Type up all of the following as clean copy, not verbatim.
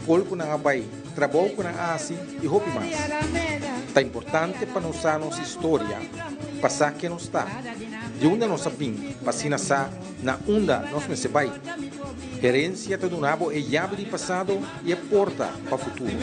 Skol ku nan a bai, trabou ku nan a hasi i hopi mas. Ta importante pa nos sa nos historia pa sa ken nos ta, di unda nos a bin pa asina sa na unda nos mester bai. Herensia ta duna bo e yabi di pasado i e porta pa futuro.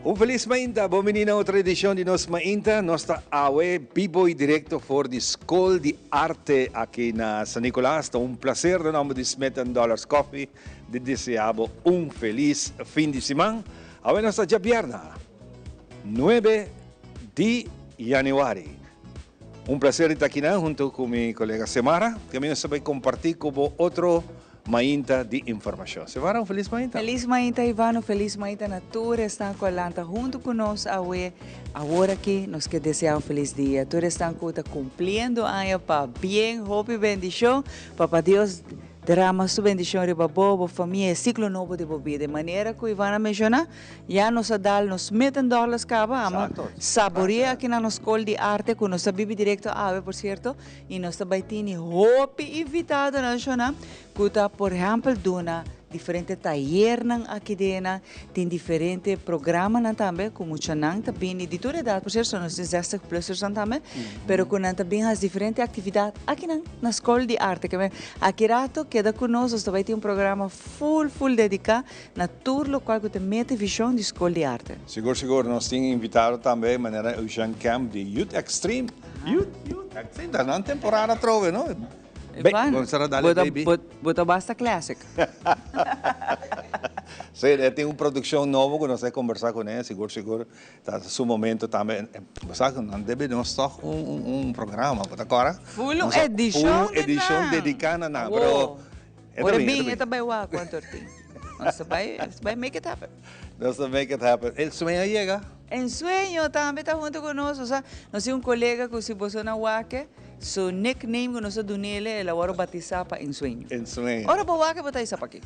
Un felis mainta, bon bini na otro edicion di nos mainta. Nos ta awe bibo y directo for di School di Arte aki na San Nicolas. Ta un placer den nomber di Smith and Dollars Coffee di desea bo un felis fin di siman. Awe nos ta djabièrnè, nuebe di yanüari. Un placer di ta akinan hunto cu mi colega Semara, cu mi nos ta bay comparti cu bo otro mainta di informacion. Semara, un felis mainta. Felis mainta Ivan, un felis mainta na tur esnan cu a lanta hunto cu nos awe. Awor aki nos ke desea un felis dia. Tur esnan cu ta cumpliendo aña pa bien, hopi bendicion. Papa Dios Derama su bendicion riba bo, bo famia e ciclo nobo di bo bida. E manera cu Ivan a menciona, ya nos a dal nos meten dollars caba, ama saborea aki na nos scol di arte cu nos ta bibi directo awe por cierto, y nos ta bay tini hopi invitadonan shona cu ta por ehempel duna diferente tayernan aki dena, tin diferente programanan tambe cu muchanan ta bini di tur edad, por cierto nos tin zestig plusersnan tambe, pero cu nan ta bin haci diferente actividad akinan. Na Skol di Arte. Ke men aki rato keda ku nos, nos ta bai tin un programa ful ful dediká na tur lokual ku ta mete vishon di Skol di Arte. Sigur sigur, nos tin invitado tambe manera Eugène Kemp di Youth Extreme. Youth Youth Extreme, ta nan temporada atrobe no? Be, baby. Bo ta basta classic. Sí, e tin un produccion nobo ku nos ta kombersá kuné, sigur sigur. Ta su momento tambe, bo sa cu nan debe nos toch un un programa, bo ta cora? Full un edicion di nan. Full un edicion dedica na nan, pero e ta bin, e ta bin. E ta bay wak cuanto er tin. Nos ta bay, nos ta bay make it happen. Nos ta make it happen. El sueño a yega? El sueño tambe ta hunto cu nos, osea, nos tin un colega cu si boso na wak, su nickname cu nos a dunele, el a worde batisa pa Ensueño. Ensueño. Ora bo wak bo ta bisa pakico.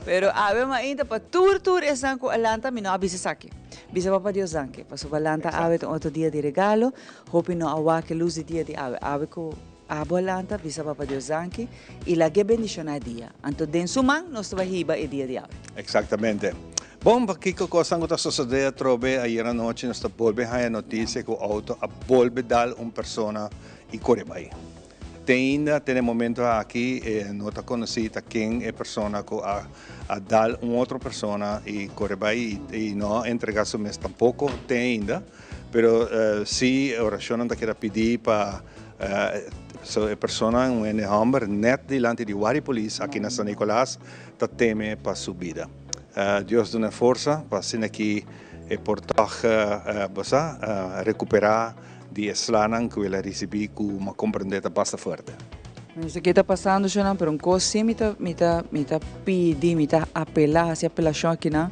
Pero awe mainta pa tur tur esnan cu a lanta mi no a bisa esaki. Bisa Papa Dios danki pasobra lanta awe ta un otro dia di regalo. Hopi no a wak e luz di dia di awe. Awe cu abo a lanta bisa Papa Dios danki y lag'e bendiciona e dia. Anto den su man nos ta bay hiba e dia di awe. Exactamente. Bon, pakico cosnan cu ta sosode atrobe ayer anochi nos ta bolbe haya noticia cu auto a bolbe dal un persona y core bay. Te ainda te na e momento aki e no ta konosí ta ken e persona ku a a dal un otro persona i kore bai i no a entregá su mes tampoko te ainda. Pero sí orashonnan ta keda pidí pa so e persona un hende hòmber nèt dilanti di wari polis aki na San Nicolas ta teme pa su bida. Dios duna forsa pa asina ki e por tòg bo sa rekuperá. Di e slanan ku el a risibí ku m'a komprendé ta basta fuerte. Mi no sa ke ta pasando shonan, pero un kos sí mi ta mi ta mi ta pidi, mi ta apelá, hasi apelashon akinan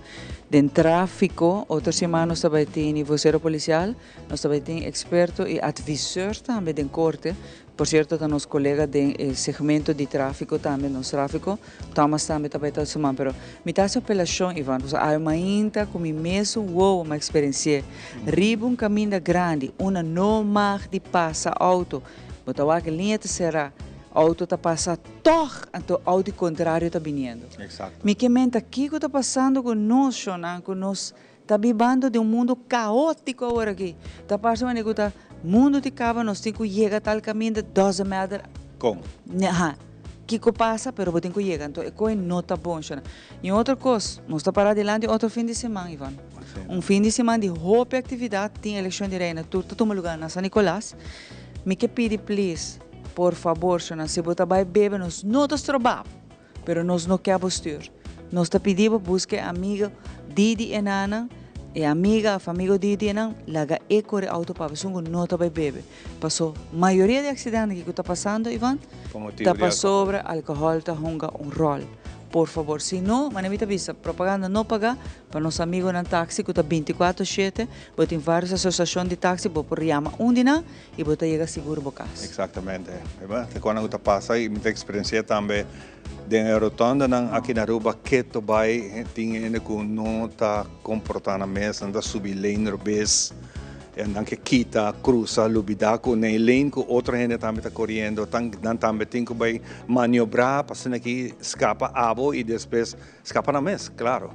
den tráfiko. Otro siman nos ta bai tini vocero polisial, nos ta bai tin eksperto i adviseur tambe den korte. Por cierto ta nos colega den e segmento di trafico tambe, nos trafico, Thomas tambe ta bay ta su man, pero mi ta haci apelacion Ivan, pasobra awe mainta cu mi mesun wowo mi a experiencié riba un caminda grandi unda no mag di pasa auto, bo ta wak e liña ta cera, auto ta pasa toch, anto auto di contrario ta biniendo. Mi ke menta kico ta pasando cu nos shownan, cu nos Ta bibando den un mundo caotico awor aki. Ta parce manera cu ta mundo ti caba, nos tin cu yega tal caminda, doesn't matter. Con? Aha. Kico pasa, pero bo tin cu yega. Anto e coe no ta bon, shona. Y un otro cos, nos ta para dilanti otro fin di siman, Ivan. Un fin di siman di hopi actividad, tin eleccion di reina, tur ta tuma lugar na San Nicolas. Mi ke pidi please, por fabor, shona, si bo ta bay bebe, nos no ta stroba bo. Pero nos no ke bo stuur. Nos ta pidi bo buska e amigo di di e nannan, e amiga of amigo di di e nan, laga e kore auto pa bo. Esun ku no ta bai bebe. Paso mayoria di accidente ku ta pasando, Ivan, ta pasobra alcohol ta hunga un rol. Por fabor, si no, manera mi ta bisa, propaganda no paga pa nos amigonan taxi ku ta binticuatro shete, bo tin varios asociacion di taxi, bo por yama un di nan y bo ta yega sigur bo cas. Exactamente. Ta cuando ku ta pasa y mi ta experiencia tambe den e rotondanan aki na Aruba keto bai tin hende ku no ta komportá nan mes, nan ta subi lane robes, nan ke kita, krusa, lubidá ku na e lane ku otro hende tambe ta koriendo, nan tambe tin ku bai maniobrá pa asina aki skapa abo i despues skapa nan mes, klaro.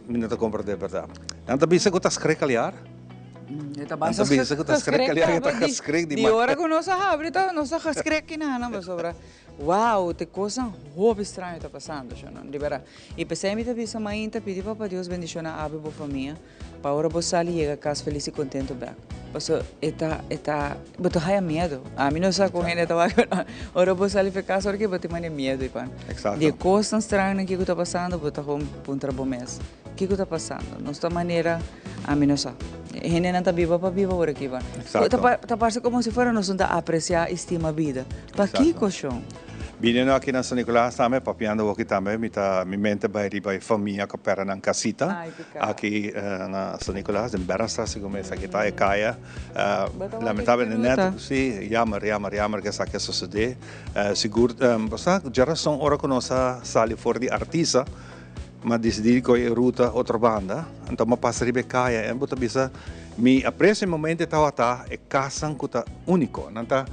Mi no ta komprendé bèrdat. Nan ta bisa ku ta skrik aliar. E ta basta Nan ta bisa ku ta skrik aliar, e ta geskrik di Di ora ku nos a habri ta nos a geskrik kinan pasobra. Wow, te cosnan hopi straño ta pasando, shonan, di berdad. Y pesey mi ta bisa mainta pidi Papa Dios bendiciona abo y bo famia, pa ora bo sali yega cas feliz y contento bek. Paso e ta, e ta, bo ta haya miedo. Ami no sa con hende ta wak, pero ora bo sali fe cas ora ke bo tin mane miedo y pan. Exacto. Di e cosnan strañonan kico ta pasando, bo ta gewoon puntra bo mes, kico ta pasando? Nos ta manera, ami no sa. Hendenan ta biba pa biba ora aki, ban. Exacto. Ta parse como si fuera nos no ta aprecia y stima bida. Pakiko, shon? Biniendo aki na San Nicolas tambe, papiando hoki tambe, mi ta, mi mente bai riba e famia ku pèrdè nan kasita aki na San Nicolas, den Bernstraat segun mi esaki ta e kaya. Lamentablemente nèt, si, jammer, jammer, jammer ku esaki a sosodé. Sigur, bo sa, djarason ora ku nos a sali for di Artisa, Mi a disidí di kohe e ruta otro banda, anto mi a pasa riba e kaya en bo ta bisa mi aprecio e momento e tabata e kasnan ku ta úniko, nan ta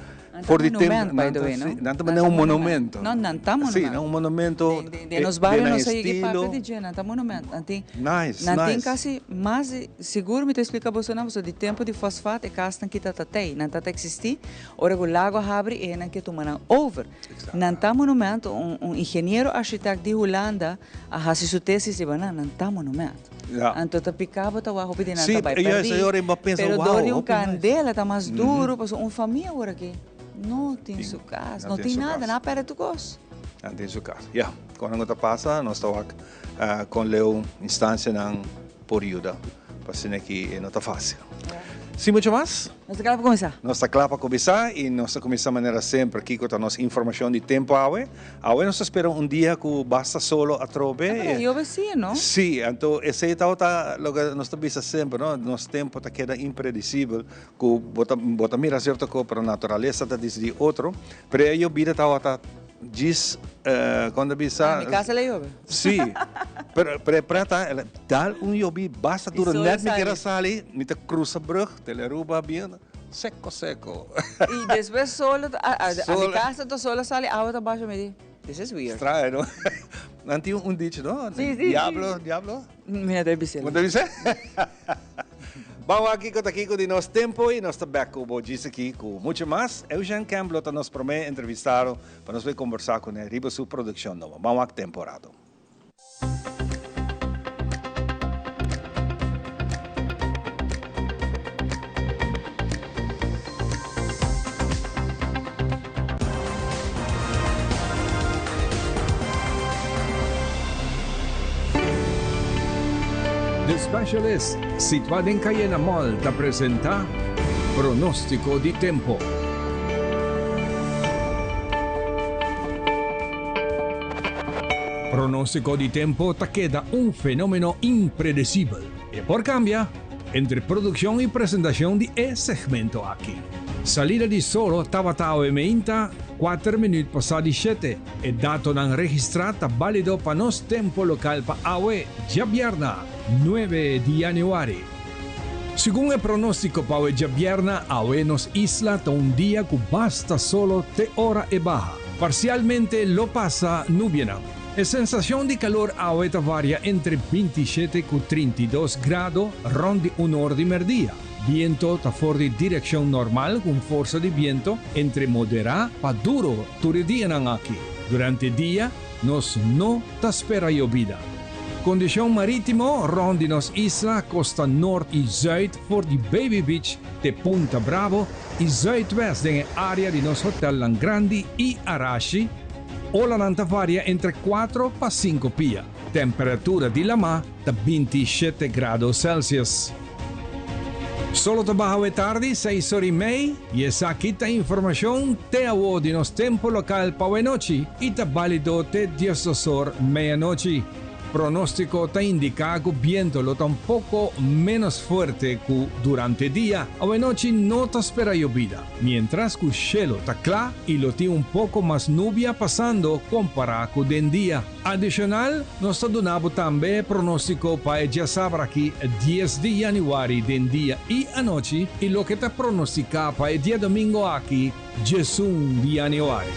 for di tempu, by the way, no? Nan ta manera un monumento. No, nan ta monumento. Si, nan un monumento Den nos bario nos a yega e papia di dje, nan ta monumento. Nan tin, Nice, nan tin nice. kasi mas di, sigur mi ta explica bosonan pasobra di tempu di fosfat e kasnan kita ta tei, nan ta ta existi, ora ku lago a habri e nan ke tuma nan over. Nan ta monumento, un ingeniero architect di Hulanda a haci su tesis riba nan, nan ta monumento. Anto ta pica bo ta wak hopi di nan ta bai perdi, pero dor di un candela ta mas duro pasobra un famia awor aki no tin su cas, no tin nada, nan a perde tur cos. Nan tin su cas, ya. Con nan cu ta pasa nos ta wak con leu instancianan por yuda pa asina aki e no ta facil. Sin mucho mas. Nos ta kla pa kuminsá. Nos ta kla pa kuminsá i nos ta kuminsá manera semper. Kiko ta nos informashon di tempu awe? Awe nos ta spera un dia ku basta solo atrobe. Ah, pero yobe sí, no? Sí, anto esei tabata loke nos ta bisa semper, no? Nos tempu ta keda impredisibel, ku bo ta bo ta mira sierto kos, pero naturalesa ta disidí otro. Pero e yobida tabata djis, kon ta bisa? Na mi kas el a yobe. Sí, pero pero e preta el a dal un yobi basta duro, nèt mi kier a sali, mi ta krusa brùg. Tele Aruba bien seco seco. Y despues solo ta a mi casa ta solo sali awa ta basha mi di this is weird. Straño no. Nan tin un dicho no. Si si si. Diablo diablo. Mi no ta bisel. Bo ta bisel? Ban wak kiko ta kiko di nos tempo y nos ta bek cu bo djis aki cu mucho mas. Eugene Kemp lo ta nos prome entrevistado pa nos bay combersa cune riba su produccion nobo. Ban wak tempo rato. The Specialist, situá den Cayena Mall, ta presentá Pronóstiko di Tempo. Pronóstiko di tempo ta keda un fenómeno impredesibel. E por kambia entre produkshon i presentashon di e segmento aki. Salida di solo tabata awe meinta kuater minüt pasá di shete. E datonan registrá ta bálido pa nos tempo lokal pa awe, djabièrna, nuebe di yanüari. Segun e pronóstiko pa awe djabièrna, awe nos isla ta un dia ku basta solo te ora e baha. Parsialmente lo pasa nubianan. E sensashon di kalor awe ta varia entre 27 ku 32 grado rònt di un or di mèrdia. Biento ta for di direkshon normal ku un forsa di biento entre moderá pa duro tur e dianan aki. Durante dia nos no ta spera yobida. Kondishon marítimo rònt di nos isla, kosta nort i zùit for di Baby Beach te Punta Bravo i zuidwest den e área di nos hotelnan grandi i Arashi. Olanan ta varia entre 4 pa 5 pia. Temperatura di lama ta 27 grado Celsius. Solo ta baha awe tardi, 6 or y mei, y esaki ta informacion te awo di nos tempo local pa awe nochi y ta balido te 12 or meianochi. Pronostico ta indica cu biento lo ta un poco menos fuerte cu durante dia. Awe nochi no ta spera yobida, mientras cu shelo ta cla y lo tin un poco mas nubia pasando compara cu den dia. Adicional, nos ta duna bo tambe pronostico pa e diasabra aki 10 di januari den dia y anochi y loke ta pronostica pa e diadomingo aki 11 di januari.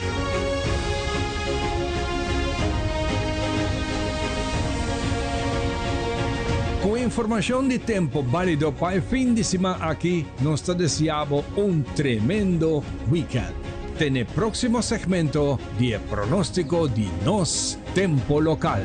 Cu informacion di tempo balido pa e fin di siman aki, nos ta desea bo un tremendo weekend. Te n'e proximo segmento di e pronostico di nos tempo local.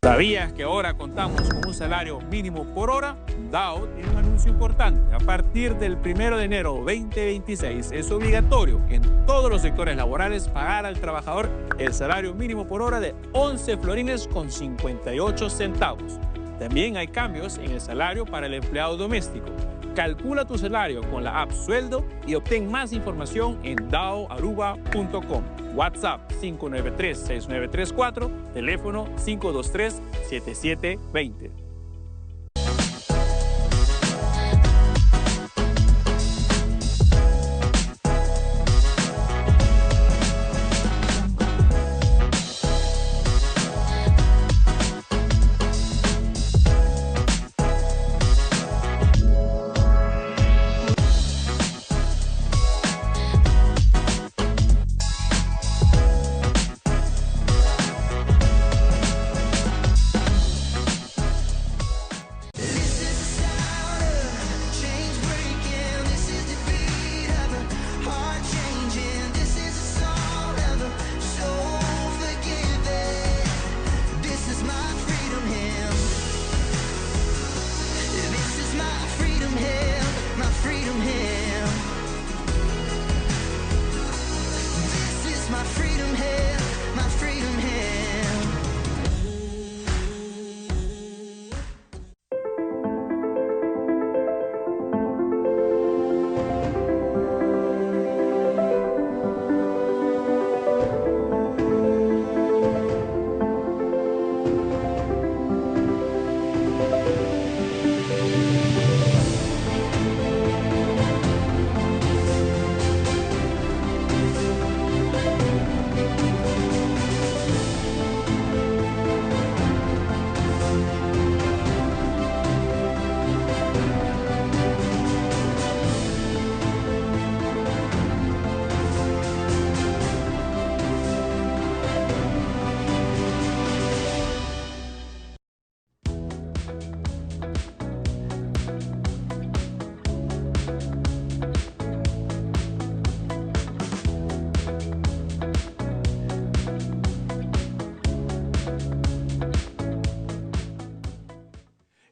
¿Sabías que ahora contamos con un salario mínimo por hora? DAO tiene un anuncio importante. A partir del 1 de enero 2026 es obligatorio en todos los sectores laborales pagar al trabajador el salario mínimo por hora de 11 florines con 58 centavos. También hay cambios en el salario para el empleado doméstico. Calcula tu salario con la app Sueldo y obtén más información en daoaruba.com. WhatsApp 593-6934, teléfono 523-7720.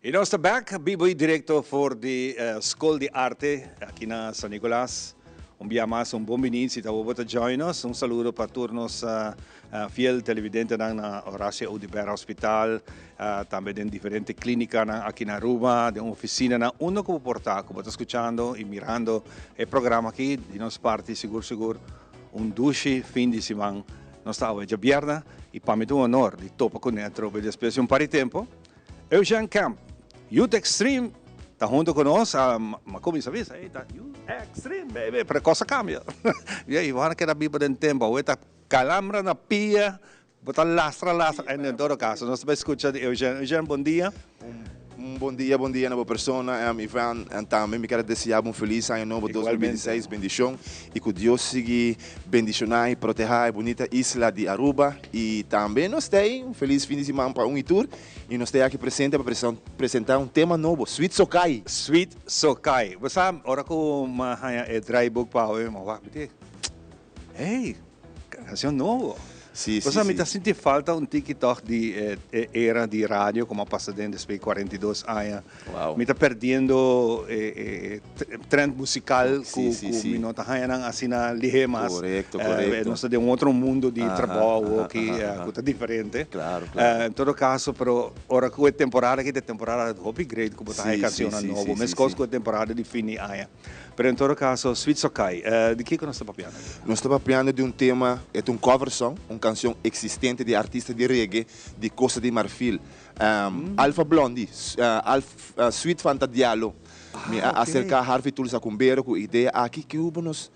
Y nos ta back, bibo y directo for di School di Arte aki na San Nicolas. Un bia mas, un bon bini si ta bo ta join us. Un saludo pa tur nos fiel televidentenan na Horacio Oduber Hospital, tambe den diferente clinicanan aki na Aruba, den oficinanan unda cu bo por ta, cu bo ta scuchando y mirando e programa aki. Di nos parti sigur sigur un dushi fin di siman. Nos ta awe djabièrnè y pa mi ta un honor di topa cu ne atrobe despues di un par di tempo. Eugene Kemp, Youth Extreme ta hunto cu nos, ma cuminsa bisa, ey ta Youth Extreme baby, pero cos a cambia. Y bo a keda biba den tempo, awe ta calambra na pia, bo ta lastra lastra, en todo caso nos ta bay scucha di Eugene. Eugene, bon dia. Un bon dia, bon dia na bo persona, Ivan, en tambe mi kier a desea bo un feliz aña nobo 2026, bendicion y cu Dios sigui bendiciona y proteha e bunita isla di Aruba y tambe nos ta ey un feliz fin di siman pa un y tur. Y nos ta aki presente pa presenta un tema nobo, Sweet Sokai. Sweet Sokai. Bo sa, ora cu mi a haña e draaiboek pa awe, mi a wak, mi di, hey, cancion nobo. Bo sa, mi ta sinti falta un tiki toch di era di radio, como a pasa den despues 42 aña. Mi ta perdiendo trend musical cu mi no ta haña asina lihe mas. Nos ta den un otro mundo di trabou cu ta diferente. Claro, claro. En todo caso, pero ora cu e temporada aki, e temporada hopi great cu bo ta cancion nobo. Mescos cu e temporada di fin di aña. Pero en todo caso, Sweet Sokai, di kico nos ta papiando? Nos ta papiando di un tema, e un cover song, un cancion existente di artista di reggae di Costa di Marfil. Alpha Blondy, Sweet Fanta Diallo. Mi a acerca Harvey Tulsa Cumbero cu idea aki cu hubo nos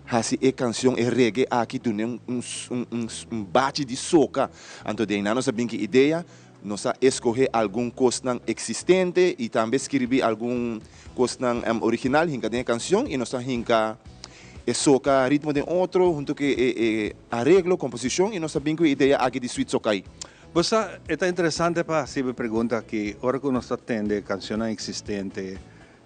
hasi e cancion e reggae aki duna un bachi di soca. Anto di nos a bin cu idea, nos a scoge algun cosnan existente y tambe skirbi algun cosnan original hinca den cancion y nos a hinca e soca ritmo den otro hunto cu e areglo, composicion y nos a bin cu idea aki di Sweet Sokai. Bo, ta interesante pa haci e pregunta aki, ora cu nos tende cancion existente,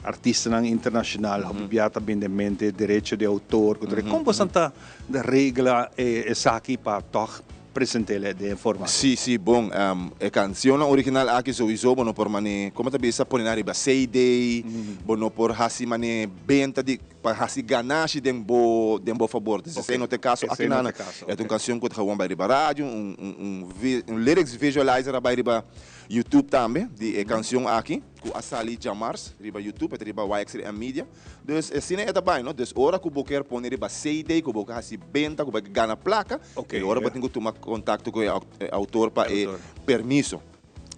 artista internacional, -hmm. ta bin na mente derecho di autor, con bo ta regla esaki pa toch presenta den forma? Si, bon. E cancion original aki sowieso, bo no por mane, con ta bisa, pone riba CD, bo no por hasi mane benta di pa hasi ganashi den bo fabor. Dus esey no ta e caso aki nada. E un cancion cu gewoon bay riba radio, un lyrics visualizer bay riba YouTube tambe, di e cancion aki, cu a sali diamars riba YouTube, riba YXM Media. Dus asina e tambe, no? Dus ora cu bo kier pone riba CD, cu bo hasi benta, cu bo gana placa, y ora bo tin cu tuma contacto cu e autor pa e permiso.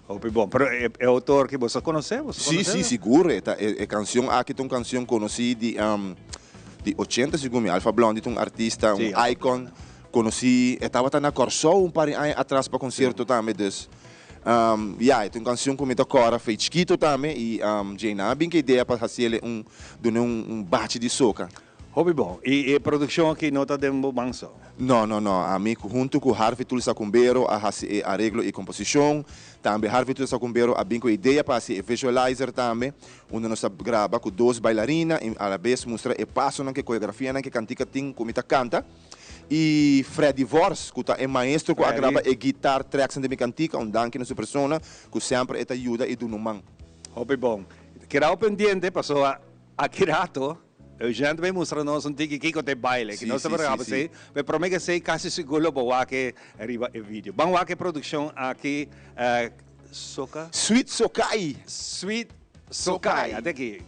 Hopi bon. Pero e autor cu bo conoce? Bo Si, sigur. E cancion aki ta un cancion conoci di 80, segun mi. Alpha Blondy, un artista, un icon conoci. Tabata na Corsou un par di aña atras pa concierto tambe. Dus, ja, e un cancion cu mi ta corda for di chikito tambe. Y Jane, bin cu idea pa hasi un bachi di soca. Hopi bon. Y e produccion aki no ta den bo man so? No. Ami hunto cu Harvey Tulsa Cumbero a hasi areglo y composicion. Tambe Harvey Tulsa Cumbero a bin cu idea pa hasi visualizer tambe. Unda nos a graba cu dos bailarina y a la vez mustra e pasonan cu coreografia cu cantica tin cu mi ta canta. Y Freddy Vors, cu ta e maestro cu a graba e guitar tracks di mi cantica, un danki na su persona, cu semper ta yuda y duna man. Hopi bon. Keda pendiente, paso aki rato, Eugène bay mustra nos un tiki kico ta e baile, cu nos ta si, pero prome cu esey casi sigur lo bo wak riba e video. Ban wak e produccion aki, Soca? Sweet Sokai. Sweet Sokai, ata aki.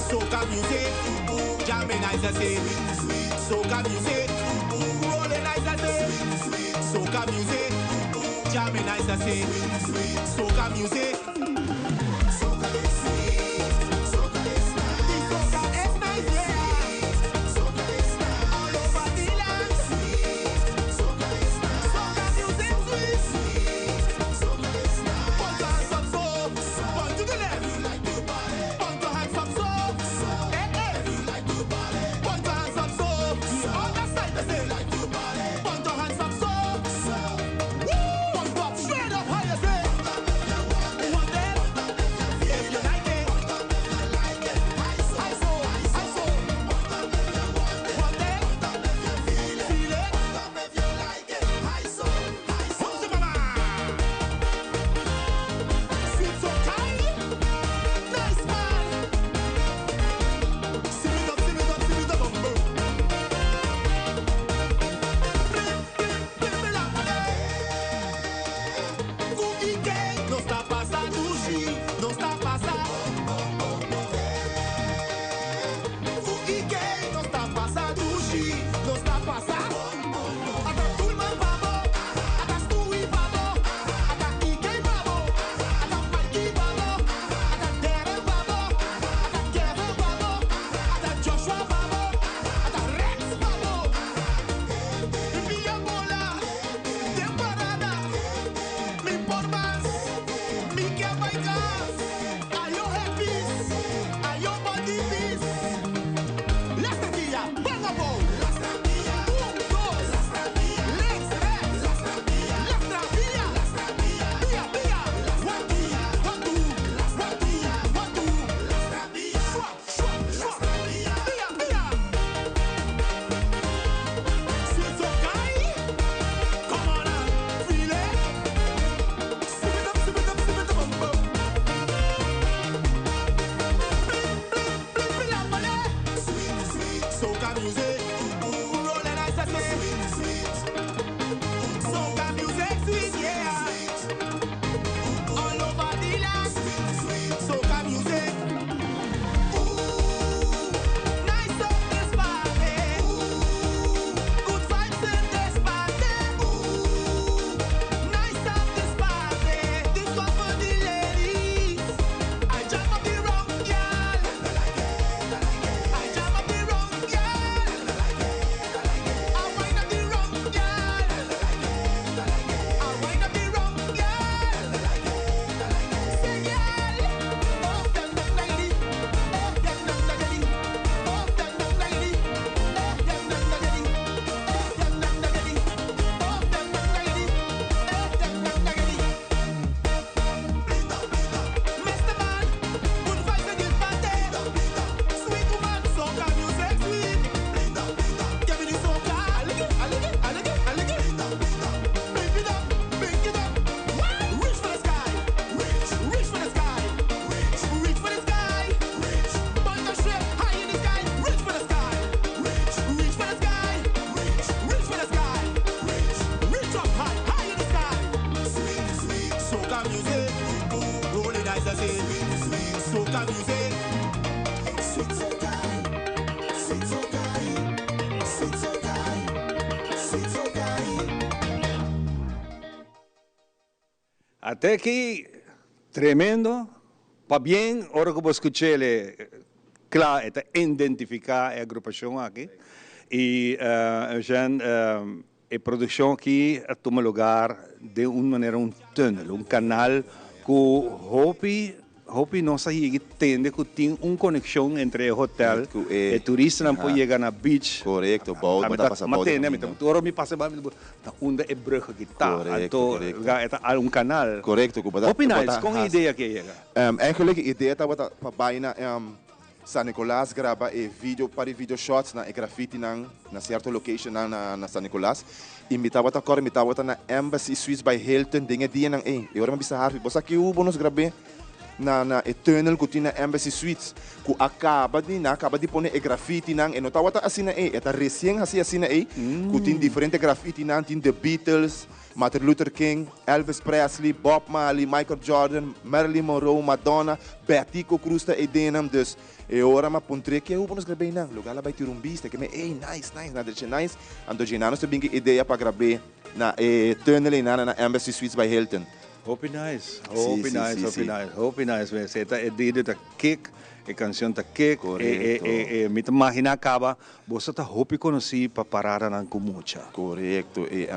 Soca music, jamming nice I say. Soca music, rolling nice I say. Soca music, jamming nice I say. Soca music. Soca is sweet, soca is nice. The soca is nice, yeah. Soca is nice. All over the land. Sweet, soca is nice. Soca music sweet, sweet. Soca is nice. Put your hands up so, point to the left. If you like to party. Put your hands up so, eh eh. If you like to party. Put your hands up so, on the side I say. Like to party. Put your hands up so, woo. Put up straight up higher say. Ate aki tremendo, pabien ora ku bo skuch'el kla e ta identifiká e agrupashon aki i Eugène e produkshon aki a tuma lugar den un manera un tunnel, un kanal ku hopi Hopi nos a yega tende ku tin un konekshon entre e hotel, e turistanan por yega na beach. Korekto, bou bo ta pasa bou di kaminda. Mi ora mi pasa bai mi ta ta unda e brug aki ta. Anto e ta un kanal. Korekto, ku bo ta. Hopi nice, kon e idea aki a yega? Eigenlijk e idea tabata pa bai na San Nicolas graba e video, par di video shots na e graffitinan na sierto locationnan na San Nicolas. I mi tabata kòrda mi tabata na Embassy Suites by Hilton den e dianan ei. E ora mi a bisa Harvey, bo sa ki hubo nos grab'é na na e tunnel ku tin na Embassy Suites ku a kaba di nan a kaba di pone e graffitinan. E no tabata asina ei, e ta resien hasi asina ei ku tin diferente graffitinan, tin The Beatles, Martin Luther King, Elvis Presley, Bob Marley, Michael Jordan, Marilyn Monroe, Madonna, Betico Croes ta ei den nan. Dus e ora m'a puntr'é ke hubo nos grab'é nan. Lugar la bai tira un bista. Ke me ey nice, nice, nan drecha nice. Anto dje nos ta bin ku e idea pa grab'é na e tunnel ei nan na Embassy Suites by Hilton. Hopi nice, hopi nice, hopi nice, hopi nice mes. E ta e video ta kick, e cancion ta kick, e e e mi ta magina caba Boso ta hopi konosí pa paradanan ku mucha. Korekto. I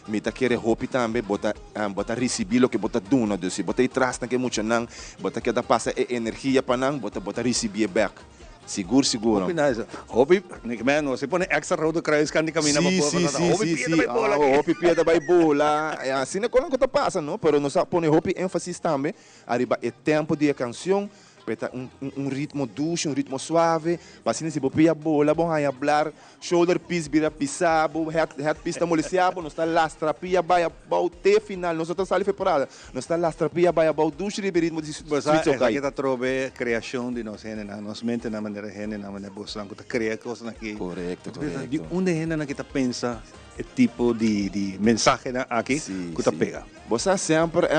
mi ta kere hopi tambe bo ta bo ta risibí loke bo ta duna. Dus si bo ta e tras nan ku e muchanan, bo ta keda pasa e energia pa nan, bo ta bo ta risibié bèk. Sigur sigur. Hopi nice. Hopi, men nos a pone extra rode kruis kan di kaminda pa Sí, bola sí, pasobra sí, hopi sí, pia ta sí. bai bola aki. Hopi pia ta bai bola. Asina kon ku ta pasa no, pero nos a pone hopi énfasis tambe ariba e tempo di e kanshon. Pe ta un un ritmo dushi, un ritmo suave, pa asina si bo pia bola bo haña blar, shoulder piece bira pisa bo, head head piece ta molestia bo, nos ta lastra pia bai abou te final, nos no ta sali for e parada, nos ta lastra pia bai abou dushi riba e ritmo di Bo sa Sweet Sokai. esaki ta trobe creacion di nos hendenan, nos mentenan manera hendenan manera bosnan cu ta crea cosnan aki. Corecto, corecto. Di unda e hendenan aki ta pensa e tipo di di mensahenan aki cu ta pega? Bo sa semper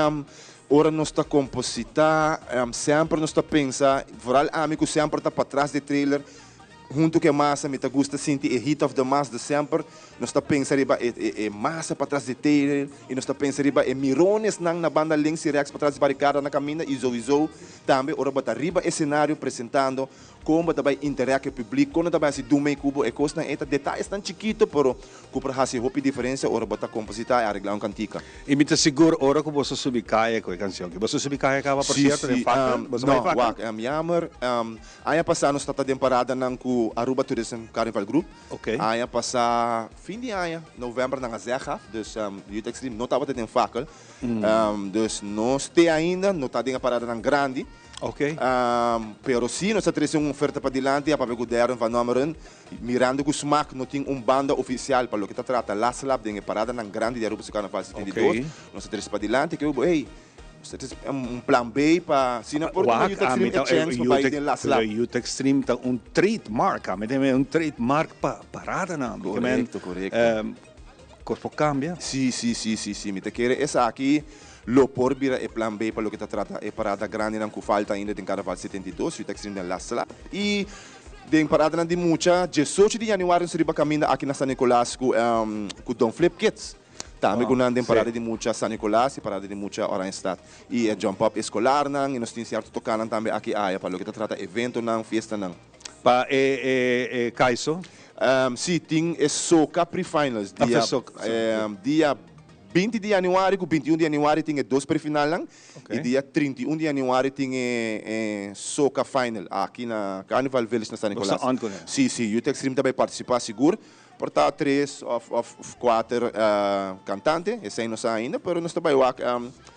Ora nos ta kompositá, semper nos ta pensa, vooral ami ku semper ta patras di trailer, huntu ku e masa, mi ta gusta sinti e heat of the mass, dus semper nos ta pensa riba e e masa patras di trailer i nos ta pensa riba e mironesnan na banda links i rèks patras di barikada na kaminda i souiso tambe ora bo ta riba e senario presentando Kon bo ta bai interact ku e publik, kon nan ta bai hasi dun mei ku bo, e kosnan ei ta detayesnan chikito pero ku por hasi hopi diferensia ora bo ta kompositá i areglá un kantika. I mi ta sigur ora ku boso subi kaya ku e kansion aki. Boso subi kaya kaba por Sí, sierto den sí, Fakkel? Boso bai no, Fakkel? wak, jammer, aña pasá nos ta den paradanan ku Aruba Tourism Carnival Group. Ok. Aña pasá, fin di aña, novèmber nan a zeg af, dus Youth Extreme no tabata den Fakkel. Dus nos te ainda no ta den e paradanan grandi. Ok. Pero si nos ta trece un oferta padilanti a papia cu Darren van Ommeren, mirando cu Smaak no tin un banda oficial pa loke ta trata Last Lap den e paradanan grandi di Aruba su Carnaval 72, Ok. nos ta trece padilanti ke bo, hey, nos ta trece un plan B pa si nan por duna Wak, Youth ami Extreme ta e chance pa bay den Last Lap. Pero Youth Extreme ta un trademark, ami ta un trademark pa paradanan. Corecto, corecto. Cos por cambia. Si, si, si, si, si. Mi ta kere esaki lo por bira e plan B pa loke ta trata e parada grandinan ku falta ainda den Carnaval 72, Youth Extreme den Last Lap. I den paradanan di mucha, diesocho di januari nos riba kaminda aki na San Nicolas ku ku Don Flip Kids. Tambe ku nan den parada di mucha San Nicolas i parada di mucha Oranjestad. I e Jump Up eskolarnan i nos tin sierto tokanan tambe aki aya pa loke ta trata eventonan, fiestanan. Pa e e e Kaiso? Si, tin e Soca pre-finals. Dia, dia 20 di januari ku 21 di januari tin e dos pre-finalnan. I dia 31 di januari tin e e Soca final aki na Carnival Village na San Nicolas. Bo sta on kuné? Si, si, Youth Extreme ta bai partisipá sigur. Por ta tres of of kuater kantante, esei no sa ainda, pero nos ta bai wak.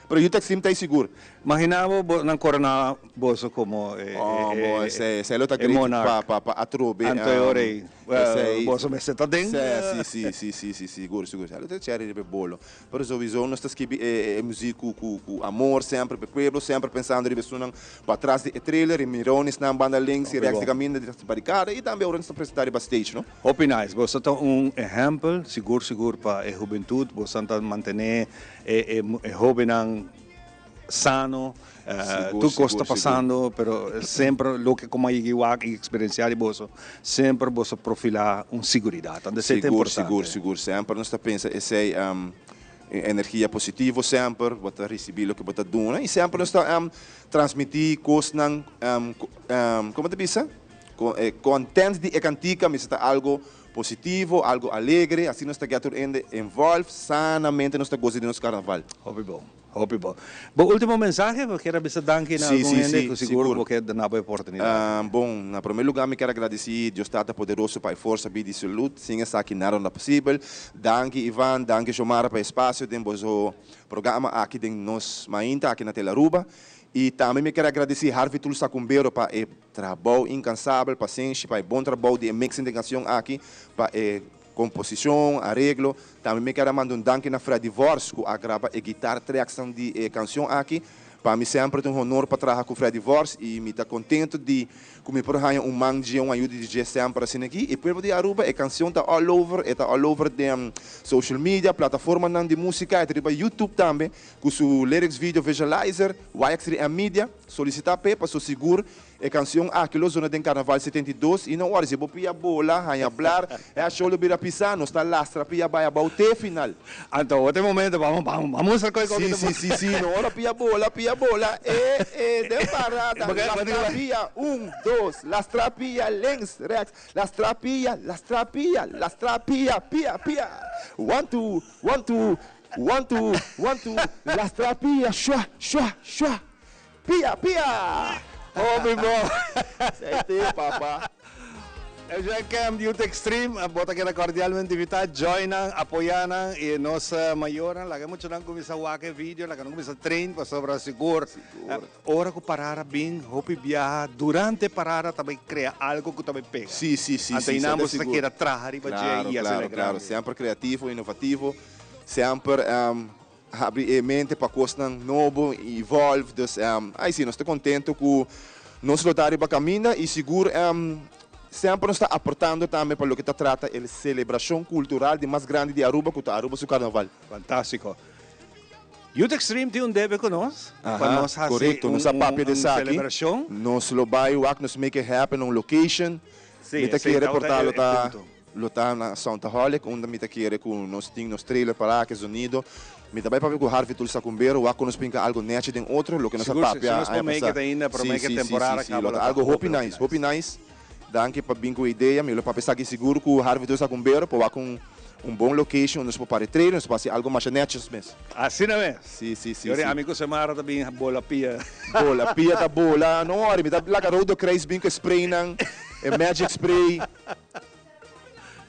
Pero Youth Extreme ta ei sigur. Magina bo bo nan korona boso komo e Oh, bo, e esei, esei lo ta e great monarch. pa pa pa atrobe. Anto e ora ei Esei, boso mester ta den. Si, si, si, si, si, sigur, sigur. Esei lo ta cherry riba e bolo. Pero souiso nos ta skibi e e muziek ku ku ku amor semper pa e pueblo, semper pensando riba esunnan patras di e trailer, e mironesnan banda links i Hopi rèks di bon. kaminda di barikada i tambe ora nos ta presentá riba stage, no. Hopi nice, boso ta un ehempel sigur sigur pa e hubentud, boso ta mantene e e hobennan sano, tur cos ta pasando pero semper loke como a yega wak y experiencia di boso semper boso profila un siguridad, anto esey ta Sigur importante. sigur sigur, semper nos ta pensa esey. Energia positivo semper, bo ta ricibi loke bo ta duna y semper nos ta transmiti cosnan, como ta bisa? E content di e cantica mester ta algo positivo, algo alegre, asina nos ta get tur hende involve, sanamente nos ta goza di nos carnaval. Hopi bon, hopi bon. Bo ultimo mensahe, bo kier a bisa danki na algun hende cu sigur bo kier duna bo e oportunidad. Bon, na prome lugar mi kier a gradici Dios Tata Poderoso pa e forsa, bida y salud, sin esaki nada no ta posibel. Danki Ivan, danki Xiomara pa e espacio den boso programa aki den nos mainta aki na Tele Aruba. Y tambe mi kier a gradici Harvey Tulsa Cumbero pa e Trabou inkansabel, pasenshi pa e bon trabou di e mixing den kansion aki, pa e komposishon, areglo. Tambe mi kier a manda un danki na Freddy Vors ku a graba e guitar tracksnan di e kansion aki. Pa mi semper ta un honor pa traha ku Freddy Vors i mi ta kontento di ku mi por haña un man dje, un ayuda di dje semper asina aki. E pueblo di Aruba e kansion ta all over, e ta all over den social media, plataformanan di musika, e ta riba YouTube tambe ku su lyrics video visualizer, YX3M Media. Solicita p'e paso sigur e cancion aki lo zona den Carnaval 72 y no ora si bo pia bola, haña blar, e show lo bira pisa, nos ta lastra pia bay abao te final. Anto otro momento vamos vamos vamos mustra koe koe Si si si si no ora pia bola pia bola e e den parada lastra pia un dos lastra pia links rechts lastra pia lastra pia lastra pia pia pia one two one two One two, one two, lastra pia, shua, shua, shua, pia, pia! Hopi bon! Esei te, papa. Eugene Camp, Youth Extreme, bo ta keda cordialmente invita, join nan, apoya nan y nos mayornan, laga e muchanan cuminsa wak e video, laga nan cuminsa train pasobra sigur ora cu parada bin hopi biaha, durante e parada ta bay crea algo cu ta bay pega. Si, si, si, Anto si, eynan sa bo ta sigur. keda traha riba dje Claro, y claro, asina claro, grandi. Semper creativo, innovativo. Semper habri e mente pa kosnan nobo i evolve. Dus ai si, nos ta kontento ku nos lo ta riba kaminda i sigur semper nos ta aportando tambe pa loke ta trata e selebrashon kultural di mas grandi di Aruba ku ta Aruba su Karnaval. Fantástiko. Youth Extreme tin un debe ku nos pa nos hasi Korekto, nos a papia di un esaki. selebrashon. Nos lo bai wak nos make it happen un location. Sí, Mi ta esei kere tabata por ta e lo ta punto. Lo ta na Soundaholic unda mi ta kere ku nos tin nos trailer pará ku e zonido. Mi ta bai papia ku Harvey Tulsacumbero wak ku nos pinka algo nechi den otro loke nos a Sigur, si papia nos por aña make pasá. it ainda Sí, prome ke sí, sí, sí, temporada sí, kaba lo lo ta ta algo hopi hopi hopi nice, nice. hopi nice. Danki pa bin ku e idea. Mi lo papia esaki sigur ku Harvey Tulsacumbero pa wak un un bon location unda nos por para e trailer, nos por hasi algo masha nechi mes. Asina mes. Sí, sí, sí, Yori sí. ami ku Xiomara ta bin bola pia. Bola pia ta bola. No worry, mi ta laga Rodo Kruis bin ku e spraynan, e magic spray.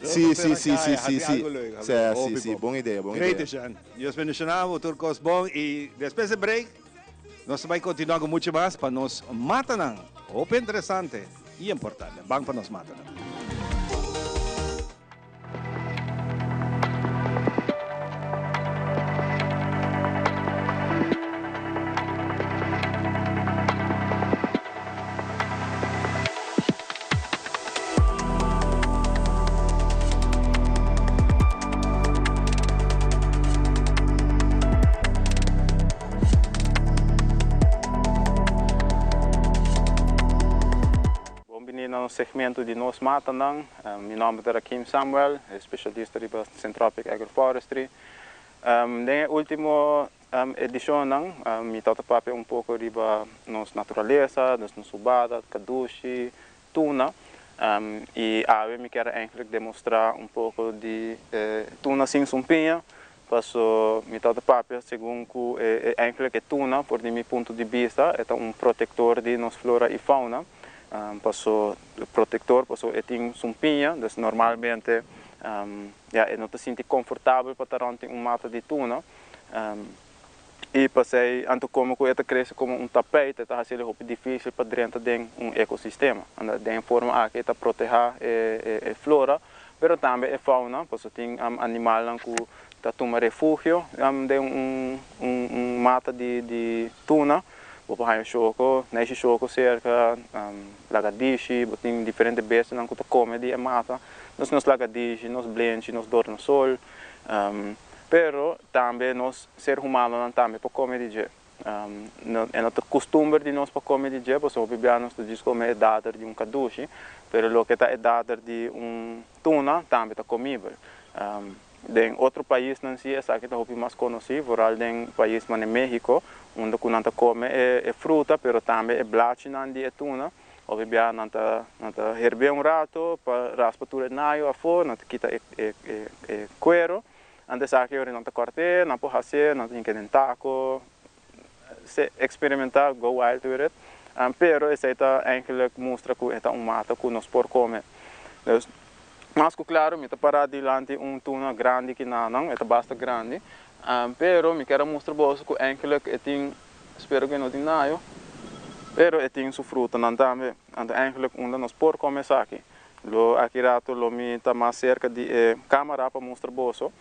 Sí, sí, sí, sí, sí, sí. Sí, sí, sí, bon idea, bon idea. Great, Jean. Dios bendiciona bo, tur cos bon. Y despues di break, nos ta bay continua cu mucho mas pa nos matanan. Hopi interesante y importante. Ban pa nos matanan. Bon bini na nos segmento di Nos Matanan. Mi nomber ta Rakim Samuel, especialista riba Centropic Agroforestry. Den e ultimo Edishonnan mi tabata papia un poko riba nos naturalesa, nos subada, kadushi, tuna. I awe mi kier eigenlijk demostrá un poko di e tuna sin sumpiña, paso mi tabata papia segun ku e eigenlijk e tuna for di mi punto di bista e ta un protektor di nos flora i fauna, paso protektor paso e tin sumpiña, dus normalmente ya e no ta sinti konfortabel pa ta rònt den un mata di tuna. I pasei anto komo ku e ta krese komo un tapeit e ta hasi el hopi difisil pa drenta den un ekosistema. Anda den e forma aki e ta protehá e flora pero tambe e fauna pasobra tin animalnan ku ta tuma refugio den un mata di tuna. Bo por haña shoko, neishi shoko serka, lagadishi, bo tin diferente bestianan ku ta kome di e mata. Nos nos lagadishi, nos blenchi, nos dornosol. Pero tambe nos ser humanonan tambe por come di dje. E no ta custumber di nos pa come di dje, pasobra hopi bia nos ta djis come e dader di un cadushi, pero loke ta e dader di un tuna tambe ta comibel. Den otro paisnan si esaki ta hopi mas conoci, vooral den pais manera Mexico, unda cu nan ta come e fruta pero tambe e blachinan di e tuna. Hopi bia nan ta nan ta herbe un rato pa raspa tur e nayo afo, nan ta kita e e e cuero. Anto esaki ora nan ta corte, nan por hacié, nan ta hinca den taco, se experimenta, go wild with it. Pero esey ta eigenlijk mustra cu e ta un mata cu nos por come. Dus mas cu claro mi ta para dilanti un tuna grandi kinanan, e ta basta grandi. Pero mi kier a mustra boso cu eigenlijk e tin, spero cu e no tin nayo, pero e tin su frutanan tambe. Anto eigenlijk unda nos por come esaki. Lo aki rato lo mi ta mas cerca di e camara pa mustra boso.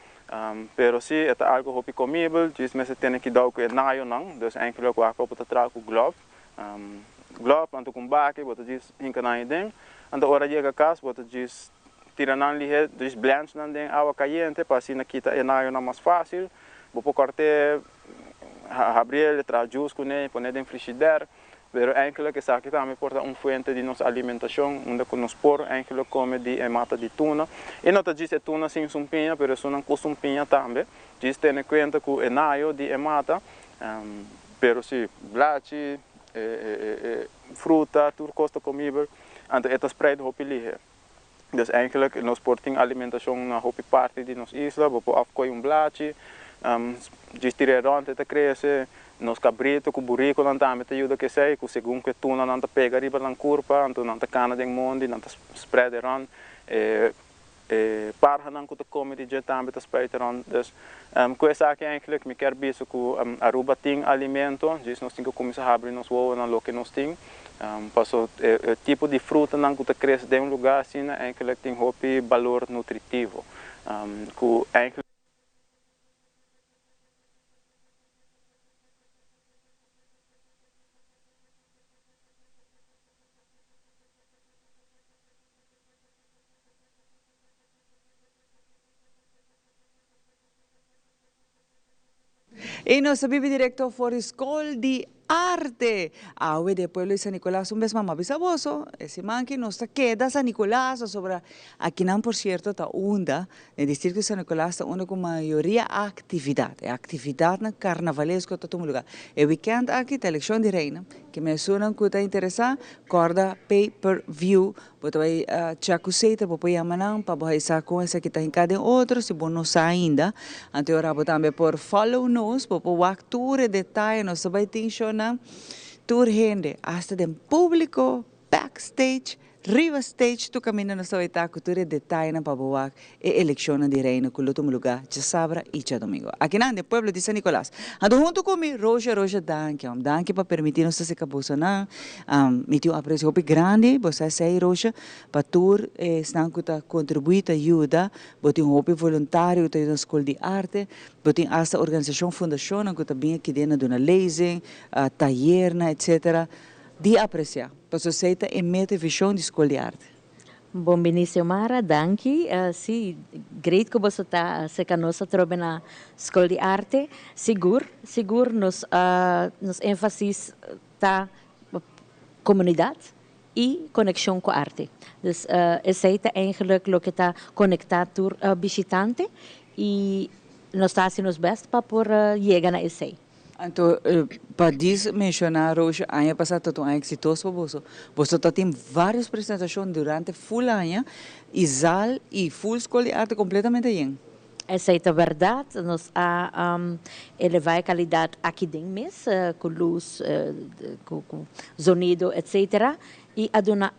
Pero si e ta algo hopi comibel, djis mester tene kidao cu e nayonan. Dus eigenlijk wak bo ta traha cu glove. Glove anto cu un baki bo ta djis hinca nan aden. Anto ora yega cas bo ta djis tira nan lihe, djis blanch nan den awa cayente pa asina kita e nayonan mas facil. Bo por corte, habriel, traha juice cune, pone den frishider. Pero eigenlijk esaki tambe por ta un fuente di nos alimentacion, unda cu nos por eigenlijk come di e mata di tuna. Y no ta djis e tuna sin sumpiña, pero esunnan cu sumpiña tambe. Djis tene cuenta cu e nayo di e mata, pero si blachi, e fruta, tur cos ta comibel, anto e ta spreid hopi lihe. Dus eigenlijk nos por tin alimentacion na hopi parti di nos isla, bo por of coy un blachi, djis tira e rond e ta crece, nos cabrito cu buriconan tambe ta yuda cu esey, cu segun cu e tunanan ta pega riba nan curpa, anto nan ta cana den mondi, nan ta spread e rond, e e parhanan cu ta come di dje tambe ta spread e rond. Dus cu esaki eigenlijk mi kier bisa cu Aruba tin alimento, djis nos tin cu cuminsa habri nos wowo na loke nos tin. Paso e tipo di frutanan ku ta krese den un lugá asina eigenlijk tin hopi balor nutritivo ku eigenlijk. Y nos ta bibi directo for di School di Arte. Awe di e pueblo di San Nicolas un bes mas m'a bisa boso, e siman aki nos ta keda San Nicolas pasobra akinan por cierto ta unda, den districto di San Nicolas ta unda cu mayoria actividad, e actividadnan carnavalesco ta tuma lugar. E weekend aki ta eleccion di reina, ke mesunnan cu ta interesa corda pay per view Bo ta bai check ku seita, bo por yama nan pa bo haña sa kon esaki ta hinká den otro si bo no sa ainda. Anto e ora bo tambe por follow nos, bo por wak tur e detaye, nos ta bai tin shownan tur hende, asta den públiko, backstage, riba stage, tur kaminda nos ta bai ta ku tur e detayenan pa bo wak e elekshonnan di Reino ku lo tuma lugá djasabra i djadomingo. Akinan den pueblo di San Nicolas. Anto huntu ku mi, Roosje, Roosje, danki hom. Danki pa permití nos ta seka bosonan. Mi tin un apresio hopi grandi, bo sa esei, Roosje, pa tur esnan ku ta kontribuí, ta yuda. Bo tin hopi voluntario ku ta yuda na Skol di Arte. Bo tin asta organisashon, fundashonnan ku ta bin aki den na duna lezing, tayernan, etsetera. Di apresiá, pasobra esei ta e meta i vishon di Skol di Arte. Bon bini Xiomara, danki. Si, great ku boso ta aserka nos atrobe na Skol di Arte. Sigur, sigur nos nos énfasis ta komunidat i konekshon ku arte. Dus esei ta eigenlijk loke ta konektá tur bishitante i nos ta hasi nos bèst pa por yega na esei. Anto pa dis menciona Roosje, aña pasa ta un aña exitoso pa boso. Boso ta tin varios presentacion durante full aña y zaal y full School di Arte completamente yen. Esey ta berdad, nos a eleva e calidad aki den mes cu luz, cu zonido etc. Y a duna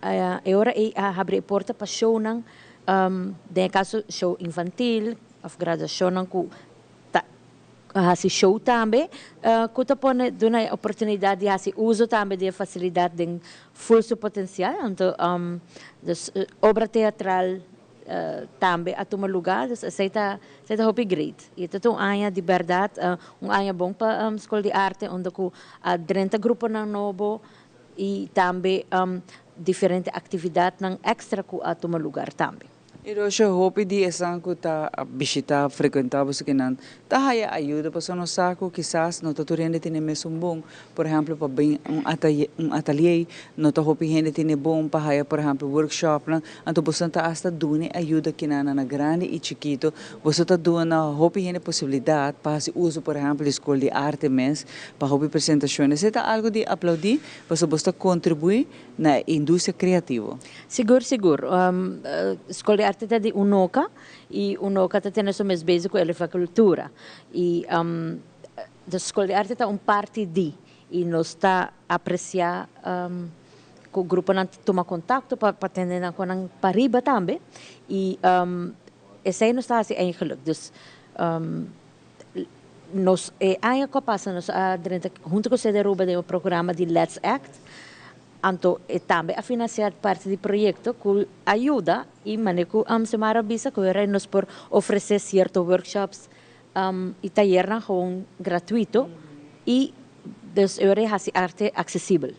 e ora ey a habri e porta pa shownan, den e caso show infantil of graduacionnan cu ta hasi show tambe ku ta pone duna e oportunidat di hasi uso tambe di e fasilidat den ful su potensial. Anto dus obra teatral tambe a tuma luga, dus esei ta esei ta hopi great. I ta un aña di bèrdat un aña bon pa Skol di Arte unda ku a drenta gruponan nobo i tambe diferente aktividatnan èkstra ku a tuma lugar tambe. Y Roosje, hopi di esnan cu ta bishita, frecuenta boso kinan, ta haya ayudo pasobra nos sa cu kisas no ta tur hende tin e mesun bon. Por ehempel, pa bin un atalier, un atalier, no ta hopi hende tin e bon pa haya, por ehempel, workshopnan. Anto boso ta hasta duna e ayudo kinan na grandi y chikito. Boso ta duna hopi hende posibilidad pa haci uso, por ehempel, di Scol di Arte mes, pa hopi presentacion. Esey ta algo di aplaudi, pasobra boso ta contribui na e industria creativo. Sigur, sigur. Scol di Arte ta di Unoca y Unoca ta tene su mes bezig cu eleva cultura. Y de Scol di Arte ta un parti di y nos ta aprecia cu gruponan ta tuma contacto pa tene nan cu nan pariba tambe y esey nos ta haci eigenlijk. Dus nos e aña cu a pasa nos a drenta hunto cu Sede Aruba den un programa di Let's Act. Anto e tambe a financia parti di proyecto cu a yuda y manera cu Xiomara a bisa cu ora nos por ofrece cierto workshops y tayernan gewoon gratuito y dus e ora e haci arte accesibel.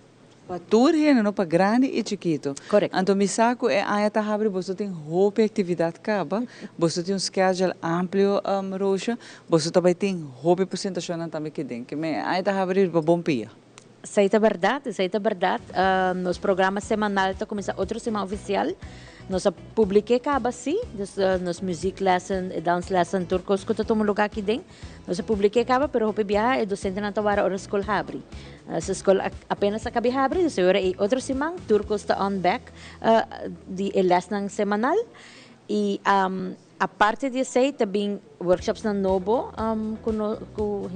Pa tur hende, no pa grandi y chikito. Correcto. Anto mi sa cu e aña ta habri boso tin hopi actividad caba, boso tin un schedule amplio, Roosje, boso ta bay tin hopi presentacionnan tambe kiden. Ke men e aña ta habri riba bon pia. Esey ta berdad, esey ta berdad. Nos programa semanal ta cuminsa otro siman oficial. Nos a publike caba si, dus nos muzieklessen, e danslessen, tur cos cu ta tuma lugar aki den. Nos a publike caba, pero hopi biaha e docentenan ta wara ora scol habri. Si scol apenas a cabi habri, dus e ora ey otro siman tur cos ta on back di e lesnan semanal. Y aparte di esey ta bin workshopsnan nobo cu no cu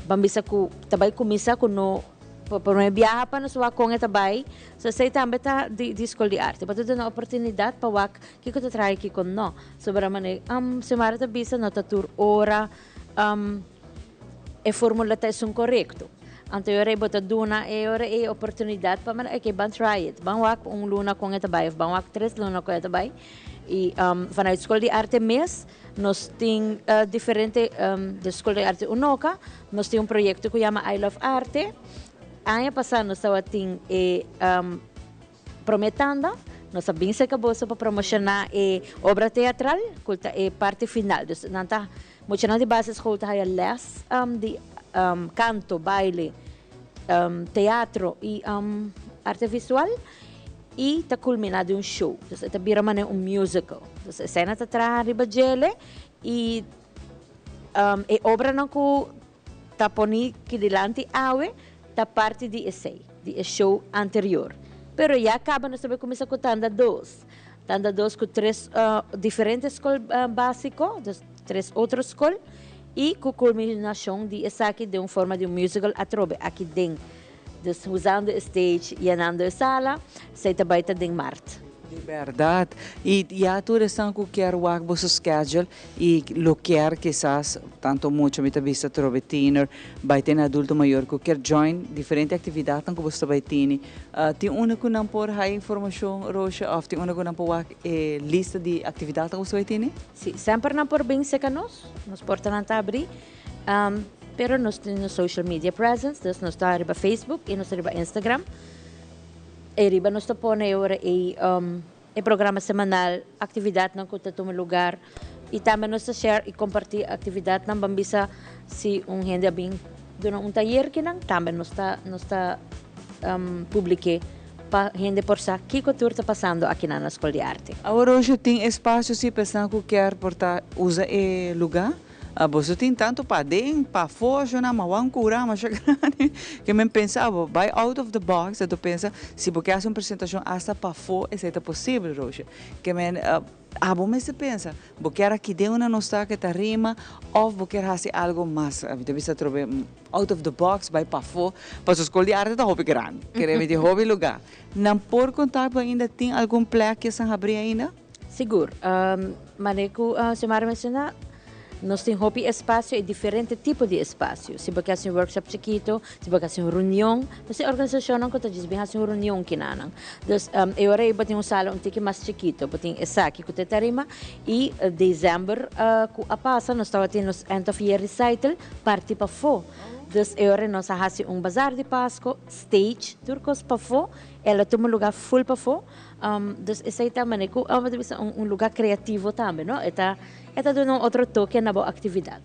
ban bisa cu ta bay cuminsa cu no pa prome biaha pa nos wak con e ta bay. So esey tambe ta di di Scol di Arte. Pa ta duna oportunidad pa wak kico ta traha y kico no. Sobra mane Xiomara ta bisa no ta tur ora e formula ta esun corecto. Anto e ora ey bo ta duna e ora ey oportunidad pa manda ok ban try it, ban wak un luna con e ta bay of ban wak tres luna con e ta bay. Y vanuit School di Arte mes nos tin diferente, de School di Arte Unoca, nos tin un proyecto cu yama I Love Arte. Aña pasa nos tabatin e prome tanda, nos a bin cerca boso pa promociona e obra teatral cu ta e parti final. Dus nan ta Muchanan di basisschool ta haya les di canto, baile, teatro y arte visual y ta culmina den un show. Dus e ta bira manera un musical. Dus esena ta traha riba djele y e obranan cu ta poni ki dilanti awe ta parti di esey, di e show anterior. Pero ya caba nos ta bay cuminsa cu tanda dos. Tanda dos cu tres diferente scol basico, dus tres otro scol, y cu culminacion di esaki den un forma di un musical atrobe aki den. Dus usando e stage, yenando e sala, esey ta bay ta den maart. Di berdad. Y ya tur esnan cu kier wak boso schedule y lo kier kisas, tanto mucho mi ta bisa trobe tiener, bay tene adulto mayor cu kier join diferente actividadnan cu boso ta bay tini. Tin unda cu nan por haya informacion, Roosje, of tin unda cu nan por wak e lista di actividadnan cu boso ta bay tini? Si, semper nan por bin cerca nos, nos portanan ta abri. Pero nos tin nos social media presence, dus nos ta riba Facebook y nos ta riba Instagram. E riba nos ta pone e ora ei e programa semanal, actividadnan cu ta tuma lugar y tambe nos ta share y comparti actividadnan. Ban bisa si un hende a bin duna un tayer kinan, tambe nos ta nos ta publike pa hende por sa kico tur ta pasando akinan na Scol di Arte. Awor Roosje, tin espacio si pa esnan cu kier por ta usa e lugar? Boso tin tanto paden, pafó, shona, ma wan cura masha grandi ke men pensa abo bai out of the box anto pensa si bo ke hasi un presentacion hasta pafó esei ta posibel Roosje. Ke men abo mester pensa bo kier a kide una nos ta ke ta rima of bo kier hasi algo mas mi ta bisa atrobe out of the box bai pafó pasobra skol di arte ta hopi grandi kere mi tin hopi lugar. Nan por contact bo ainda tin algun plek ke esnan habri ainda? Sigur. Manera ku Xiomara menshoná, nos tin hopi espasio i diferente tipo di espasio. Si bo ke hasi un workshop chikito, si bo ke hasi un reunion, nos tin organisashonnan ku ta djis bin hasi un reunion kinanan. Dus e ora ei bo tin un sala un tiki mas chikito, bo tin esaki ku ta e tarima i desèmber ku a pasa nos tabatin nos end of year recital parti pafó. Dus e ora ei nos a hasi un bazar di Pasko, stage, tur kos pafó, el a tuma lugá ful pafó. Dus esey ta mane cu un lugar creativo tambe, no? E ta e ta duna un otro toke na bo actividad.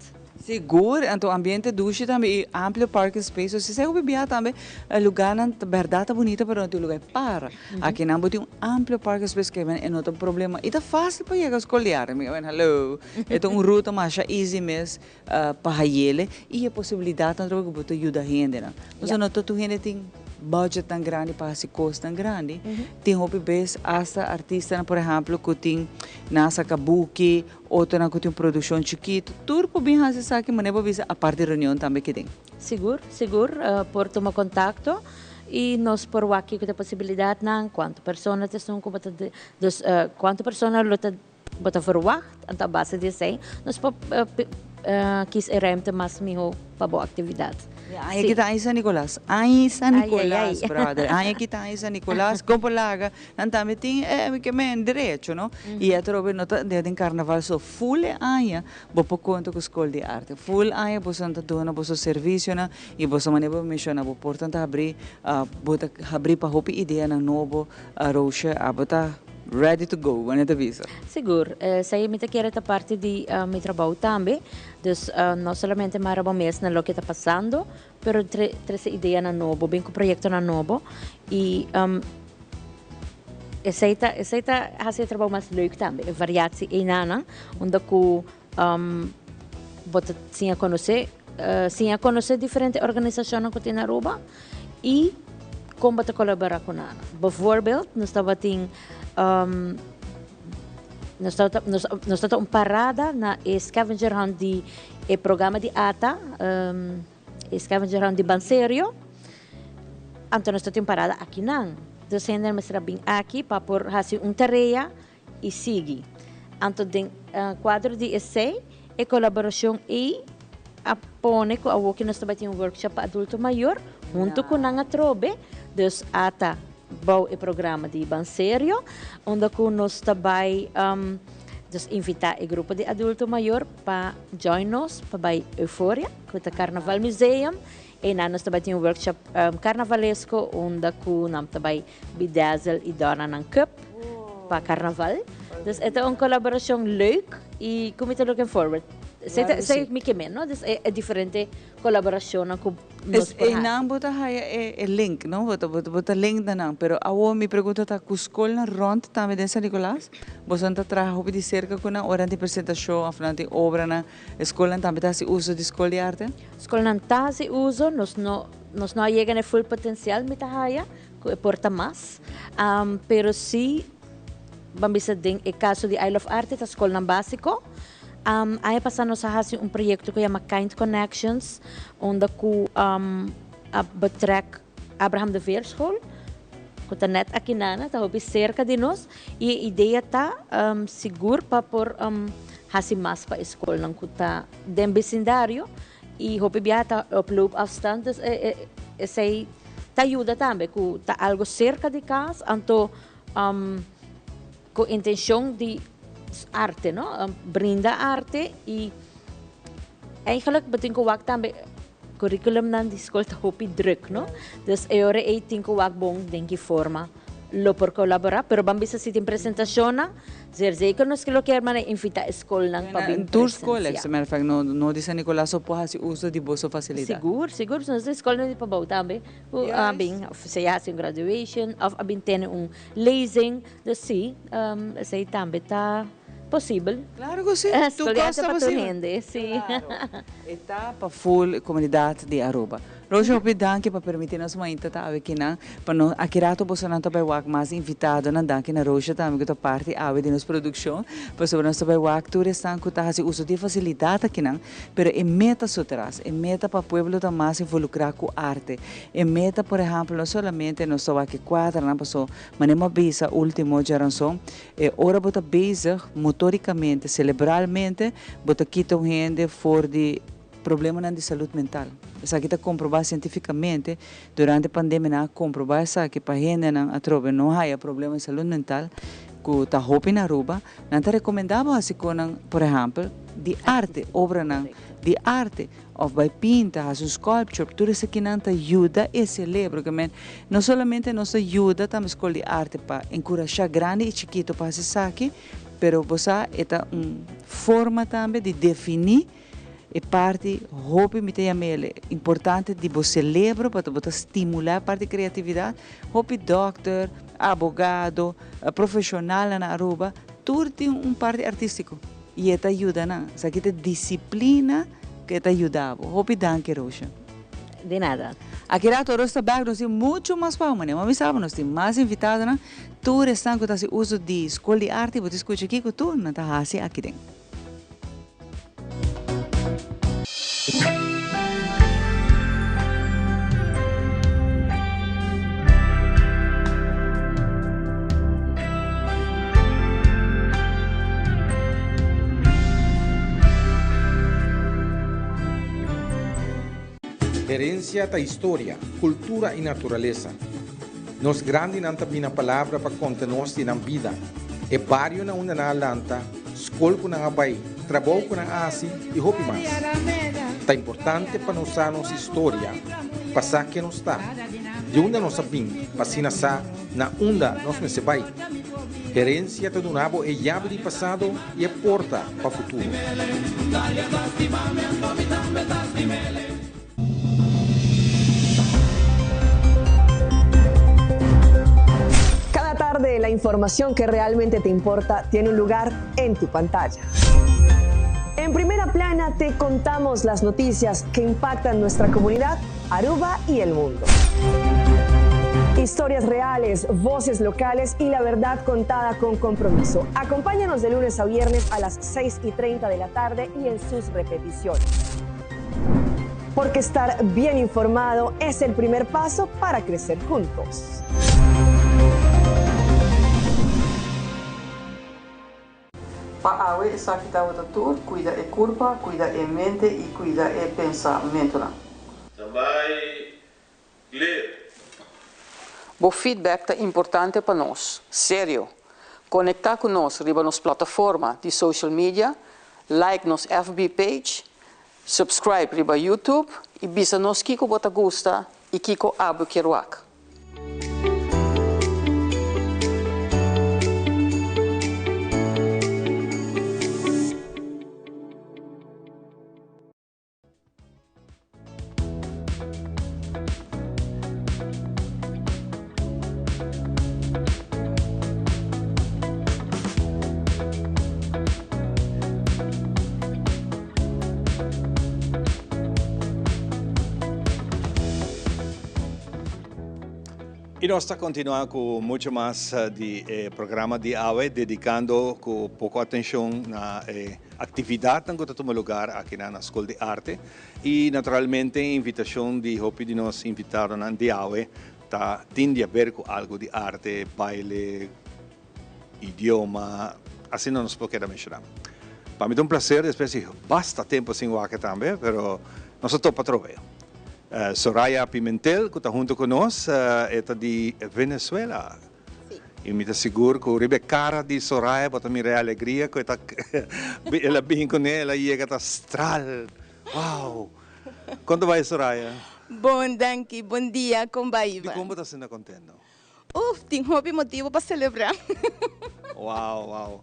Sigur, anto ambiente dushi tambe y amplio parking space. So si esey hopi biaha tambe e lugarnan ta berdad ta bunita pero no tin lugar di para. Aki nan bo tin un amplio parking space ke e no ta un problema y ta facil pa yega school di arte. Mi hallo, e ta un ruta masha easy mes pa hayele y e posibilidadnan trobe cu bo ta yuda hendenan. Pasobra no ta tur hende tin budgetnan grandi pa haci cosnan grandi. Tin hopi bes hasta artistanan por ehemplo cu tin nan a saca buki, otronan cu tin un produccion chikito. Tur por bin haci esaki manera bo bisa apart di reunion tambe keden. Sigur, sigur por tuma contacto y nos por wak kico ta e posibilidadnan, cuanto persona ta esun cu bo ta, dus cuanto persona lo ta Bo ta verwacht, anto a base di esei nos por kies e ruimte mas miho pa bo actividad. Ya, aña kita aña San Nicolas. Aña San Nicolas, brother. Aña kita aña San Nicolas. Con por laga? Nan tambe tin e ke men derecho, no? Y atrobe no ta den carnaval so. Full e aña bo por conta cu School di Arte. Full aña boso nan ta duna boso servicionan y boso manera bo menciona bo porta ta habri, bo ta habri pa hopi ideanan nobo. Roosje, abo ta ready to go, wanneer ta bisa? Sigur. Esei mi ta kere ta parti di mi trabou tambe. Dus no solamente mara bo mes na loke ta pasando, pero trese ideanan nobo, bin ku proyektonan nobo. I esei ta esei ta hasi e trabou mas leuk tambe, e variatsi einanan, unda ku bo ta siña konosé siña konosé diferente organisashonnan ku tin na Aruba i kon bo ta kolaborá ku nan. Bijvoorbeeld, nos tabatin nos tabata nos tabata un parada na e scavenger hunt di e programa di ata, e scavenger hunt di Banserio, anto nos tabatin un parada akinan. Dus hende mester a bin aki pa por hasi un tarea i sigui. Anto den kuadro di esei, e kolaborashon ei a pone ku awoki nos ta bai tin un workshop pa adulto mayor huntu ku nan atrobe, dus a ta bou e programa di Ban Serio, unda ku nos ta bai dus invitá e grupo di adulto mayor pa join nos pa bai Euphoria, ku ta Carnaval Museum. Einan nos ta bai tin un workshop carnavalesko unda ku nan ta bai bedazzle i dòrna nan cup pa carnaval. Dus e ta un colaboracion leuk i ku mi ta looking forward. Esei ta esei mi ke men, no? Dus e diferente colaboracionnan ku nos por hasi. Einan bo ta haya e link, no? Bo ta bo ta link na nan. Pero awor mi pregunta ta ku skolnan rònt tambe den San Nicolas boso nan ta traha hopi di serka ku nan ora nan tin presentashon òf nan tin obranan? E skolnan tambe ta hasi uso di Skol di Arte? Skolnan ta hasi uso, nos no nos no a yega na e full potencial mi ta haya ku e por ta mas, pero si ban bisa den e kaso di I Love Arte ta skolnan básiko. Aña pasá nos a hasi un proyekto ku yama Kind Connections unda ku a betrek Abraham de Veerschool ku ta nèt akinana, ta hopi serka di nos i e idea ta sigur pa por hasi mas pa e skolnan ku ta den besindario i hopi biaha ta op loopafstand, dus esei ta yuda tambe ku ta algu serka di kas anto ku intenshon di arte no, brinda arte i eigenlijk bo tin ku wak tambe Curriculumnan di skol ta hopi druk, no? Dus e ora ei tin ku wak bon den ki forma lo por kolaborá. Pero ban bisa si tin presentashonnan, zeer zeker nos lo kier manda invitá e skolnan pa bin Tur skol, as a matter of fact, no, no di San Nicolas so por hasi uso di boso fasilidat. Sigur, sigur. Nos tin skolnan di pabou tambe ku a bin, òf sea hasi un graduation òf a bin tene un lezing. Dus sí, esei tambe ta. Posibel. Claro cu si. Tur cos ta posibel. Claro. E ta pa full comunidad di Aruba. Roosje hopi danki pa permiti nos mainta ta awe kinan pa nos aki rato bosonan ta bay wak mas invitadonan danki na Roosje tambe cu ta parti awe di nos produccion pasobra nos ta bay wak tur esnan cu ta haci uso di e facilidad akinan pero e meta su tras e meta pa pueblo ta mas involucra cu arte e meta por ehempel no solamente nos ta wak e cuadranan paso manera mi a bisa ultimo djaranson E ora bo ta bezig motoricamente, celebralmente, bo ta kita un hende for di problemanan di salud mental. Esaki ta comproba cientificamente. Durante pandemia nan a comproba esaki pa hendenan atrobe no haya problema di salud mental. ku ta hopi na Aruba, nan ta rekomendá bo hasi konan, por ehèmpel, di arte, obranan di arte, òf bai pinta, hasi un sculpture, tur esakinan ta yuda e selebro. Ke men, no solamente nos ta yuda tambe skol di arte pa enkurashá grandi i chikito pa hasi esaki, pero bo sa e ta un forma tambe di definí E parti hopi mi ta yam'el importante di bo celebro pasobra bo ta stimula e parti creatividad. Hopi dokter, abogado, profesionalnan na Aruba tur tin un parti artistico y e ta yuda nan. Esaki ta disciplina cu e ta yuda bo. Hopi danki Roosje. De nada. Aki rato Roos ta bek nos tin mucho mas pa manera mi sa nos tin mas invitadonan tur esnan cu ta haci uso di Scol di Arte bo ta scucha kico tur nan ta haci aki den. Herencia ta historia, cultura y naturalesa. Nos grandinan ta bina palabra pa conta nos di nan bida, e bario na unda nan a lanta, skol ku nan a bai, trabou ku nan a hasi i hopi mas. Ta importante pa nos sa nos historia, pa sa ken nos ta, di unda nos a bin, pa asina sa na unda nos mester bai. Herensia ta duna bo e yabi di pasado i e porta pa futuro. Cada tarde la información que realmente te importa tiene un lugar en tu pantalla. En primera plana te contamos las noticias que impactan nuestra comunidad, Aruba y el mundo. Historias reales, voces locales y la verdad contada con compromiso. Acompáñanos de lunes a viernes a las 6 y 30 de la tarde y en sus repeticiones. Porque estar bien informado es el primer paso para crecer juntos. Pa awe esaki tabata tur, cuida e curpa, cuida e mente y cuida e pensamentonan. Tambay clear. Bo feedback ta importante pa nos. Serio! Conecta cu nos riba nos plataforma di social media, like nos FB page, subscribe riba YouTube y bisa nos kico bo ta gusta y kico abo kier wak. Y nos ta continua cu mucho mas di e programa di awe, dedicando cu poco atencion na e actividadnan cu ta tuma lugar aki na School di Arte. Y naturalmente invitacion di hopi di nos invitadonan di awe ta tin di haber cu algo di arte, baile, idioma, asina nos por keda menciona. Pa mi ta un placer despues di basta tempo sin wak tambe, pero nos a topa atrobe. Soraya Pimentel cu ta hunto cu nos, e ta di Venezuela. Y mi ta sigur cu riba e cara di Soraya bo ta mira e alegria cu e ta el a bin cune, el a yega ta stral. Wow! Con ta bay Soraya? Bon danki, bon dia, con bay Ivan? Dicon bo ta asina contento? Uf, tin hopi motibo pa celebra. Wow, wow.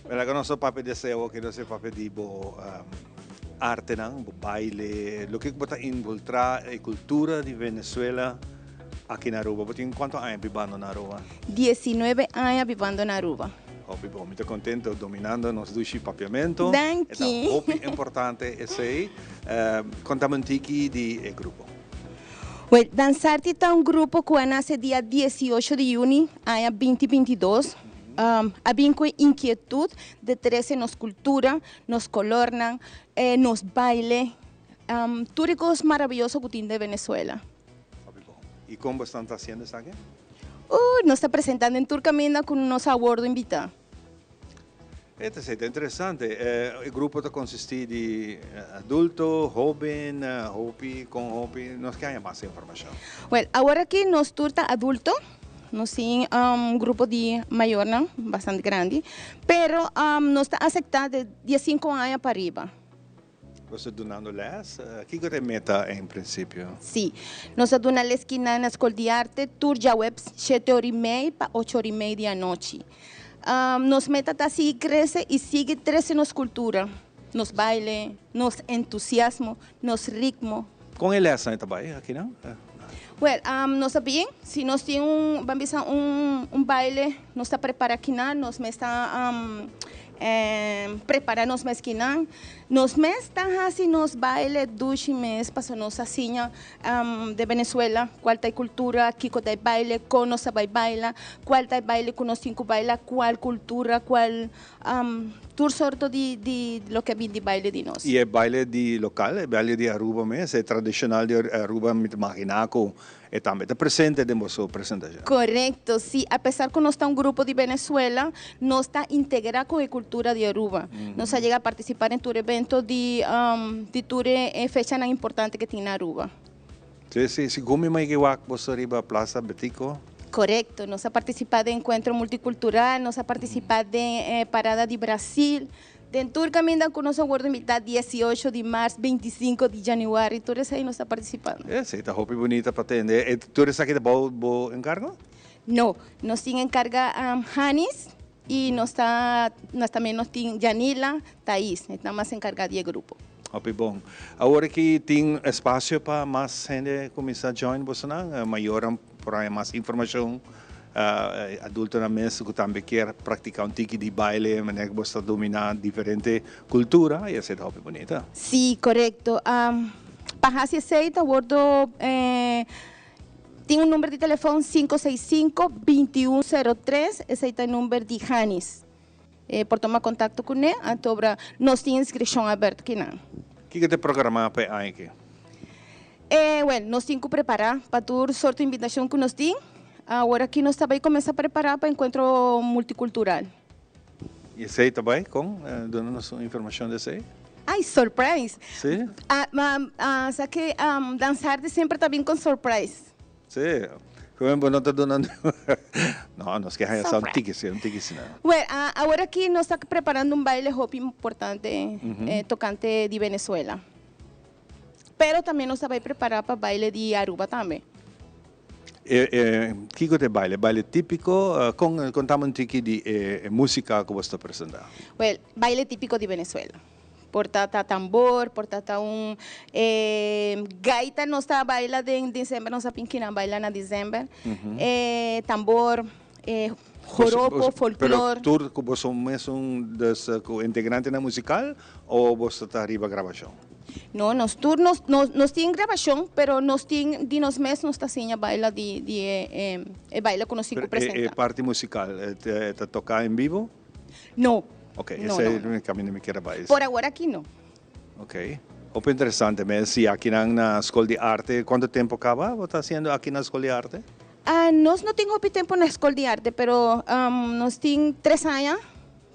Mira cu nos a papia di esey awo, nos a papia di bo artenan, bo baile, loke cu bo ta involucra e cultura di Venezuela aki na Aruba. Bo tin cuanto aña bibando na Aruba? Diecinuebe aña bibando na Aruba. Hopi bon, mi ta contento dominando nos dushi papiamento. Danki. E ta hopi importante esey. Contame un tiki di e grupo. Wel, Danzarte ta un grupo cu a nace dia diesiocho di juni aña binti bintidos. A bin cu e inkietud de trece nos cultura, nos colornan, nos baile, tur e cos maraviyoso cu tin den Venezuela. Hopi bon. Y con bo estan ta haciendo esaki? Nos ta presentando en tur caminda cu nos a wordo invita. E ta esei ta interesante. E grupo ta consisti di adulto, hoben, hopi, con hopi? Nos ke haña mas informacion. Wel, awor aki nos tur ta adulto. Nos tin un grupo di mayornan bastante grandi, pero nos ta acepta de 15 aña pa riba. Bo ta dunando les? Kico ta e meta en principio? Si, nos ta duna les kinan na Scol di Arte tur djaweps 7:30 pa 8:30 di anochi. Nos meta ta sigui crece y sigui trece nos cultura, nos baile, nos entusiasmo, nos ritmo. Con e lesnan ta bay akinan? Well, nos ta bien. Si nos tin un, ban bisa un baile, nos ta prepara akinan, nos mes ta prepara nos mes kinan. Nos mes ta haci nos baile dushi mes, pasobra nos a siña de Venezuela cual ta e cultura, kico ta e baile, con nos ta bay baila, cual ta e baile cu nos tin cu baila, cual cultura, cual tur sorto di loke a bin di baile di nos. Y e baile di local, e baile di Aruba mes, e tradicional di Aruba, mi ta imagina cu e tambe ta presente den boso presentacion. Correcto, si, a pesar cu nos ta un grupo di Venezuela, nos ta integra cu e cultura di Aruba. Nos a yega a participa den tur evento di tur e fechanan importante cu tin na Aruba. Si, segun mi mai wak boso riba Plaza Betico. Correcto, nos a participa den encuentro multicultural, nos a participa den Parada di Brasil, den tur caminda cu nos a wordo invita 18 di maart, 25 di januari, tur esey nos ta participando. Si, ta hopi bunita pa tende. Tur esaki ta bo encargo? No, nos tin encarga Hanis y nos tambe nos tin Janila, Thais, ta mas encarga di e grupo. Hopi bon. Awor aki tin espacio pa mas hende cuminsa join boso nan, mayor por haya mas informacion, adulto nan mes cu tambe kier practica un tiki di baile, manera cu bo ta domina diferente cultura, y esey ta hopi bunita. Si, correcto. Pa haci esey ta wordo tin un number di telefon 565-2103, esey ta e number di Hanis. Por tuma contacto cu ne, anto nos tin inscripcion abierto akinan. Kico ta programa pa e aña aki? Well, nos tin cu prepara pa tur sorto di invitacion cu nos tin. Awor aki nos ta bay cuminsa prepara pa encuentro multicultural. Y esey ta bay con? Duna nos un informacion di esey. Ay, surprise! Si? Ah, sa cu Danzarte semper ta bin cu surprise. Si. Como no ta dunando? No, nos kier haya un tiki, si, un tiki si. Well, awor aki nos ta preparando un baile hopi importante tocante di Venezuela. Pero tambe nos ta bay prepara pa baile di Aruba tambe. Kico ta e baile? Baile tipico? Conta mi un tiki di e musica cu bo ta presenta. Well, baile tipico di Venezuela. Por ta tambor, por ta un gaita nos ta baila den december, nos a pinkina baila na december. Tambor, joropo, folklore. Pero tur cu bo mes un des integrante na musical o bo ta riba grabacion? No, nos tur nos tin grabacion, pero nos tin di nos mes nos ta siña baila di e baile cu nos tin cu presenta. E parte musical, ta toca en vivo? No. Ok, No, esey no. e camino mi kier bay. Por awor aki no. Ok. Hopi interesante, mes. Si aki na Scol di Arte, cuanto tempo caba bo ta haciendo aki na Scol di Arte? Ah, nos no tin hopi tempo na Scol di Arte, pero nos tin 3 aña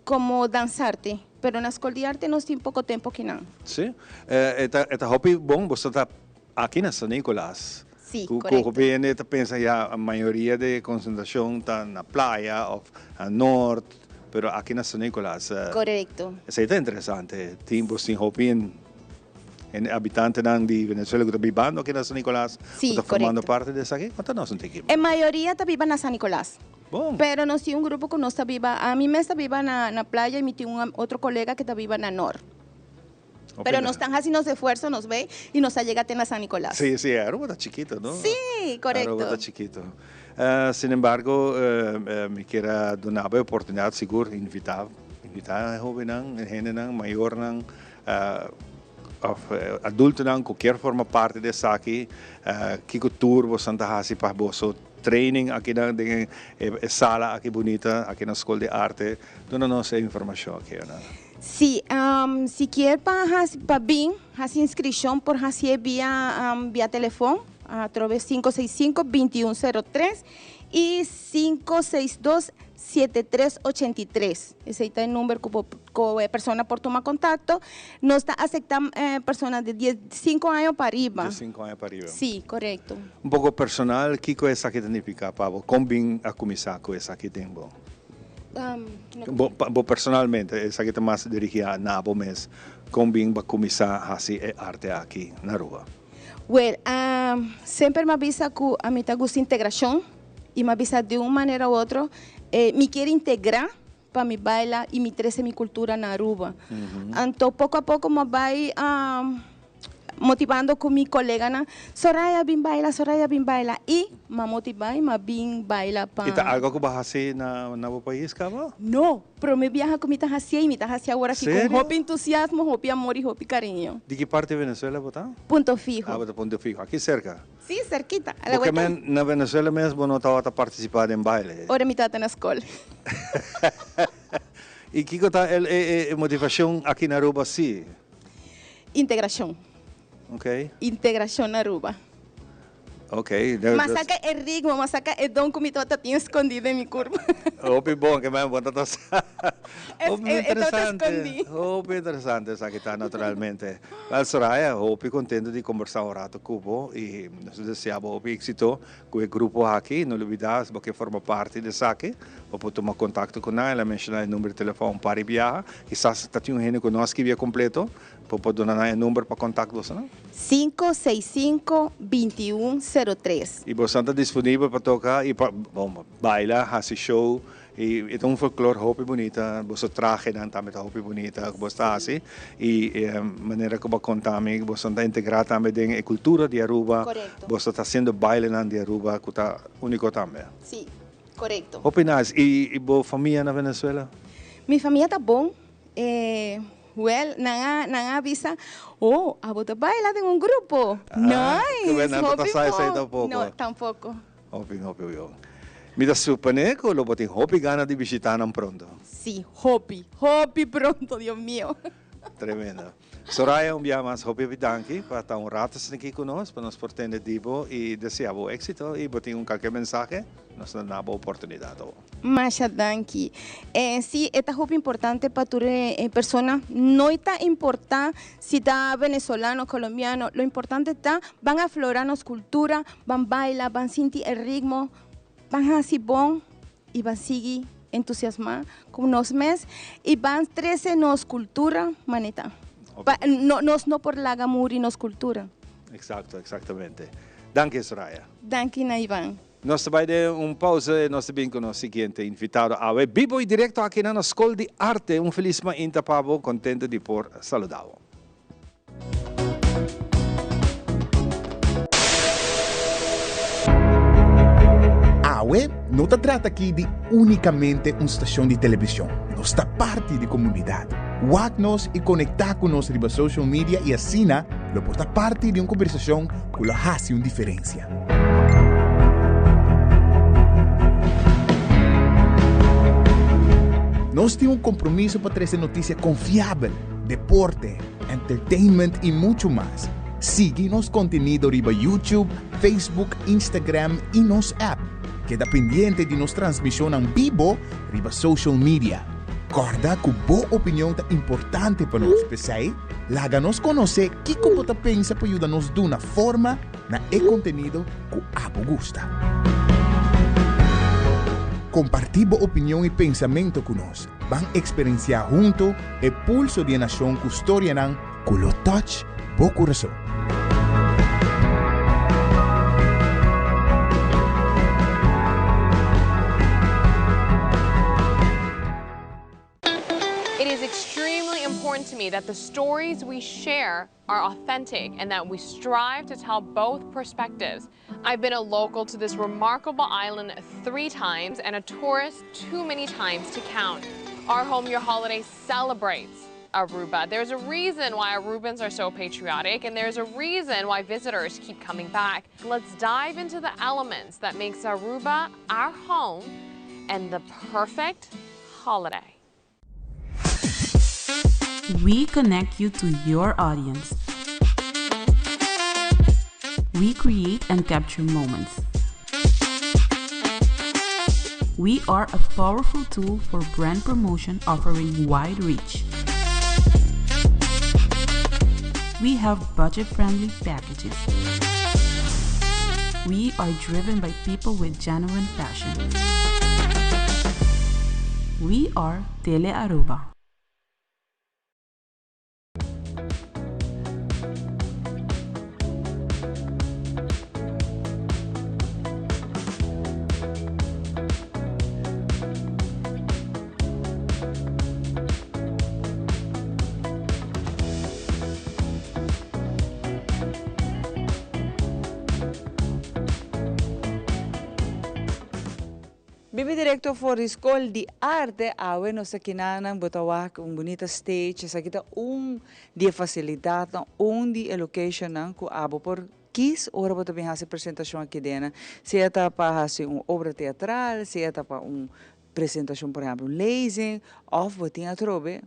como Danzarte. Pero na Scol di Arte nos tin poco tempo akinan. Si. E ta hopi bon, bo ta aki na San Nicolas. Si, Cu correcto. Cu hende ta pensa ya a mayoria di concentracion ta na Playa of na Noord, pero aki na San Nicolas. Correcto. Esey ta interesante. Tin bo tin hopi en habitantenan di Venezuela cu ta bibando aki na San Nicolas, cu ta formando parte di esaki. Conta nos un tiki. E mayoria ta biba na San Nicolas. Bon. Pero nos tin un grupo cu nos ta biba, ami mes ta biba na Playa y mi tin un otro colega cu ta biba na Noord. Pero nos ta haciendo esfuerzo, nos ve y nos llega na San Nicolás. Si, Aruba ta chikito, no? Si, correcto. Aruba ta chikito. Sin embargo, mi kier duna e oportunidad, sigur, invita hobennan, hendenan, mayornan, of adultonan cu kier forma parte di esaki, kico tur boso ta hasi pa boso training aki na den e sala aki bunita, aki na Scol di Arte. Duna nos informacion aki, no? Si, si kier pa bin, haci inscripcion por haci via telefon, a traves 565-2103 y 562. 7383. Esei ta e number ku bo ku e persona por tuma kontakto. Nos ta acepta persona di dies sinku aña pa riba. Dies sinku aña pa riba. Sí, korekto. Un poko personal, kiko esaki ta nifiká pa bo? Kon bin a kuminsá ku esaki den bo? Bo bo personalmente, esaki ta mas dirigí na bo mes. Kon bin bo a kuminsá hasi e arte aki na Aruba? Wel, semper mi a bisa ku ami ta gusta integrashon i mi a bisa di un manera u otro mi kier integrá pa mi baila i mi trese mi kultura na Aruba. Anto poko a poko mi a bai motivando ku mi koleganan, Soraya bin baila, Soraya bin baila i mi a motivá i mi a bin baila pa. I ta algo ku bo a hasi na bo pais kaba? No, prome biaha ku mi ta hasié i mi ta hasié awor aki ku hopi entusiasmo, hopi amor i hopi kariño. Di ki parti di Venezuela bo ta? Punto Fijo. Ah, bo ta Punto Fijo, aki serka? Sí, serkita, a la Bo ke vuelta. men na Venezuela mes bo no tabata partisipá den baile? Ora mi tabata na skol. I kiko ta e motivashon aki na Aruba sí? Integrashon. Ok. Integrashon na Aruba. Ok. M'a saka e ritmo, m'a saka e don ku mi tabata tin skondí den mi kurpa. Hopi bon ke men bo ta sa. Hopi E tabata interesante. skondí. Hopi interesante esaki ta naturalmente. Wel Soraya, hopi kontento di kombersá un rato ku bo i nos ta desea bo hopi éksito ku e grupo aki. No lubidá si bo ke forma parti di esaki, bo por tuma kontakto ku nan. El a menshoná e number di telefòn un par di biaha. Kisas ta tin un hende ku no a skibi e kompleto. Bo por duna nan e number pa contact bosonan? Cinco seis cinco binti un sero tres. Y bosonan ta disponibel pa toca y pa, bon, baila, haci show y e ta un folklor hopi bunita, boso trahenan tambe ta hopi bunita cu boso ta haci y e manera cu bo a conta mi bosonan ta integra tambe den e cultura di Aruba, Correcto. boso ta haciendo bailenan di Aruba cu ta unico tambe. Si, correcto. Hopi nice. Y bo famia na Venezuela? Mi famia ta bon. E Wel, nan a, nan a bisa, Oh, abo ta baila den un grupo. Ah, Nice! ke nan no ta Hopi sa esei bon. tampoco. No, tampoco. Hopi, hopi bon. Mi ta supone ku lo bo tin hopi gana di bishita nan pronto. Sí, hopi, hopi pronto, Dios mio. Tremendo. Soraya, un bia mas hopi hopi danki pa ta un rato esaki ku nos, pa nos por tende di bo i desea bo éksito i bo tin un kalker mensahe, nos ta duna bo oportunidat awo. Masha danki. E si, e ta hopi importante pa tur e persona. No ta importa si ta venezolano, colombiano, lo importante ta ban aflora nos cultura, ban baila, ban sinti e ritmo, ban haci bon y ban sigui entusiasma cu nos mes y ban trece nos cultura maneta. Pa no, nos no por laga muri nos cultura. Exacto, exactamente. Danki Soraya. Danki na Ivan. Nos ta bai den un pausa y nos ta bin cu nos siguiente invitado awe bibo y directo aki na nos Scol di Arte. Un feliz mainta pa bo, contento di por saluda bo. Awe no ta trata aki di unicamente un stacion di television, nos ta parti di comunidad. Wak nos y conecta cu nos riba social media y asina lo por ta parti di un conversacion cu lo haci un diferencia. Nos tin un compromiso pa trece noticia confiabel, deporte, entertainment y mucho mas. Sigui nos contenido riba YouTube, Facebook, Instagram y nos app. Keda pendiente di nos transmisionnan bibo riba social media. Corda cu bo opinion ta importante pa nos, p'esey laga nos conoce kico bo ta pensa pa yuda nos duna forma na e contenido cu abo gusta. Comparti bo opinion y pensamento cu nos. Ban experiencia hunto e pulso di e nacion cu storianan cu lo touch bo curason. It is extremely important to me that the stories we share are authentic and that we strive to tell both perspectives. I've been a local to this remarkable island three times and a tourist too many times to count. Our Home Your Holiday celebrates Aruba. There's a reason why Arubans are so patriotic and there's a reason why visitors keep coming back. Let's dive into the elements that makes Aruba our home and the perfect holiday. We connect you to your audience. We create and capture moments. We are a powerful tool for brand promotion offering wide reach. We have budget-friendly packages. We are driven by people with genuine passion. We are Tele Aruba. Bibi directo for di Skol di Arte, awe nos ta kinanan bo ta wak un bunita stage, esaki ta un di e facilidadnan, un di e locationnan cu abo por kis ora bo ta bin haci presentacion aki dena, sea ta pa haci un obra teatral, sea ta pa un presentacion por ehemplo un lezing, of bo tin atrobe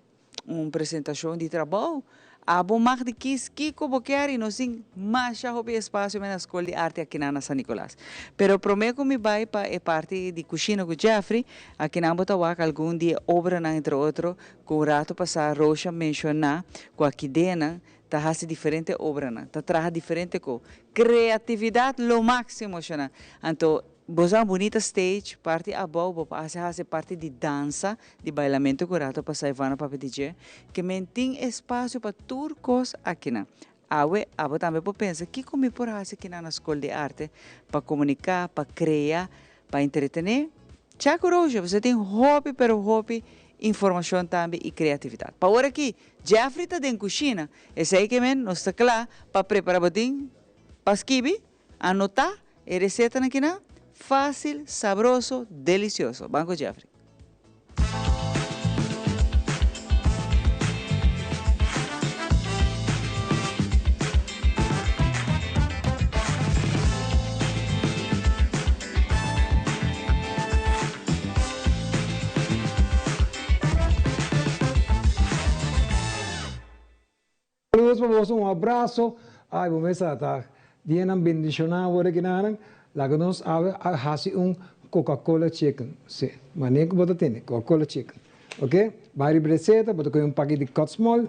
un presentacion di trabou. Abo mag di kis kico bo kier y nos tin masha hopi espacio na School di Arte akinan na San Nicolas. Pero prome cu mi bay pa e parti di cushina cu Jeffrey, akinan bo ta wak algun di e obranan entre otro cu un rato pasa Rosha menciona cu akidenan ta haci diferente obranan, ta traha diferente co. Creatividad lo maximo shona. Anto Bo sa bunita stage, parti abou bo por hasi hasi parti di dansa, di bailamento ku rato pa Saivana papia di dje, ke men tin espasio pa tur kos akinan. Awe abo tambe por pensa kiko mi por hasi kinan na skol di arte pa komuniká, pa krea, pa entretené? Chaco Roosje, bo sa tin hopi pero hopi informashon tambe i kreatividat. Pa ora aki Jeffrey ta den kushina, esei ke men nos ta kla pa prepara bo tin pa skibi? Anotá e resetanan kinan, fácil, sabroso, delicioso. Ban cu Jeffrey. Saludos pa boso un abrazo ay bo mesa ta dianan bendiciona awor aki nanan laga nos awe a haci un coca cola chicken si mane cu bo ta tene coca cola chicken ok bay riba receta bo ta coge un paki di cut small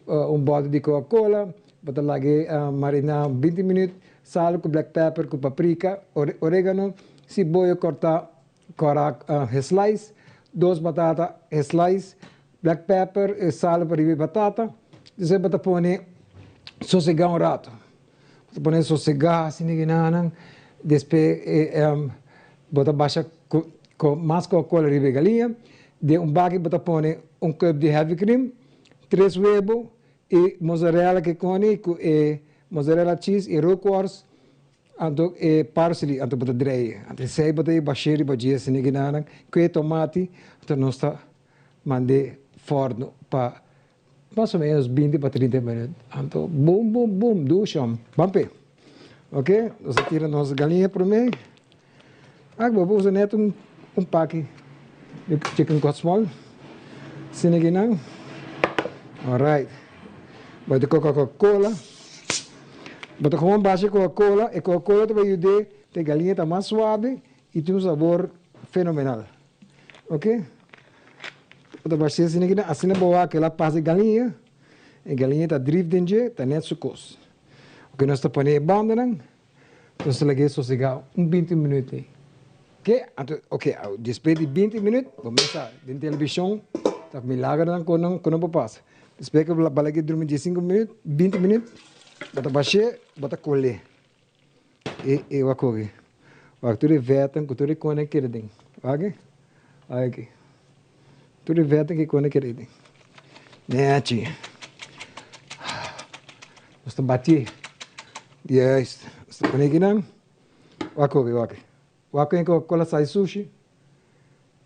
un bote di coca cola bo ta lage marina binti minuut sal cu black pepper cu paprika oregano siboyo corta Kora e slice, dos batata e slice, black pepper e sal pa riba e batata, despues bo ta pone sosega un rato, bo ta pone sosega asina ginanan, despues bo ta basha mas coca cola riba e galiña, den un baki bo ta pone un cup di heavy cream, tres webo y mozzarella ke koni ku e mozzarella cheese y rookworst. Anto e parsley anto bo ta drei. Anto esei bo ta e bashé riba dje asina ginanan ku e tomati anto nos ta mand'é fòrnu pa mas o menos binti pa trinta minüt. Anto bum bum bum dushi hòm. Ban p'e. Ok nos a tira nos galiña promé. Ak bo por usa nèt un un paki di chicken cut small asina ginan. Alright. Bo ta coca cola. Bo ta gewoon basha coca cola, e coca cola ta bai yud'é pa e galiña ta mas suabe y tin un sabor fenomenal. Ok. Bo ta bash'é asina kinan, asina bo wak el a pasa e galiña, e galiña ta drif den dje, ta net su kos. Ok, nos ta pone e bandanan, nos ta lag'é sosegá un binti minüt ei. Ok, anto, ok, despues di binti minüt, bo mester sa, den televishon ta milagernan ku nan ku nan por pasa. Despues ku bo lag'é drumi diesinku minüt, binti minüt, bo ta bash'é, bo ta kol'é. E e wak oki. Wak tur e vètnan ku tur e kone keda den. Wak e? Wak aki. Tur e vètnan ku e kone keda den. Nèchi. Nos ta batié. Juist. Nos ta pone akinan. Wak oki, wak. Wak ken ku kola sai sushi.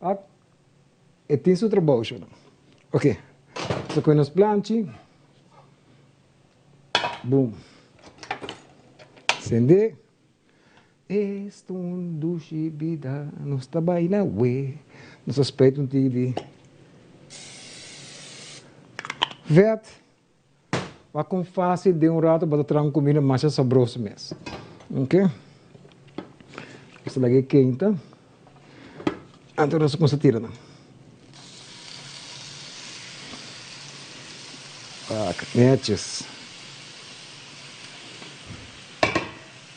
Wak. E tin su trabou shona. Ok. Nos ta kohe nos planchi. Boom. Sende. Esta un dushi bida nos ta baila we. Nos ta spuit un tiki di vet. Wak kon fácil den un rato bo ta traha un kumida masha sabroso mes. Ok. Nos ta laga e keinta. Anto nos a kumsa tira nan. Wak, netjes.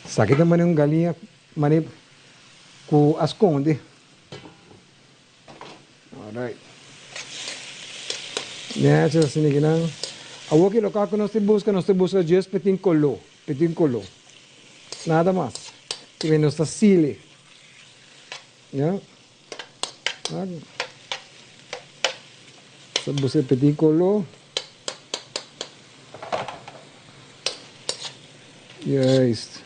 Esaki ta mane un galiña mane ku a skonde. Alright. Netjes asina aki nan. Awor ki loka ku nos ta buska, nos ta buska just pa tin koló, pa tin koló. Nada mas. Kimen nos ta sile. Ya. Nos ta buska pa tin koló. Juist.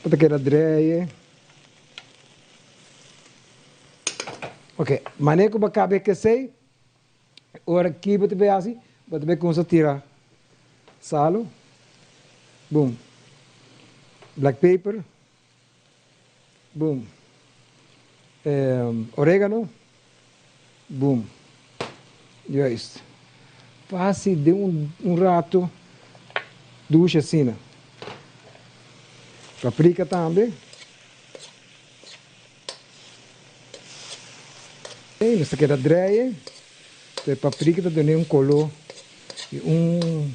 Bo ta keda dreye. Ok, manera ku bo kaba e kesei, ora ki bo ta bai hasi, bo ta bai kumsa tira salo, boom, black paper, boom, oregano, boom, juist. Fasi den un rato dushi asina. Paprika tambe. Nos ta keda dreye, e paprika ta duna un kolo i un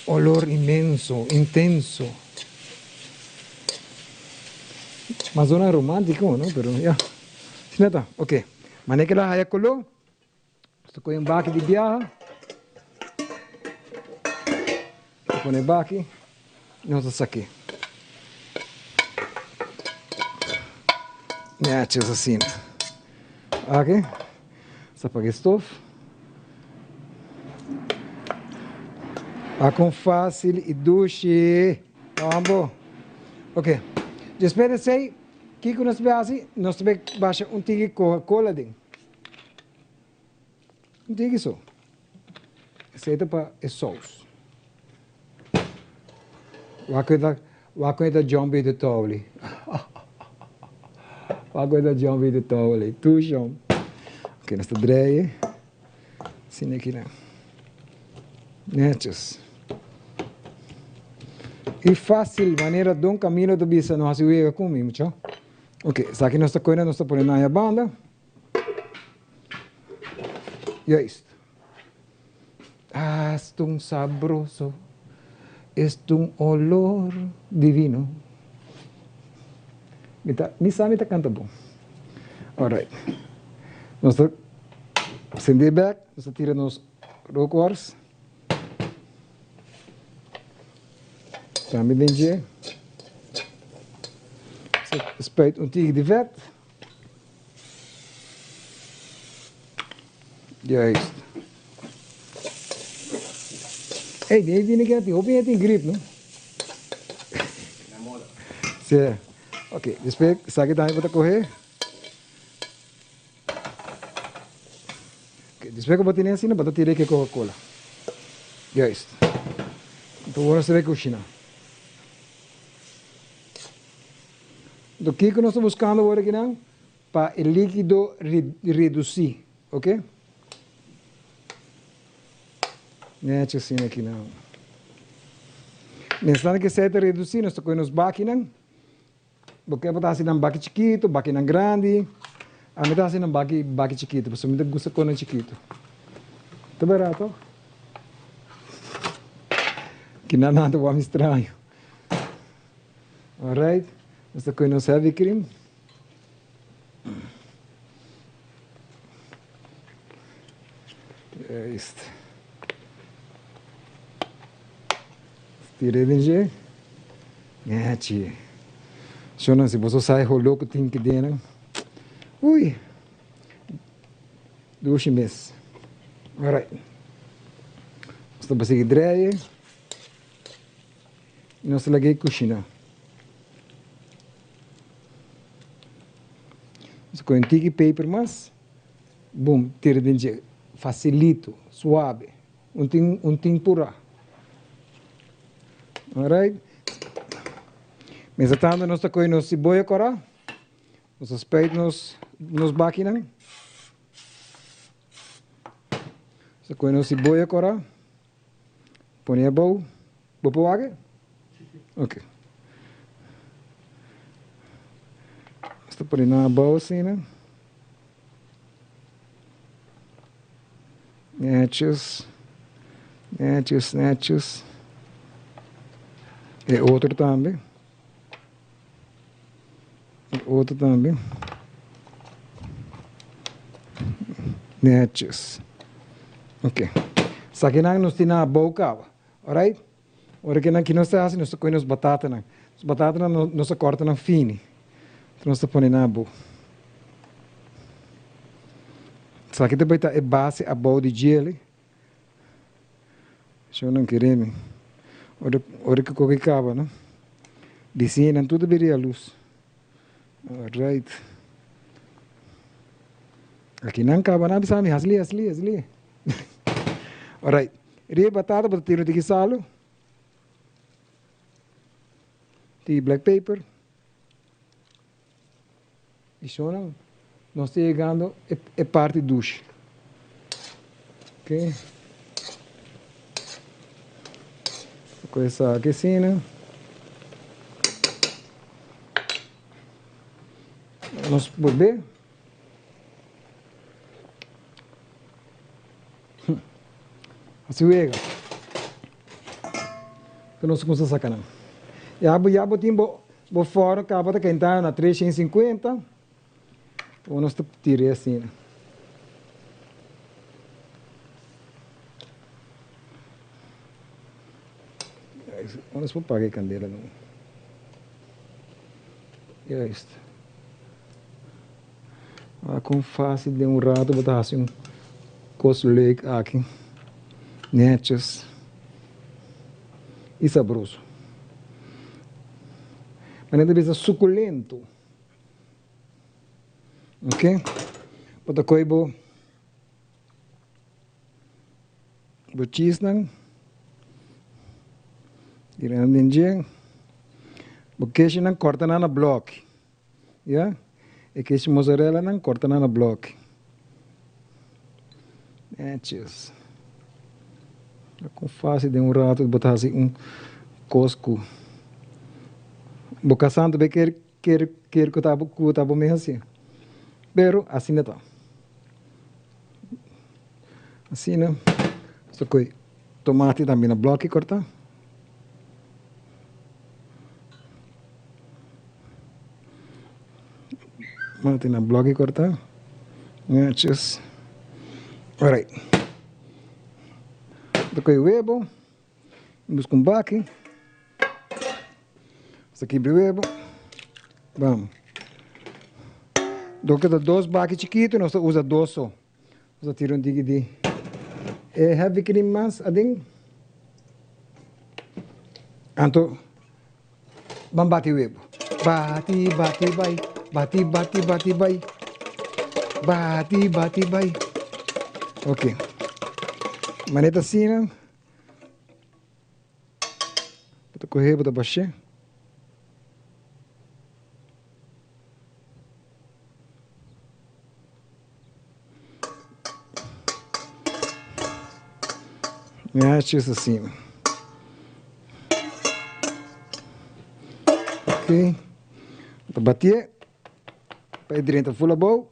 olor inmenso, intenso. Mas zona romantiko, no? Pero ya, asina ta. Ok, manera ke la haya kolo, nos ta kohe un baki di biaha, nos ta pone e baki i nos ta sak'é. Nètjes asina. Oke, nos ta paga e stof. Wak kon fásil i dushi. Bambo. Oke, despues di esei, kiko nos ta bai hasi? Nos ta bai basha un tiki Coca-Cola aden. Un tiki so. Esei ta pa e sous. Wak ku ta wak ku e ta jump uit de touli. Wak ku e ta jump uit de touli. Tushon. Oké, nos ta drei asina aki nan. Netjes. I fásil manera Don Camilo ta bisa no hasi wega ku mi mucha. Oké, esaki nos ta kohe nos ta pone nan e banda. Juist. Ah, es un sabroso, es un olor divino. Mi ta, mi sa mi ta canta bon. Alright. Nos ta sende bek, nos ta tira nos rookworst. Tambe den dje. Spuit un tiki di vet. Juist. Ey, die tiene que hopi tin grip, no? Sí. Ok, después saque también para coger. Ok, después que tiene así, no tira que Coca-Cola. Juist. Entonces, bueno, se ve cocina. Entonces, kiko nos ta buscando awor aki nan? Pa e likido reduci, ok? Nechi asina aki nan. Mientras tanto esei ta reduci, nos ta coge nos bakinan. Bo ke bo ta haci nan baki chikito, bakinan grandi. Ami ta haci nan baki baki chikito, pasobra mi ta gusta coge nan chikito. Ta berdad toch? Kinan nan ta wak mi straño. Alright, nos ta koe nos heavy cream. Juist. Tira den dje. Nechi. Shona, si boso sa e holó ku tin ki den. Ui. Dushi mes. Alright. Nos ta sigui dreye. Nos ta laga e kushina. Nos ta kohe un tiki peper mas, bum, tira den dje. Fasilito, suabe, un tin un tin purá. Alright. Mientras tanto nos ta kohe nos siboya kòrá, nos ta spuit nos nos bakinan. Nos ta kohe nos siboya kòrá. Pone abou. Bo por wak e? Ok. Nos ta pone nan abou asina. Netjes, netjes, netjes. E otro tambe. E otro tambe. Netjes. Ok. Sakinan nos tin na abou kaba. Alright? Ora ke nan ki nos ta hasi, nos ta kohe nos batatanan. Nos batatanan nos ta kòrta nan fini. Enton nos ta pone nan abou. Esaki ta bai ta e base abou di djele. Shon nan kere mi. Ora ora ke koki kaba no. Bisiñanan tur ta bira yalus. Alright. Aki nan kaba nan a bisa mi hasli hasli hasli. Alright. Riba e batata bo ta tira un tiki salu. Tiki black paper. Y shonnan nos ta yegando e parti dushi. Ok. Cu esaki asina. Nos bolbe. Así wega. Cu nos cuminsa saca nan. Ya bo ya bo tin bo bo forno caba ta kenta na 350. Bo nos ta tira asina. Nos por paga e candela no. Juist. Wak kon fácil den un rato bo ta hasi un kos leuk aki. Netjes i sabroso. Manera ta bisa sukulento. Ok. Bo ta kohe bo bo cheesenan tira nan den dje. Bo keshinan kòrta nan na blòki. Ya, e keshi mozzarella nan corta nan na bloki. Netjes. Ta con facil den un rato bo ta haci un cos cu bo casa ta bay kere kere kere cu ta cu ta bo mes haci. Pero asina ta. Asina. So cu tomate tambe na bloki corta. Mati na bloki kortá. Netjes. Alright. Ta kohe webo. Buska un baki. Nos ta kibra e webo. Bam. Dor ku ta dos baki chikitu nos ta usa dos so. Nos ta tira un tiki di e heavy cream mas aden. Anto ban bati webo. Bati, bati bai, bati, bati, bati bai. Bati, bati bai. Ok. Manera ta asina. Bo ta kohe, bo ta bash'é. Netjes asina. Ok. Ta batié pa e drenta full abou.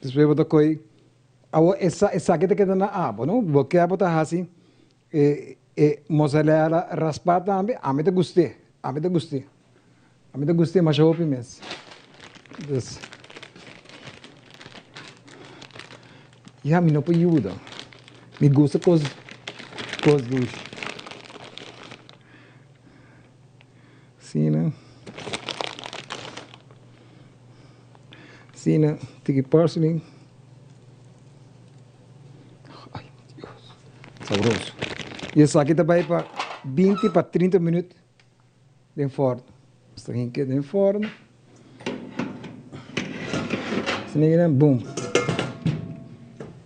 Despues bo ta kohe, awor esaki ta keda na abo no, bo ke bo ta hasi E e mozzarella raspá tambe, ami ta gust'é, ami ta gust'é. Ami ta gust'é masha hopi mes. Dus, ya mi no por yuda. Mi gusta kos kos dushi. Asina. Asina, tiki parsley. Ay, Dios. Sabroso. Y esaki ta bay pa 20 pa 30 minuut den forno. Esta hinke den forno. Asina boom.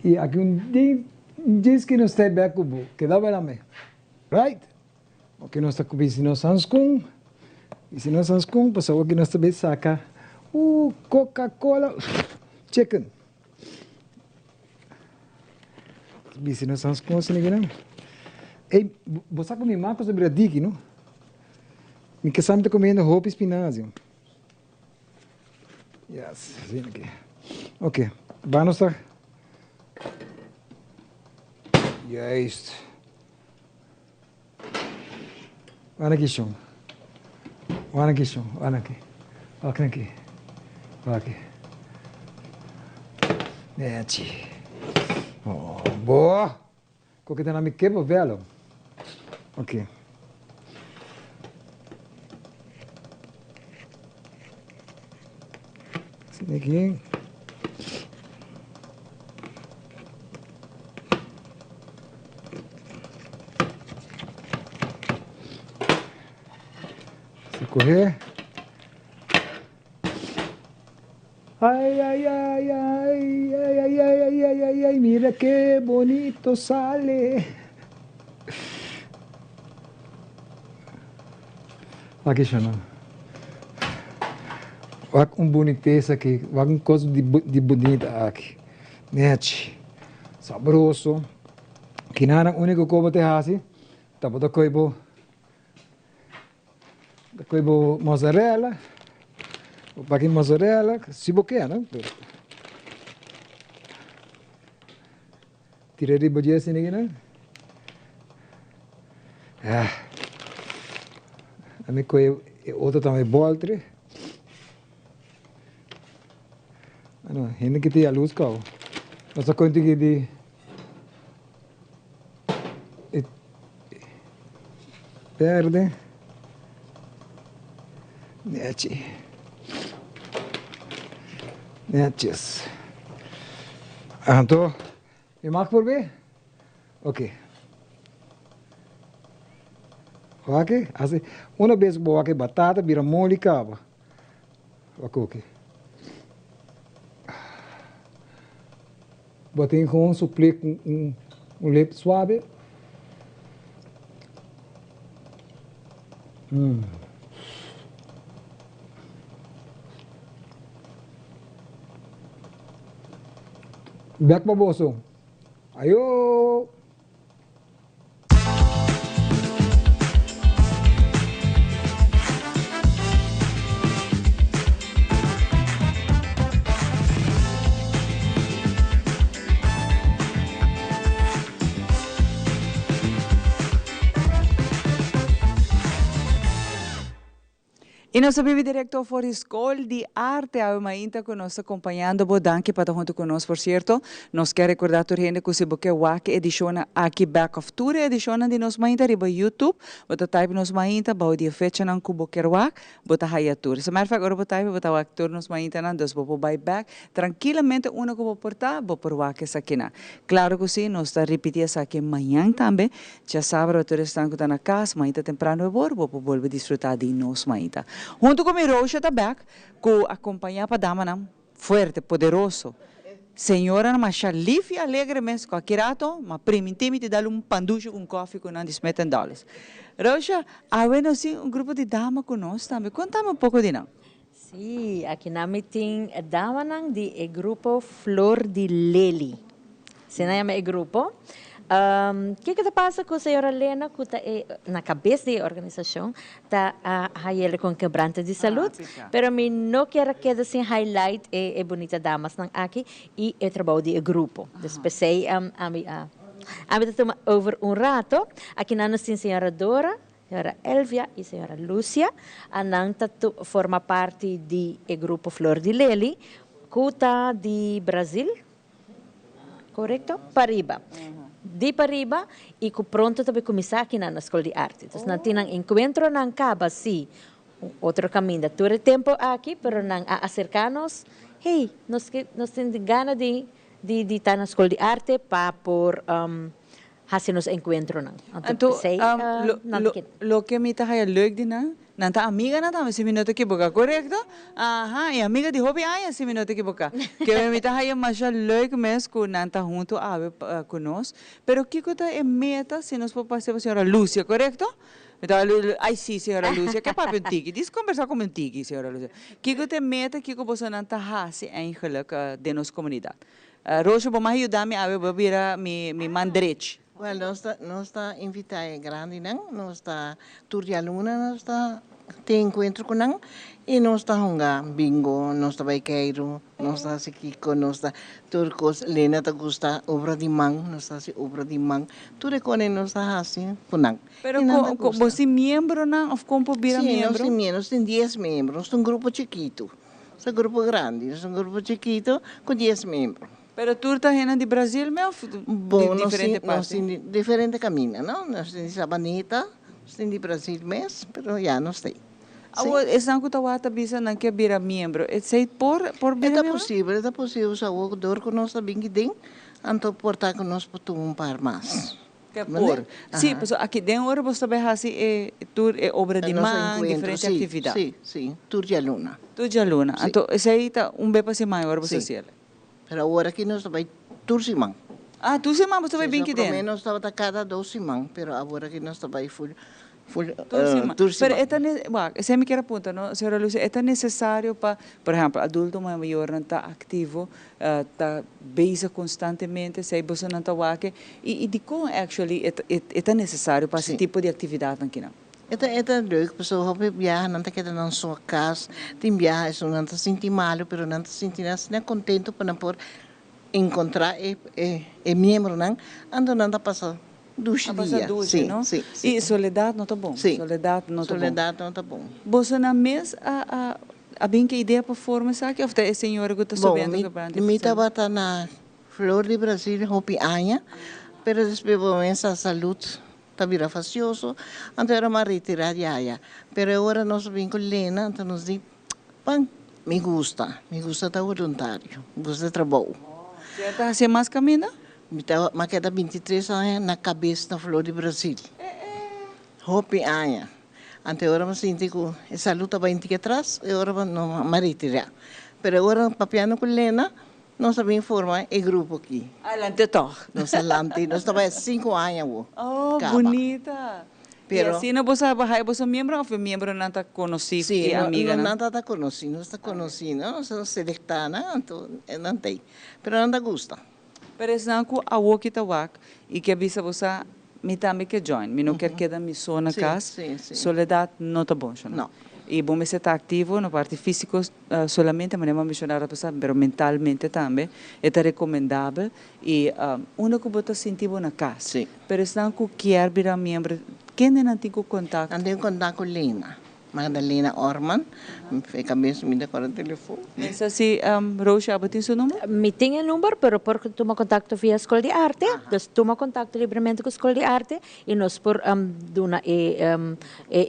Y aki un djis ki nos ta bek ku bo. Keda bay na me. Right? Oke nos ta bisti nos hanskun. Bisti nos hanskun pasobra oki nos ta bay saka Coca-Cola chicken. Bisti nos hanskun asina kinan. Ey, bo sa ku mi mako sa bira diki, no? Mi ke sa mi ta komiendo hopi spinazi. Yes, asina aki. Ok, ban nos ta. Juist. Wan aki shon. Wan aki shon. Wan aki. Wak aki. Wak aki. Nechi. Oh, boa. Koke ta na mi kepo velo. Ok. Asina aki. Se correr. Ay, ay, ay, ay, ay, ay, ay, ay, ay, ay, ay, mira qué bonito sale. Wak isho no. Wak un bunitesa aki, wak un kos di di bunita aki. Nechi, sabroso. Kinanan úniko ku bo te hasi ta bo ta kohe bo ta kohe bo mozzarella, bo paki mozzarella, si bo ke no, pero tira riba dje asina kinan. Ah, ami kohe e otro tambe boltre. Ano, hende ki ta yaluz kau. Nos a konta ki di e berde. Nechi. Netjes. Anto, mi mag probe? Ok. Wak e, asi, una bes ku bo wak e batata bira moli kaba. Wak oki. Bo tin gewoon supli ku un un lip suabe. Mm. Bek pa boso. Ayo! Y nos a bibi directo for di School di Arte awe mainta cu nos ta compañando bo. Danki pa ta hunto cu nos. Por cierto, nos kier recorda tur hende cu si bo ke wak e edicionnan aki back of tur e edicionnan di nos mainta riba YouTube, bo ta type nos mainta bao di e fechanan cu bo kier wak, bo ta haya tur. As a matter of fact, ora bo type bo ta wak tur nos maintanan, dus bo por bay back trankilamente unda cu bo por ta, bo por wak esakinan. Claro cu si, nos ta ripiti esaki mañan tambe. Djasabra tur esnan ku ta na kas mainta temprano e bor bo por bolbe disfrutá di nos mainta. Huntu ku mi Roosje ta bèk ku akompañá pa damanan fuerte, poderoso. Señoranan masha lif i alegre mes ku aki rato ma primintí mi ti dal un pandushi ku un kòfi ku nan di Smith and Dollars. Roosje, awe nos tin un grupo di dama ku nos tambe. Kontami un poko di nan. Sí, aki nan mi tin damanan di e grupo Flor di Leli. Asina nan yama e grupo. Kiko ta pasa ku señora Lena ku ta e na kabes di e organisashon ta a hayele kon kebrante di salud, pero mi no kier a keda sin highlight e bunita damasnan aki i e trabou di e grupo. Dus p'esei ami a ami ta tuma over un rato. Aki nan nos tin señora Dora, Señora Elvia y señora Lucia a nan ta forma parti di e grupo Flor di Leli cu ta di Brazil, corecto? Pariba. Di pariba y cu pronto ta bay cuminsa aki nan na School di Arte. Entonces nan tin nan encuentronan caba si un otro caminda tur e tempo aki pero nan a acerca nos, hey, nos ke nos tin gana di di ta na School di Arte pa por Hasi nos enkuentronan. Anto, loke mi ta haya leuk di nan, nan ta amiganan tambe si mi no ta ekiboká, korekto? Aha, i amiga di hopi aña si mi no ta ekiboká. Ke mi ta haya masha leuk mes ku nan ta huntu awe ku nos. Pero kiko ta e meta si nos por pasa pa señora Lucia, korekto? Mi ta ay si señora Lucia, ke papia un tiki? Dis kombersá ku mi un tiki, señora Lucia. Kiko ta e meta, kiko bosonan ta hasi eigenlik den nos komunidat? Roosje, bo mag yuda mi awe, bo bira mi mi man drech. Wel, nos ta nos ta invita e grandinan, nos ta tur dialuna nos ta. Tin enkuentro ku nan i nos ta hunga bingo, nos ta bai keiru, nos ta hasi kiko, nos ta tur kos. Lena ta gusta obra di man, nos ta hasi obra di man. Tur e kos nos ta hasi ku nan. Pero ko bo tin miembronan òf kon por bira miembro? Sí, nos tin miembro, nos tin dies miembro. Nos ta un grupo chikitu. Nos ta un grupo grandi, nos ta un grupo chikitu ku dies miembro. Pero tur ta hennan di Brazil me òf di diferente parti? Nos tin di diferente kaminda, no? Nos tin di Sabaneta, nos tin di Brazil mes, pero ya nos ta ei. Awor, esnan ku ta wak ta bisa nan ke bira miembro, esei por por bira miembro? E ta posibel, e ta posibel. Sa awor dor ku nos ta bin aki den, anto por ta ku nos por tuma un par mas. Ke por. Sí, pasobra aki den ora bo ta bai hasi e tur e obra di man, diferente aktividat. Sí, sí, tur djaluna. Tur djaluna. Anto esei ta un be pa siman e ora bo ta hasiel? Pero awor aki nos ta bai tur siman. Ah, tur siman bo ta bai bin ki den? Prome nos tabata kada dos siman, pero awor aki nos ta bai full, full, Tur siman. tur siman. Pero e ta, wak, esei mi kier a punta, no, señora Lucia, e ta necesario pa, por ehempel, adulto mayornan ta activo, ta bezig constantemente, esei bosonan ta wak, y, y dicon actually e ta, e ta necesario pa haci tipo di actividadnan kinan? E ta e ta leuk pasobra hopi biaha nan ta keda nan so kas, tin biaha esun nan ta sinti malu pero nan ta sinti nan asina kontentu pa nan por enkontrá e e miembronan, anto nan ta pasa dushi A pasa dia. dushi, Sí, no? sí, sí. I soledat no ta bon. Sí. Soledat no ta bon. Soledat no ta bon. Bosonan mes a a a bin ke idea pa forma esaki òf ta e señora ku ta Bon, subiendo mi ke brandi mi tabata na Flor di Brasil hopi aña, pero despues bo mesa salud Ta bira fasioso, anto era mas retira di aya. Pero e ora nos a bin cu Lena, anto nos di, Pan, mi gusta, mi gusta ta voluntario, mi gusta trabou. Bo ta haci mas caminda? Mi ta, mi a keda bintitres aña na cabes na Flor di Brasil. Hopi aña. Anto e ora mi a sinti cu e salud ta bay un tiki atras, e ora mi a retira. Pero e ora papiando cu Lena, Nos a bin forma e grupo aki. Adelante tog. Nos adelante. Nos ta bai sinku aña awo. Oh, Kaba. bunita. Pero. I asina bo sa baha e boso miembro of e miembronan ta konosí Sí, i amiganan? nan ta konosí. Nos ta konosí, no? Nos ta selektá nan, anto nan ta ei. Pero nan ta gusta. Pero esnan ku awo ki ta wak i ke bisa bo sa, mi tambe ke join, mi no kier keda mi so na kas, soledat no ta bon, sho no? I bo mester ta aktivo na parti físiko solamente, manera mi a menshoná rato pasá, pero mentalmente tambe e ta rekomendabel i unda ku bo ta sinti bo na kas. Pero esnan ku kier bira miembro, kende nan tin ku kontakto? Nan tin ku kontakto ku Lena. Magdalena Orman, e kabes mi ta kòrda telefon. Mesa si Roosje abo tin su number? Mi tin e number, pero por tuma kontakto via Skol di Arte. Dus tuma kontakto libremente ku Skol di Arte i nos por duna e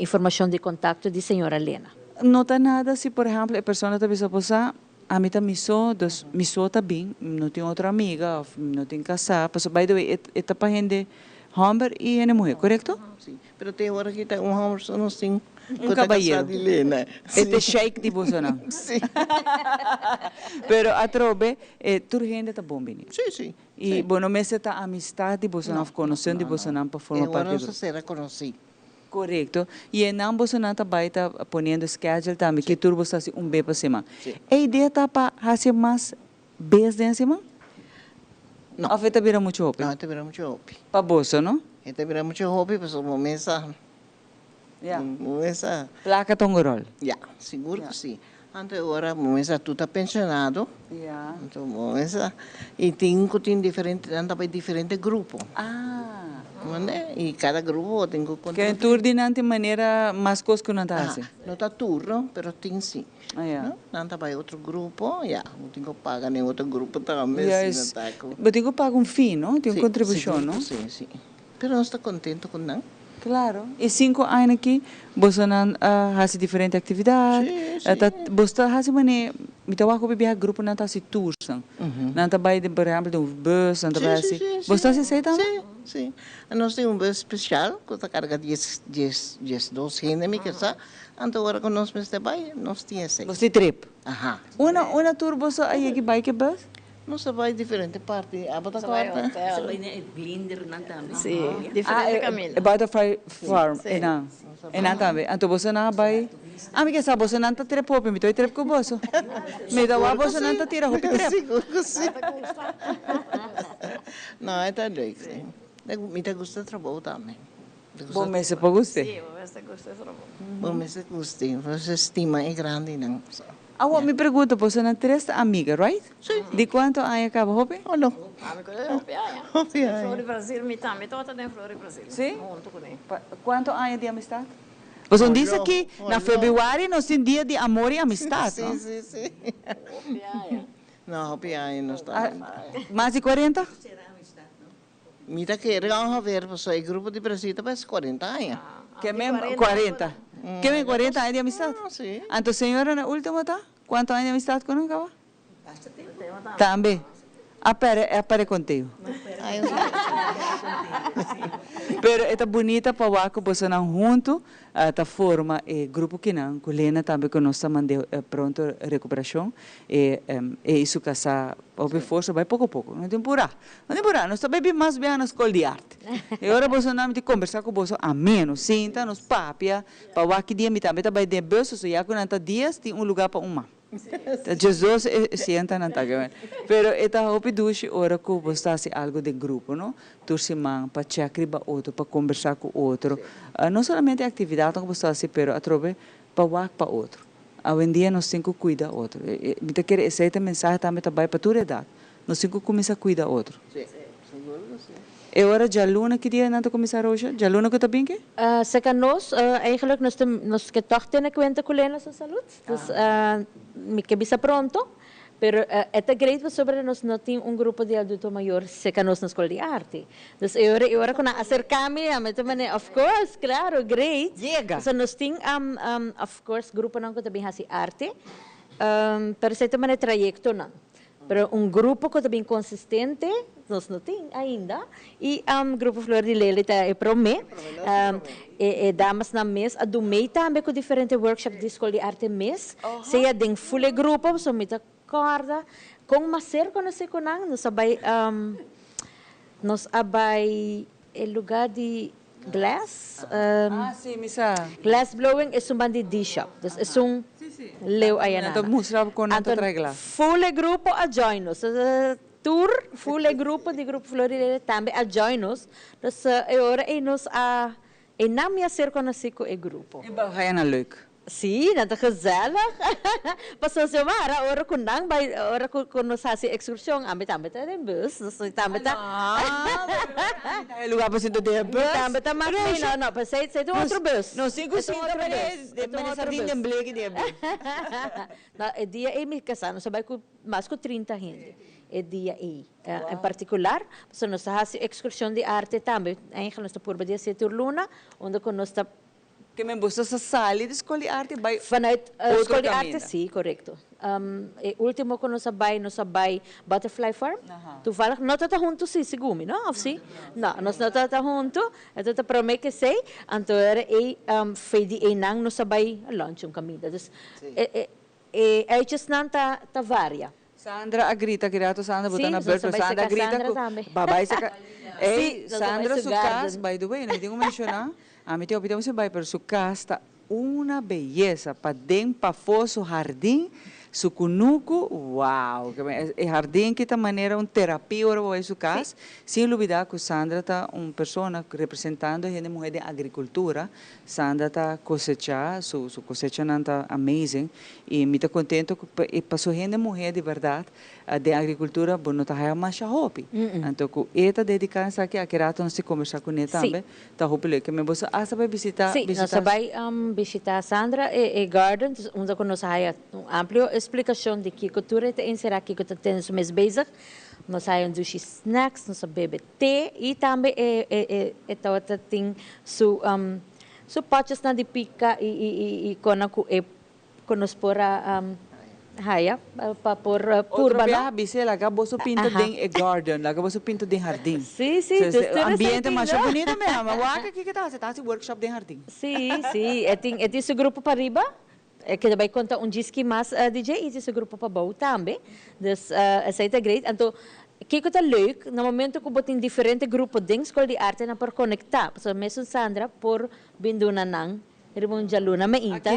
informashon di kontakto di señora Lena. No ta nada si por ehempel e persona ta bisa bo sa, ami ta mi so, dus mi so ta bin, no tin otro amiga of no tin kasá, pasobra by the way e ta pa hende hòmber i hende muhé, korekto? Si, Pero te ora ki ta un homber so nos tin Un ku ta kabayero. kasá di Lena. E ta sheik di bosonan. Sí. Pero atrobe e tur hende ta bon bini. Sí, sí. I bo no mester ta amistad di bosonan of konosion di bosonan pa forma E ora parti nos di a grupo. sera konosí. Korekto. I e nan bosonan ta bai ta poniendo schedule tambe ki tur boso ta hasi un be pa siman. Sí. E idea ta pa hasi mas bes den siman? No. Of e ta bira muchu hopi? No, e ta bira muchu hopi. Pa boso, no? E ta bira muchu hopi pasobra bo mes sa. Ya. Bo mes sa. Plaka ta un rol. Ya, sigur ku si. Anto e ora bo mes sa tur ta pensionado. Ya. Anto bo mes sa. I tin ku tin diferente, nan ta bai diferente grupo. Ah. Mande? I kada grupo bo tin ku Ken tur di nan tin manera mas kos ku nan ta hasi? No ta tur no, pero tin si. Ah ya. No, nan ta bai otro grupo, ya, bo tin ku paga den otro grupo tambe si Juist. nan ta ku. Bo tin ku paga un fee, no? Tin un Sí, kontribushon, no? sigur ku sí, sí. Pero nos ta kontento ku nan. Klaro. E sinku aña aki bosonan a hasi diferente aktividat. Sí, sí. Ta, boso ta hasi manera, mi ta wak hopi biaha gruponan ta hasi toersnan. Nan ta bai den, por ehèmpel, den un bus, nan ta bai Sí, hasi. sí, sí, Boso ta sí. hasi esei tambe? Sí, sí. Nos tin un bus spesial ku ta karga dies, dies, diesdos hende mi ke sa. Anto ora ku nos mester bai, nos tin esei. Nos tin trip. Aha. Una, una tur boso a yegi bai ke bus? Nos a bai diferente parti. Abo ta Nos a bai kòrda? hotel. Nos a bai na e blindernan tambe. Sí, diferente kaminda. E Butterfly Farm, Sí. einan. Einan tambe. Anto bosonan a bai, ami ke sa bosonan ta trep hopi, mi ta bai trep ku boso. Mi ta wak bosonan ta tira hopi trep. Sigur ku si. No, e ta leuk. Mi ta gusta trabou tambe. Bo mester por gust'é. Sí, bo mester gusta e trabou. Bo mester gust'é, bo mester stima e grandinan. Awor mi pregunta, boso nan tres ta amiga, right? Sí. Di cuanto aña caba, hopi? Oh no. Ami cu e hopi aña. Hopi aña. Flor di Brasil, mi tambe tabata den Flor di Brasil. Sí? Hunto cu ne. Cuanto aña di amistad? Boso dice aki, na februari nos tin dia di amor y amistad, no? Sí, sí, sí. Hopi aña. No, hopi aña nos ta. Mas di cuarenta? Mi ta kere ongeveer pasobra e grupo di Brasil ta bes cuarenta aña. Ke men cuarenta? Ke men cuarenta aña di amistad? Si. Anto señora na ultimo ta? Cuanto aña di amistad cu nan caba? Basta tempo. Tambe. A pere a pere contigo. Pero e ta bunita pa wak cu bosonan hunto ta forma e grupo kinan cu Lena tambe cu nos ta mande pronto recuperacion e e y su casa hopi forsa bay poco poco no tin pura. No tin pura, nos ta bay bin mas bia na skol di arte. E ora boso nan mi tin kombersá ku boso ameno, sinta nos papia pa wak ki dia mi tambe ta bay den bus, so ya ku nan ta dies tin un lugá pa un man. Ta djesdos e sienta nan ta ke. Pero e ta hopi dushi ora ku bo ta hasi algu den grupo no, tur siman pa chèk riba otro, pa kombersá ku otro. No solamente e aktividatnan ku bo ta hasi pero atrobe pa wak pa otro. Awendia nos tin ku kuida otro. Mi ta kere esei ta mensahe tambe ta bai pa tur edat. Nos tin ku kuminsá kuida otro. E ora djaluna ki dia nan ta kuminsá Roosje? Djaluna ku ta bin ke? Serka nos eigenlijk nos ta nos ke tòg tene kuenta ku Lena su salud. Dus mi ke bisa pronto, pero e ta great pasobra nos no tin un grupo di adulto mayor serka nos na skol di arte. Dus e ora e ora ku nan aserká mi ami ta mane of course, klaro, great. Yega! So nos tin of course gruponan ku ta bin hasi arte, pero esei ta mane trayektonan. Pero un grupo cu ta bin consistente nos no tin ainda y Grupo Flor di Lely ta e prome. E damasnan mes a dumey tambe cu diferente workshop di Scol di Arte mes, sea den full e grupo, pasobra mi ta corda con mas ser conoce cu nan, nos a bay nos a bay e lugar di Glass, Ah, sí, mi sa. Glass blowing es un bandi D-shop. Dus esun leu aya Nan ta mustra con nan ta trae glas. Full e grupo a join nos. Tur full e grupo di Grupo Flor di Lele tambe a join nos. Dus e ora ei nos a, ei nan mi a ser conoci cu e grupo. E baha aya nan leuk. Sí, nan ta gezellig. Pasobra Xiomara, ora cu nan bai, ora cu cu nos haci excursion, ami tambe ta den bus, nos tambe ta. Ah, pero ami ta e lugar pa sinta den e bus. Mi tambe ta mak mee, no, no, pero esey ta un otro bus. Nos tin cu sinta mane sardin den bleki den e bus. No, e dia ey mi casa, nos a bai cu mas cu trinta hende, e dia ey en particular, pasobra nos ta haci excursion di arte tambe, eigenlijk nos ta purba di haci tur luna, unda cu nos ta Ke men boso sa sali di Skol di Arte bai Vanuit otro Skol di Arte, kaminda? sí, korekto. E último ku nos a bai, nos a bai Butterfly Farm. Toevallig, no tabata huntu sí, segun mi, no? Òf sí? No, nos no tabata huntu, e tabata promé ke esei. Anto era ei, fe di einan nos a bai lunch un kaminda. Dus e e uitjesnan ta ta varia. Sandra a grita ki rato Sandra bo ta Sí, na nos bus a pero bai Sandra a seka grita Sandra ku tambe. ba bai seka Sí, ey nos a bai Sandra su su kas garden. by the way no mi tin ku menshoná ami tin hopi tempu sin bai pero su kas ta una beyesa paden pafó su hardin su kunuku wow e hardin ki ta manera un terapia ora bo bai su kas sin lubida ku Sandra ta un persona representando hende muhé den agrikultura Sandra ta cosecha, su su cosechanan ta amazing y mi ta contento cu e paso hende muher di berdad den agricultura bo no ta haya masha hopi. Anto cu e ta dedica na esaki aki rato nos tin combersa cu ne tambe ta hopi leuk. Me boso hasta bay bisita Sí, nos a bay bishita Sandra e e garden unda cu nos a haya un amplio explicacion di kico tur e ta encera, kico ta tene su mes bezig. Nos a haya un dushi snacks, nos a bebe Te y tambe e e e tabata tin su su potjesnan di pica y y y y kona cu e cu nos por a haya pa por purba Otro biaha no. bis'é laga boso pinta den e garden, laga boso pinta den hardin. Sí, sí, dus tur esei Ambiente tin masha no. bunito mi ama. Wak aki ke ta hasi, ta hasi workshop den hardin. Sí, sí, e tin e tin su grupo pariba, e keda bai konta un djiski mas di dje i tin su grupo pabou tambe. Dus esei ta great. Anto kiko ta leuk, na momento ku bo tin diferente grupo den Skol di Arte nan por konektá. Pasobra mesun Sandra por bin duna nan riba un djaluna meinta,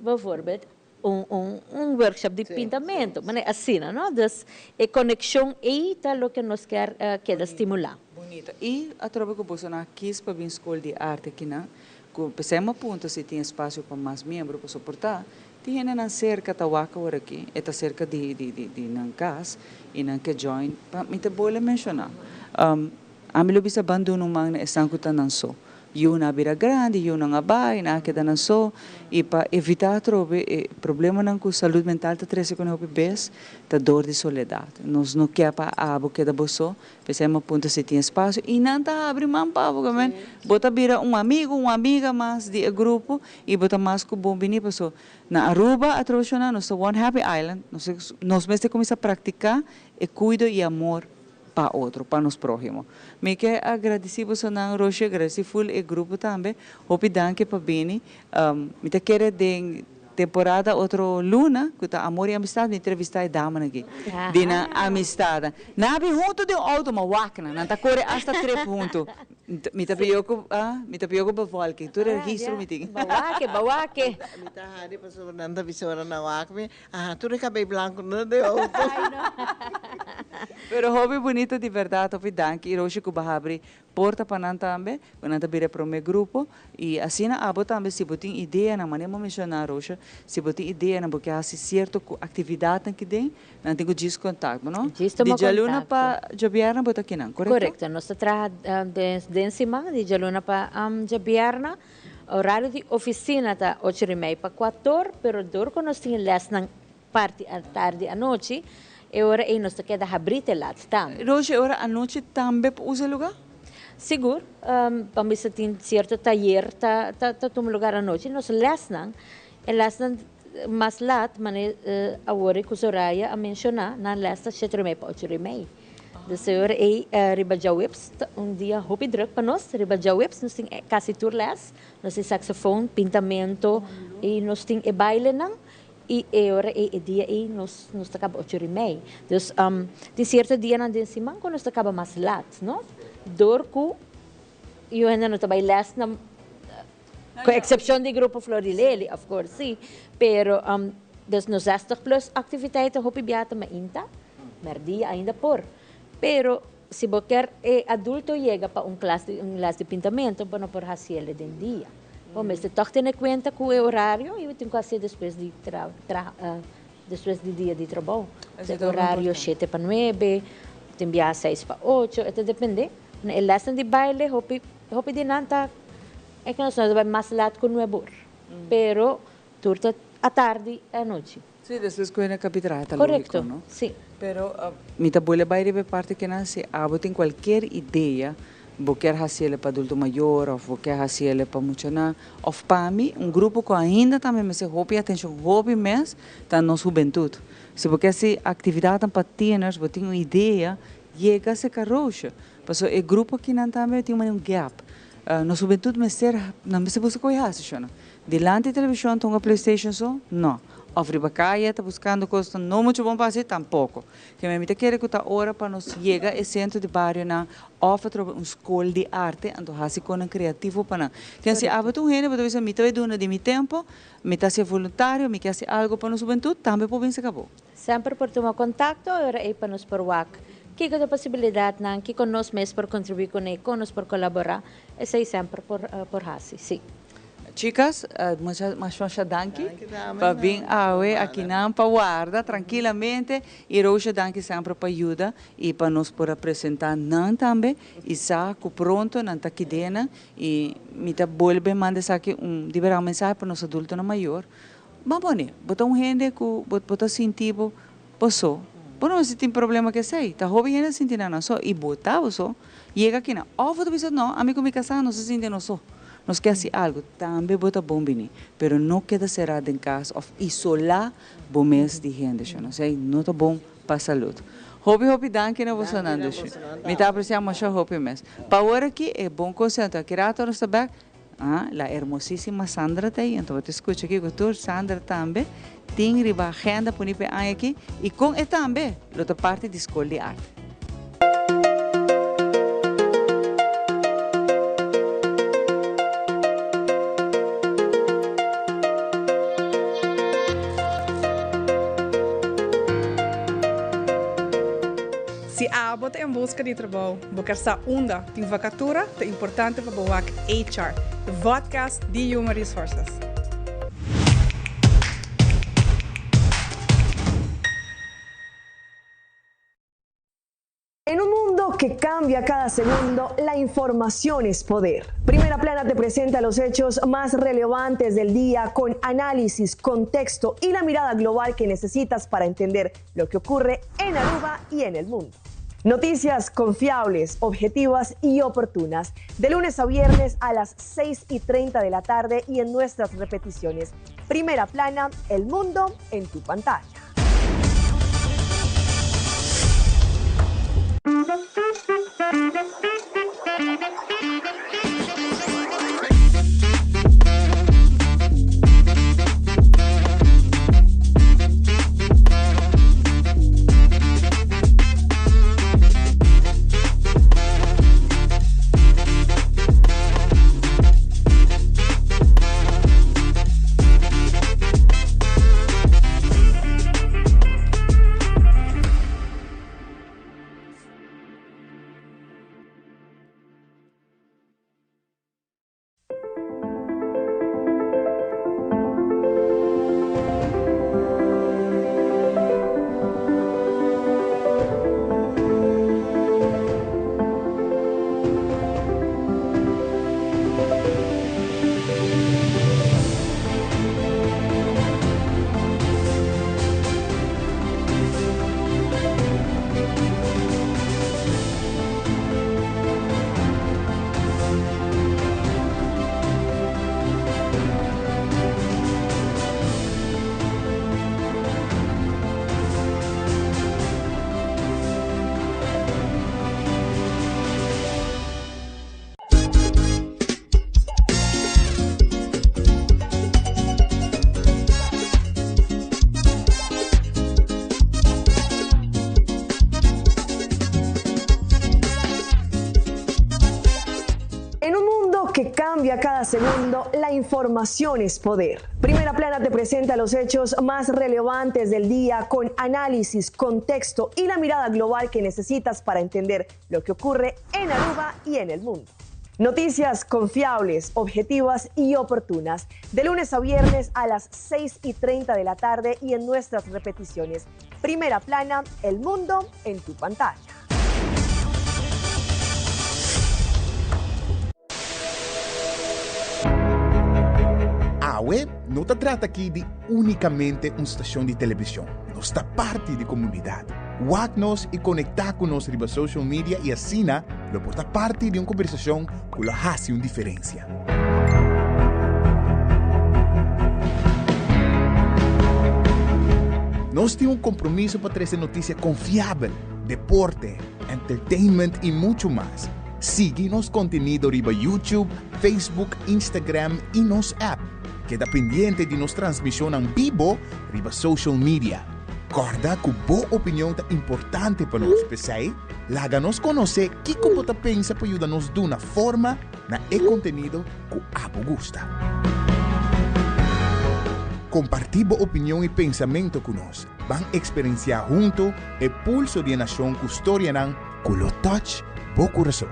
bijvoorbeeld, un un un workshop di pintamento. Manera asina, no? Dus e konekshon ei ta loke nos kier keda stimulá. Bunita. I atrobe ku boso nan a kis pa bin skol di arte akinan, ku p'esei mi a punta si tin espasio pa mas miembro pa soportá, tin hendenan serka ta wak awor aki, e ta serka di di di di nan kas i nan ke join, pa mi ta bole menshoná. Ami lo bisa ban duna un man na esnan ku ta nan so. Yunan a bira grandi, yunan a bai, nan a keda nan so i pa evitá atrobe e problemanan ku salud mental ta trese ku nan hopi bes ta dor di soledat. Nos no ke pa abo keda bo so, p'esei mi a puntra si tin espasio i nan ta habri man pa abo kamen bo ta bira un amigu, un amiga mas di e grupo i bo ta mas ku bon bini paso na Aruba atrobe shona nos ta one happy island, nos nos mester kuminsá praktiká e kuido i amor pa otro, pa nos próhimo. Mi ke agradisí bosonan, Roshi, agradisí ful e grupo tambe. Hopi danki pa bini. Mi ta kere den temporada otro luna, ku ta Amor i Amistad, mi entrevistá e damanan aki di nan amistadnan. Nan a bin huntu den un outo, ma wak nan, nan ta kore asta trip huntu. Mi ta pidió ku, mi ta pidió ku bevolking, tur e registro mi tin. Bawake, bawake. Mi ta hari pasobra nan ta bisa ora nan wak mi, Aha, tur e cabey blanco no de auto. Pero hopi bunito di berdad, hopi danki y Roshi cu bo habri porta pa nan tambe, cu nan ta bira e prome grupo y asina abo tambe si bo tin ideanan, manera bo menciona Roshi, si bo tin ideanan bo ke haci cierto cu actividadnan ki den, nan tin cu djis contact bo no? Djis tuma Di djaluna pa contacto. djabièrnè bo ta kinan, corecto? Corecto, nos ta traha den siman di djaluna pa djabièrnè. Horario di oficina ta ocho y mei pa cuator, pero dor cu nos tin lesnan parti tardi anochi, e ora ey nos ta keda habri te lat tambe. Roshi, e ora anochi tambe por usa e lugar? Sigur, pa bisa tin cierto tayer ta ta tuma lugar anochi, nos lesnan, e lesnan mas lat, mane awor cu Soraya a menciona, nan les ta shete y mei pa ocho y mei. Dus e ora ei riba djaweps ta un dia hopi druk pa nos. Riba djaweps nos tin kasi tur les. Nos tin saxofoon, pintamento i nos tin e bailenan. I e ora ei e dia ei nos nos ta kaba ocho ora i mei. Dus tin sierto dianan den siman ku nos ta kaba mas lat, no? Dor ku yu hende no ta bai les na ku eksepshon di grupo Flor di Leli, of course, si. Pero dus nos zestig plus aktiviteiten hopi bia ta mainta. Merdia ainda por. Pero si bo kier e adulto yega pa un klas di un les di pintamento bo no por haciele den dia. Bo mester tog tene cuenta cu e horario y bo tin cu hacié despues di tra tra despues di dia di trabou. E horario shete pa nuebe, tin biaha seis pa ocho, e ta depende. E lesnan di baile hopi hopi di nan ta e cu nos no ta bai mas lat cu nuebe or. Pero tur ta atardi anochi. Sí, despues cu hende capi traha ta logico, Correcto, no? sí. Pero mi ta bolbe bay riba e parti cu nan si abo tin cualkier idea, bo kier haciele pa adulto mayor of bo kier haciele pa muchanan of pa mi, un grupo cu ainda tambe mester hopi atencion, hopi mes, ta nos hubentud. Si bo kier haci actividadnan pa tieners, bo tin un idea, yega cerca Roosje. Pasobra e grupo akinan tambe tin un gap. Nos hubentud mester, nan mester busca cu e haci, shona. Dilanti di televishon ta hunga playstation so? No. Of riba kaya ta buskando kosnan no muchu bon pa hasi? Tampoko. Keme mi ta kere ku ta ora pa nos yega e sentro di barionan of atrobe un skol di arte anto hasi konan kreativo pa nan. Ken si abo ta un hende bo ta bisa mi ta bai duna di mi tempo, mi ta hasi voluntario, mi ke hasi algo pa nos hubentut, tambe por binse kabo. Semper por tuma kontakto e ora ei pa nos por wak kiko ta posibilidatnan, kiko nos mes por kontribuí kuné, kon nos por kolaborá, esei semper por por hasi, sí. Chicas, mucha masha danki pa bin awe akinan pa warda trankilamente y Roosje danki semper pa yuda y pa nos por a presenta nan tambe y sa cu pronto nan ta kidenan y mi ta bolbe manda esaki un di berdad un mensahe pa nos adultonan mayor, Ban pone, bo ta un hende cu bo ta sinti bo bo so, bo no mester tin problema cu esey, ta hopi hende ta sinti nan nan so y bo ta bo so, yega akinan of bo ta bisa no, ami cu mi casa nos ta sinti nos so, nos ke haci algo, tambe bo ta bon bini, pero no keda cera den cas of isola bo mes di hende, sho, esey no ta bon pa salud. Hopi hopi danki na bosonan dushi, mi ta aprecia masha hopi mes. Pa awor aki e bon conseho, anto aki rato nos ta bek. Ah, la hermosísima Sandra ta ei, anto bo ta skucha kiko tur Sandra tambe tin riba agenda poni pa e aña aki i kon e tambe lo ta parti di Skol di Arte. Si abo. Abo ta en busca di trabou, bo kier sa unda tin vacatura, ta importante pa bo wak HR, e vodcast di Human Resources. En un mundo que cambia cada segundo, la información es poder. Primera Plana te presenta los hechos más relevantes del día con análisis, contexto y la mirada global que necesitas para entender lo que ocurre en Aruba y en el mundo. Noticias confiables, objetivas y oportunas. De lunes a viernes a las 6 y 30 de la tarde y en nuestras repeticiones. Primera Plana, el mundo en tu pantalla. En un mundo que cambia cada segundo, la información es poder. Primera Plana te presenta los hechos más relevantes del día con análisis, contexto y la mirada global que necesitas para entender lo que ocurre en Aruba y en el mundo. Noticias confiables, objetivas y oportunas. De lunes a viernes a las 6 y 30 de la tarde y en nuestras repeticiones. Primera Plana, el mundo en tu pantalla. Awe no ta trata aki di únikamente un stashon di televishon, nos ta parti di komunidat. Wak nos i konektá ku nos riba social media i asina lo por ta parti di un kombersashon ku lo hasi un diferensia. Nos tin un kompromiso pa trese notisia konfiabel, deporte, entertainment i muchu mas. Sigui nos kontenido riba YouTube, Facebook, Instagram i nos app. Keda pendiente di nos transmishonnan bibo riba social media. Kòrda ku bo opinion ta importante pa nos, p'esei laga nos konosé kiko bo ta pensa pa yuda nos duna forma na e kontenido ku abo gusta. Kompartí bo opinion i pensamentu ku nos. Ban eksperensiá huntu e pulso di e nashon ku storianan ku lo touch bo kurason.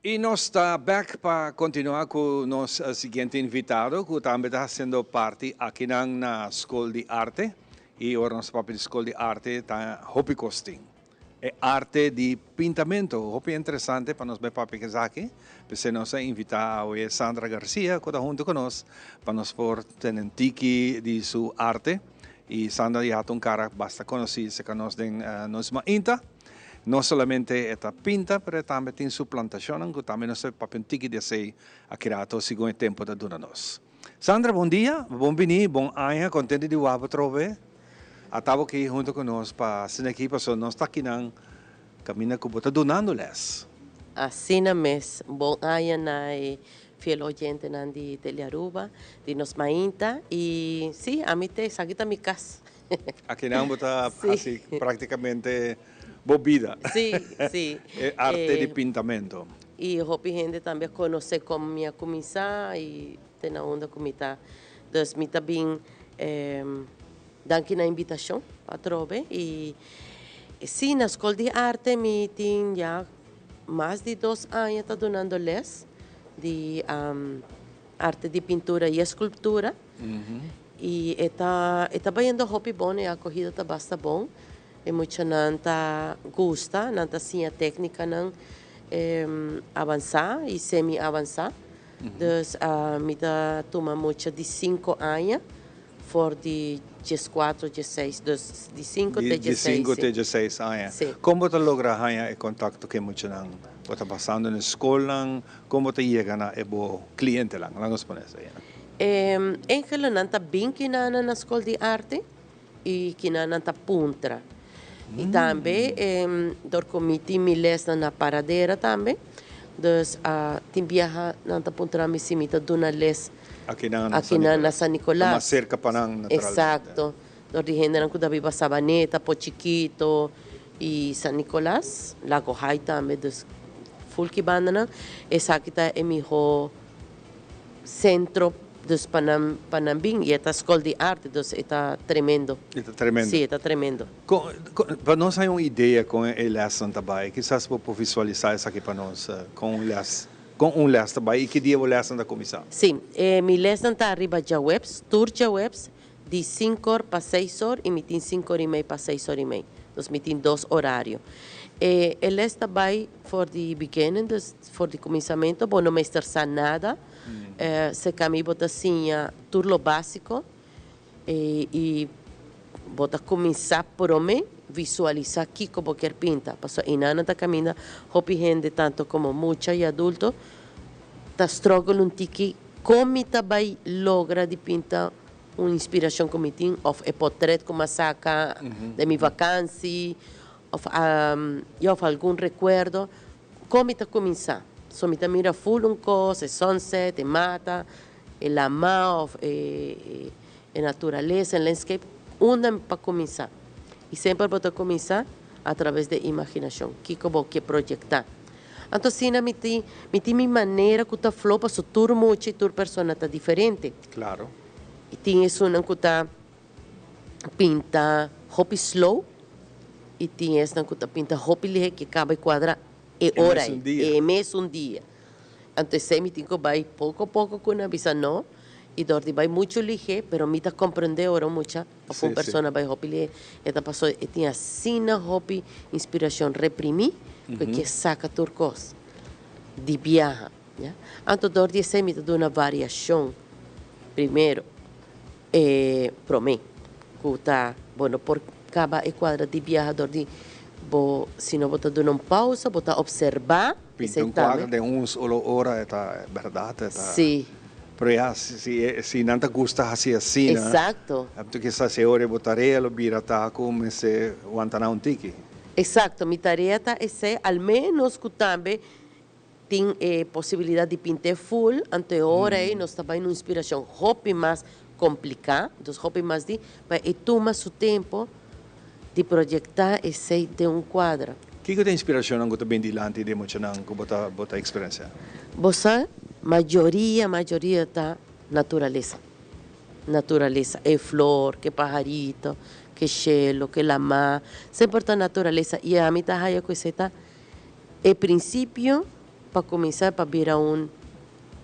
Y nos ta bek pa continua cu nos siguiente invitado cu tambe ta haciendo parti akinan na Scol di Arte. Y ora nos ta papia di Scol di Arte ta hopi cos tin. E arte di pintamento, hopi interesante pa nos bay papia cu esaki. P'esey nos a invita awe Sandra Garcia cu ta hunto cu nos pa nos por tene un tiki di su arte. Y Sandra ya ta un cara basta conoci cerca nos den nos mainta. No solamente e ta pinta, pero e tambe tin su plantacionnan cu tambe nos ta papia un tiki di esey aki rato segun e tempo ta duna nos. Sandra, bon dia, bon bini, bon aña, contento di wak bo trobe. A ta bo aki hunto cu nos pa asina aki pasobra nos ta akinan caminda cu bo ta dunando les. Asina mes, bon aña na e fiel oyentenan di Telearuba, di nos mainta y si, ami ta esaki ta mi cas. Akinan bo ta hasi práktikamente bo bida. Sí, sí. E arte di pintamento. I hopi hende tambe a konosé kon mi a kuminsá i te na unda ku mi ta. Dus mi ta bin danki na invitashon atrobe. I sí, na Skol di Arte mi tin ya mas di dos aña ta dunando les di arte di pintura i eskulptura. Y e ta e ta bayendo hopi bon, e acogida ta basta bon. E muchanan ta gusta, nan ta siña tecnicanan avansa y semi avansa. Dus mi ta tuma mucha di cinco aña for di diescuatro, diesseis, dus di cinco te Di diesseis. cinco te diesseis aña. Sí. Con bo ta logra haña e contacto cu e muchanan? Bo ta pasando na e scolnan? Con bo ta yega na e bo clientenan? Laga nos pone esei. E engelonan ta bin kinanan na skol di arte i kinanan ta puntra. I tambe dor ku mi tin mi lesnan na Paradera tambe, dus tin biaha nan ta puntra mi si mi ta duna les akinan na San Nicolas. Ta mas serka pa nan naturalmente. Eksakto. Dor di hendenan ku ta biba Sabaneta, Pochiquito i San Nicolas, Lago High tambe, dus ful ki bandanan esaki ta e miho Centro dus pa nan pa nan bin y e ta scol di arte dus e ta tremendo. E ta tremendo. Si e ta tremendo. Con con pa nos hay un idea con e lesnan ta bay kisas bo por visualisa esaki pa nos con un les con un les ta bay y ki dia bo lesnan ta cuminsa? Si e mi lesnan ta riba djaweps tur djaweps di sinku or pa seis or y mi tin sinku or y mei pa seis or y mei. Dus mi tin dos orario. E e les ta bay for di beginning, dus for di cuminsamento, bo no mester sa nada. Cerca mi bo ta siña tur lo basico y bo ta cuminsa prome visualisa kico bo kier pinta. Pasobra eynan ta caminda hopi hende tanto como mucha y adulto ta struggle un tiki Kon mi ta bai logra di pinta un inspirashon ku mi tin òf e potret ku mi a saka den mi vakansi òf ya òf algun rekuerdo? Kon mi ta kuminsá? So mi ta mira ful un kos, e sunset, e mata, e lama òf e e naturalesa, e landscape, unda pa kuminsá? I semper bo ta kuminsá atraves di e imaginashon, kiko bo ke proyektá. Anto asina mi tin mi tin mi manera ku ta flow paso tur mucha i tur persona ta diferente. Claro. I tin esunnan ku ta pinta hopi slow i tin esnan ku ta pinta hopi lihe ke kaba e kuadra e ora ei, e mesun dia. Anto esei mi tin ku bai poko poko ku nan bisa no i dor di bai muchu lihe pero mi ta komprende ora un mucha Of un persona bai hopi lee e ta paso e tin asina hopi inspiracion reprimi cu e kier saca tur cos di biaha ya. Anto dor di esey mi ta duna variacion primero e prome cu ta bo no por caba e cuadra di biaha dor di bo sino bo ta duna un pausa bo ta obserba. Pinta un cuadro den un solo ora e ta berdad e ta. Sí. Pero ya si si nan ta gusta haci asina. Exacto. Anto kisas e ora bo tarea lo bira ta cu mester wanta nan un tiki. Exacto, mi tarea ta esey, al menos cu tambe tin e posibilidad di pint'e full, anto e ora ey nos ta bay na un inspiracion hopi mas complica, dus hopi mas di, pa e tuma su tempo di proyecta esey den un cuadro. Kiko ta inspiracionnan ku ta bin dilanti di e muchanan ku bo ta bo ta experencia? Bo sa, mayoria, mayoria ta naturalesa. Naturalesa, e flor, ke paharito, ke shelo, ke lamá, semper ta naturalesa. I ami ta haya ku esei ta e principio. pa kuminsá pa bira un,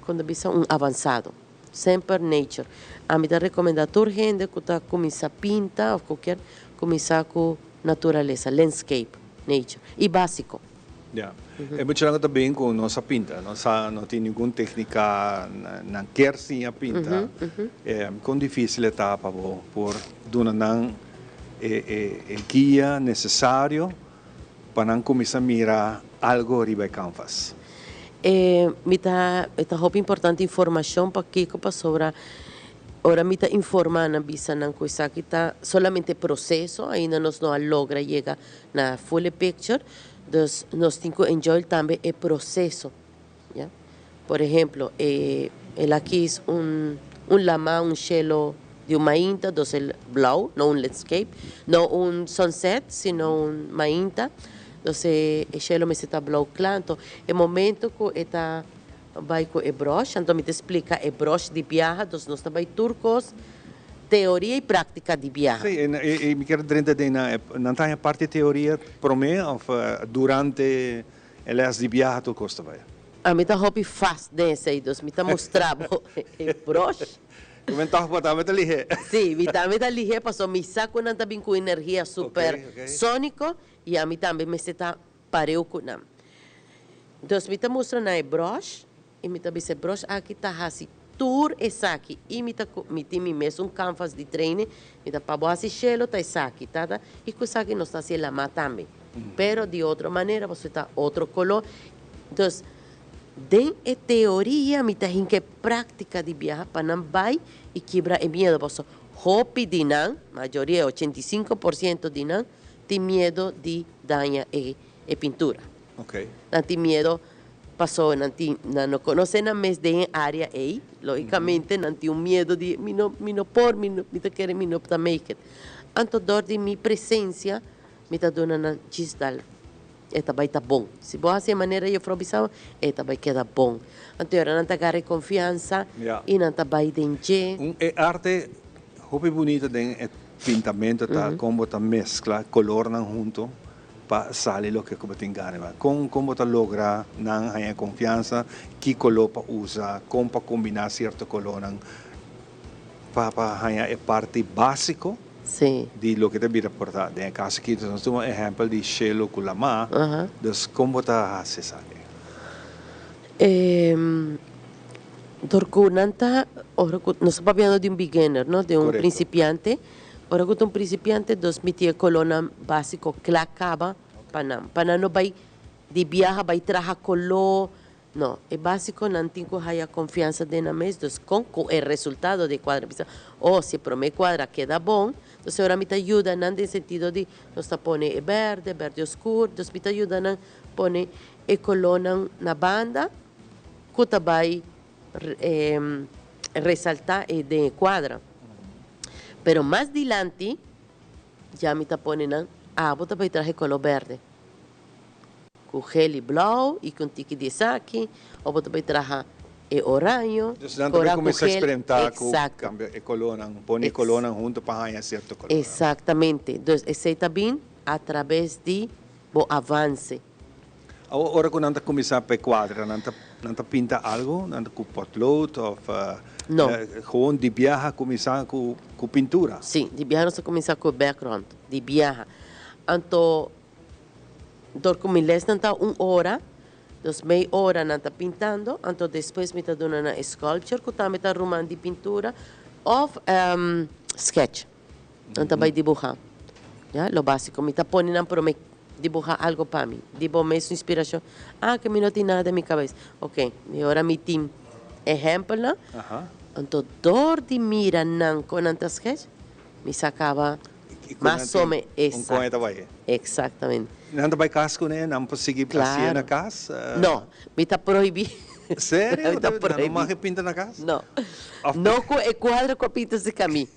kon ta bisa, un avansado. Semper nature. Ami ta rekomendá tur hende ku ta kuminsá pinta òf ku kier kuminsá ku naturalesa, landscape, nature. I básiko. Ya. E muchanan ku ta bin ku no sa pinta, no sa, no tin ningun téknika, nan kier siña pinta. Kon difísil e ta pa bo por duna nan e guia nesesario pa nan kuminsá mira algo riba e kanvas? E mi ta e ta hopi importante informashon pakiko pasobra ora mi ta informa nan bisa nan ku esaki ta solamente proseso ainda nos no a logra yega na full e picture dus nos tin ku enjoy tambe e proseso ya por ehemplo e el a kis un un lama un shelo di un mainta dus el blauw no un landscape no un sunset sino un mainta dus e shelo mester ta blauw kla anto e momento ku e ta bai ku e brush anto mi ta splika e brush di biaha dus nos ta bai tur kos teoria y práctica di biaha. Sí, y mi kier drenta den nan, nan ta haña parti teoria promé of durante e les di biaha tur kos ta bai? Ami ta hopi fast den esei, dus mi ta mustra bo e brush. Ku men tòg bo tambe ta lihé. Sí, mi tambe ta lihé pasobra mi sa ku nan ta bin ku energia super sóniko y ami tambe mester ta pareu ku nan. Dus mi ta mustra nan e brush I mi ta bisa e brush aki ta hasi tur esaki i mi ta mi tin mi mesun canvas di trainen mi ta pa bo hasi shelo ta esaki tata i ku esaki nos ta hasi e lama tambe pero di otro manera pasobra ta otro color dus den e teoria mi ta hinka e practica di biaha pa nan bai i kibra e miedo pasobra hopi di nan mayoria 85 por ciento di nan tin miedo di daña e e pintura nan tin miedo. Paso nan tin, nan no conoce nan mes den e area ey, logicamente nan tin un miedo di mi no, mi no por, mi no, mi ta kere mi no ta make it. Anto dor di mi presencia mi ta duna nan djis dal, e ta bay ta bon. Si bo haci e manera juffrouw bisa bo, e ta bay keda bon. Anto e ora nan ta agarra e confiansa y nan ta bay den dje. Un e arte hopi bunita den e pintamento ta con bo ta mezcla colornan hunto. Pa sali loke ku bo tin gana riba. Kon kon bo ta logra nan haña e konfiansa? Ki koló pa usa? Kon pa kombiná sierto kolónan pa pa haña e parti básiko di loke ta bira por ta? Den e kaso aki nos tuma ehèmpel di shelu ku lamá. Dus kon bo ta hasi esaki? Dor ku nan ta ora ku nos ta papiando di un beginner no, di un prinsipiante. Ora ku ta un prinsipiante dos mi tin e kolónan básiko kla kaba pa nan. Pa nan no bai di biaha bai traha koló, no. E básiko nan tin ku haya konfiansa den nan mes, dus kon ku e resultado di e kuadra bisa, oh si e promé kuadra keda bon, entonces ora mi ta yuda nan den sentido di nos ta pone e bèrdè, bèrdè oskur, dus mi ta yuda nan pone e kolónan na banda ku ta bai resaltá e den e kuadra. Pero mas dilanti ya mi ta pone nan, abo ta bay traha e color berde cu gel y blauw y cu un tiki di esaki, of bo ta bay traha e oraño, Dus nan ta bay cora cu cuminsa gel, experimenta cu exacto. cambia e colornan, pone e colornan hunto pa haña cierto colornan. Exactamente, dus esey ta bin a traves di bo avance. Awor ora ku nan ta kuminsá pa e kuadra, nan ta nan ta pinta algu? Nan ta ku potlood òf No. gewoon di biaha kuminsá ku ku pintura? Sí, di biaha nos ta kuminsá ku e background, di biaha. Anto dor ku mi lèsnan ta un ora, dus mei ora nan ta pintando, anto despues mi ta duna nan e sculpture ku tambe ta ruman di pintura òf sketch. Nan ta bai dibuhá. Ya, lo básiko. Mi ta pone nan promé dibuhá algo pa mi. Di bo mes inspirashon. Ah, ke mi no tin nada den mi kabes. Oké, i ora mi tin ehèmpelnan, anto dor di mira nan kon nan ta sketch, mi sa kaba mas o me. Un kon e ta bai. Eksaktamente. Nan ta bai kas kuné? Nan por sigui hasié na kas? No, mi ta prohibí. Serio? Mi ta prohibí. Nan no mag e pinta na kas? No. No ku e kuadro ku a pinta serka mi.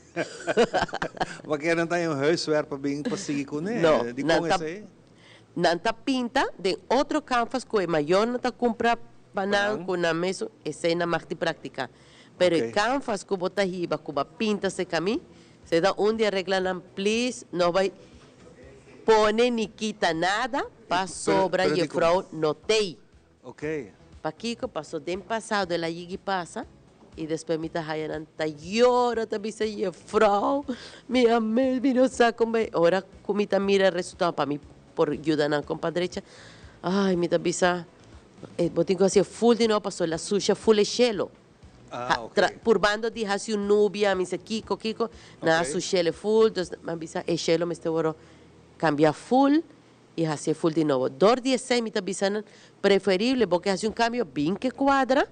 Paske nan ta un huiswerk pa bin pa sigui kuné. No, Dikon nan ta esei? nan ta pinta den otro canvas ku e mayornan ta kumpra pa nan ku nan mesun, esei nan mag di praktiká. Pero e canvas ku bo ta hiba ku bo a pinta serka mi, esei ta un di e reglanan, please no bai pone ni kita nada pasobra Pero dikon? jefrou no tei. Ok. Pakiko? Paso den pasado el a yigi pasa y despues mi ta haya nan ta yora ta bisa jefrouw mi a mes mi no sa con bay ora cu mi ta mira e resultado pa mi por yuda nan con pa drecha ay mi ta bisa bo tin cu haci full di nobo paso el a susha full e shelo Ah, ok. Purbando di haci un nubia mi sa kico kico nan a sushele full dus mi a bisa e shelo mester worde cambia full y hacié full di nobo. Dor di esey mi ta bisa nan, preferible bo ke haci un cambio bin ke cuadra,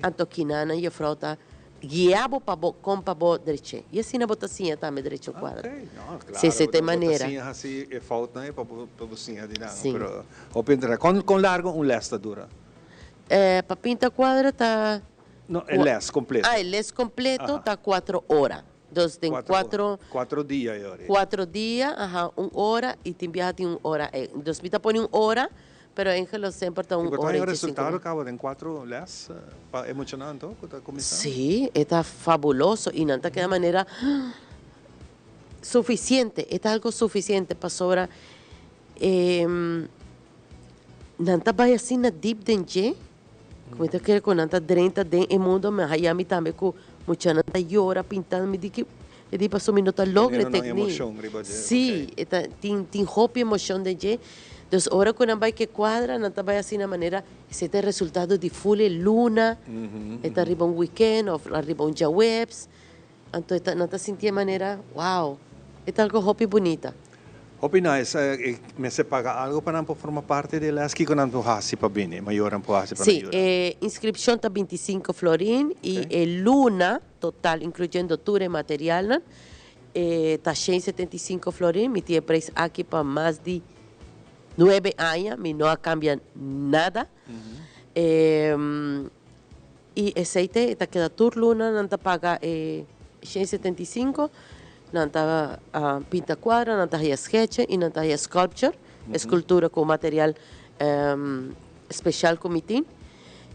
anto kinanan juffrouw ta guia bo pa bo con pa bo dreché. Y asina bo ta siña tambe drecha un cuadra. No, claro, Si esey ta e bo ta manera. siña haci e foutnan ey pa bo pa bo siña di nan. Si. Pero hopi interesante. Con con largo un les ta dura? Pa pinta cuadra ta. No, e les completo. Ah, e les completo ta cuatro ora. Dos den cuatro. Cuatro dia e ora. Cuatro dia, aha, un ora y tin biaha tin un ora. Dos mi ta pone un ora, pero Angelo semper ta un ora y E cinco. resultado caba den cuatro les pa e muchanan anto cu ta cuminsa? Sí, e ta fabuloso y nan ta keda manera suficiente, e ta algo suficiente pasobra nan ta bay asina diep den dje. Ku mi ta kere ku nan ta drenta den e mundo, mi a haya mi tambe ku muchanan ta yora pintando, mi di ki e di pasobra mi no ta logra e teknik. Sí, e ta tin tin hopi emocion den dje. Dus ora ku nan bai ke kuadra nan ta bai asina manera esei ta e resultado di ful e luna, e ta riba un weekend of riba un djaweps. Anto e ta nan ta sinti e manera, wow, e ta algo hopi bunita. Hopi nice. E mester paga algo pa nan por forma parti di e les? Kiko nan por hasi pa bini? E mayornan por hasi pa nan Sí, yuda? e inscripcion ta 25 florin y e luna total incluyendo tur e materialnan e ta 175 florin. Mi tin e prijs aki pa mas di nuebe aña, mi no a cambia nada. E. I esei te e ta keda tur luna nan ta paga e 175, nan ta pinta kuadra, nan ta haya sketche i nan ta haya sculpture, eskultura ku material speshal ku mi tin.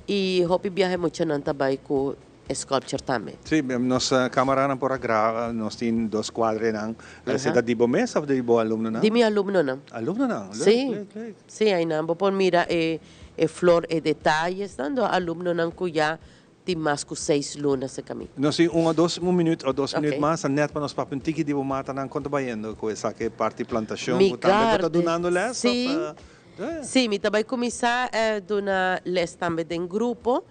I hopi biaha muchanan ta bai ku e sculpture tambe. Sí, nos kamaranan por a graba, nos tin dos kuadrenan. Esei ta di bo mes òf di bo alumnonan? Di mi alumnonan. Alumnonan? Leuk, Sí, leuk, leuk. sí, ainan bo por mira e E flor e detayesnan do alumnonan ku ya tin mas ku seis luna se kaminda. Nos tin un o dos un minuut o dos minuut Ok. mas ta net pa nos papia un tiki di bo matanan kon ta bayendo ku esaki parti plantashon Mi ku tambe bo ta garden. dunando les of Sí. Sí, mi ta bai kuminsá duna les tambe den grupo,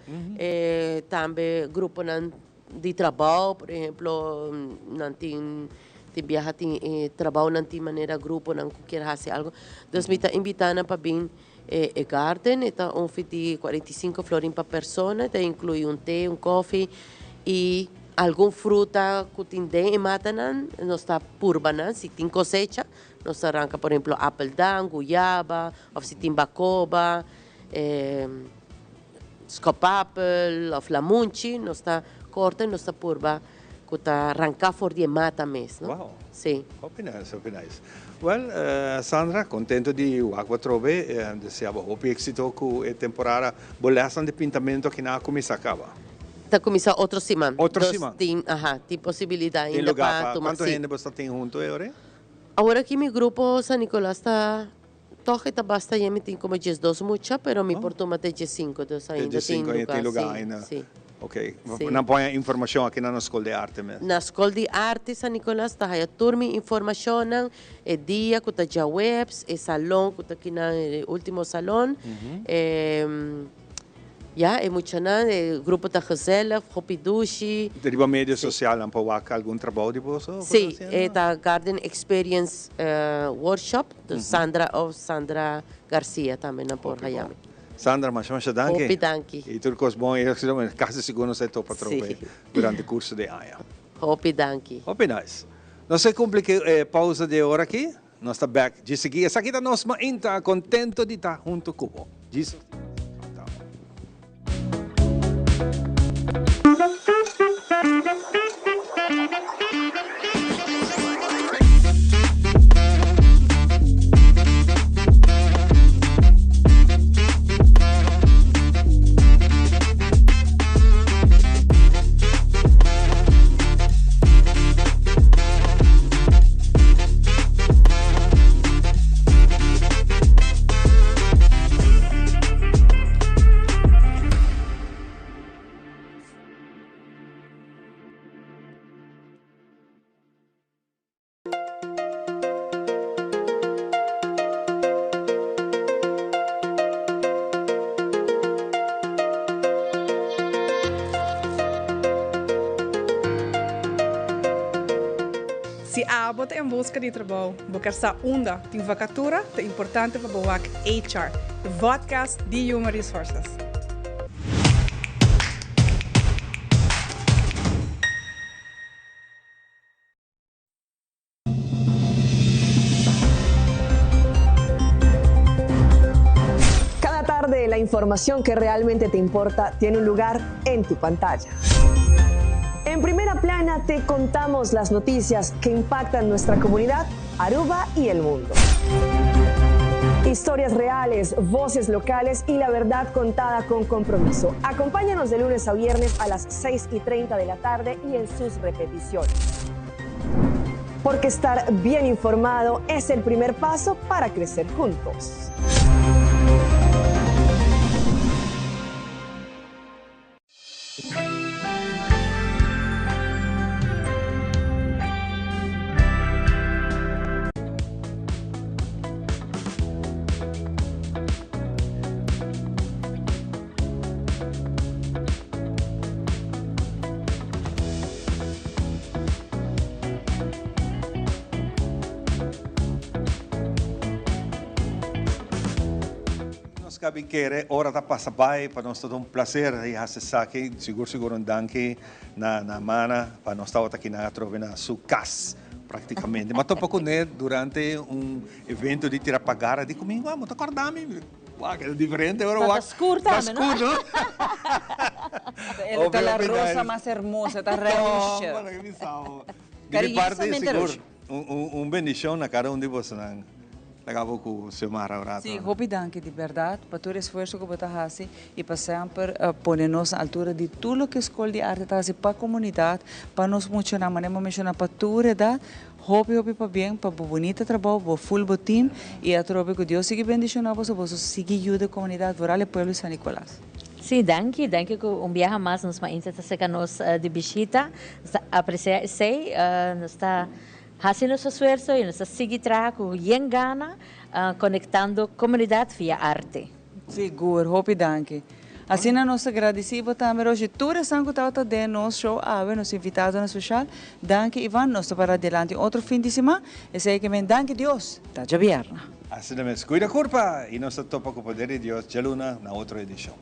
tambe gruponan di trabou, por ehemplo nan tin tin biaha tin e trabounan tin manera gruponan ku kier hasi algo. Dus mi ta invitá nan pa bin E garden e ta un fit di 45 florin pa persona, e ta inclui un te, un koffie y algun fruta cu tin den e matanan, nos ta purba nan, si tin cosecha nos ta ranca por ehemplo appeldan, guyaba of si tin bacoba, skopapel of lamunchi, nos ta corta y nos ta purba cu ta ranca for di e mata mes, no? Wow. Sí. Hopi nice, hopi nice. Well, Sandra, contento di wak bo atrobe. Desea bo hopi exito cu e temporada. Bo lesnan di pintamento aki nan a cuminsa caba? Ta cuminsa otro siman. Otro Dus siman. tin, aha, tin posibilidad Tin ainda lugar pa pa, tuma, cuanto sí. hende bo sta tin hunto e ora? Awor aki mi grupo San Nicolas ta, toch e ta basta yen, mi tin como diesdos mucha, pero mi por tuma te diescinco, dus Te ainda tin diescinco ainda tin lugar, lugar sí, ainda. sí. Ok, Sí. nan por haña informacion aki na nos Skol di Arte mes. Na Skol di Arte San Nicolas ta haya tur mi informacionnan, e dia cu ta djaweps, e salon cu ta aki na e ultimo salon, e ya, e muchanan, e grupo ta gezellig, hopi dushi. Riba medio social nan por wak algun trabou di boso? Sí, e ta Garden Experience Workshop, dus Sandra of Sandra Garcia tambe nan por haya mi. Sandra, masha masha danki. Hopi danki. Y tur cos bon y casi sigur nos ta topa atrobe durante curso di aña. Hopi danki. Hopi nice. Nos a cumpli cu e pausa di e ora aki. Nos ta back djis sigui. Esaki ta nos mainta contento di ta hunto cu bo. Jesus. Si abo ta en buska di trabou, bo ker sa unda tin vakatura, ta importante pa bo wak HR, e vodcast di Human Resources. Cada tarde la información que realmente te importa tiene un lugar en tu pantalla. En primera plana te contamos las noticias que impactan nuestra comunidad, Aruba y el mundo. Historias reales, voces locales y la verdad contada con compromiso. Acompáñanos de lunes a viernes a las 6 y 30 de la tarde y en sus repeticiones. Porque estar bien informado es el primer paso para crecer juntos. Nos ka bin kere ora ta pasa bai pa nos ta un placer y haci esaki. Sigur sigur un danki na na Mana pa nos tabata aki nan atrobe na su cas practicamente. Mi a topa cune durante un evento di tira pagara di cu mi, wao, bo ta corda mi? Wak, e ta diferente ora wak. Ta skur tambe, no? Ta skur, no? E ta la rosa mas hermosa, ta roosje. No, para que mi Di mi parti, sigur, un bendicion na cada un di bosonan. Laga bo cu Xiomara un rato. Sí, hopi danki di berdad pa tur esfuerso cu bo ta haci y pa semper pone nos na altura di tur loke Scol di Arte ta haci pa comunidad, pa nos muchanan, manera bo menciona pa tur edad. Hopi hopi pabien pa bo bunita trabou, bo full bo team y atrobe cu Dios sigui bendiciona boso, boso sigui yuda e comunidad, vooral e pueblo di San Nicolas. Sí, danki, danki cu un biaha mas nos mainta ta seca nos di bishita. Nos ta aprecia esey, nos ta haci nos esfuerzo y nos ta sigui traha cu yen gana conectando comunidad via arte. Sigur, hopi danki. Asina nos ta gradisí bo tambe Roshi. Tur esnan ku tabata den nos show awe, nos invitadonan speshal. Danki Ivan, nos ta para dilanti otro fin di siman. Esei ke men danki Dios, ta djabièrnè. Asina mes, kuida kurpa i nos ta topa ku poder di Dios djaluna na otro edishon.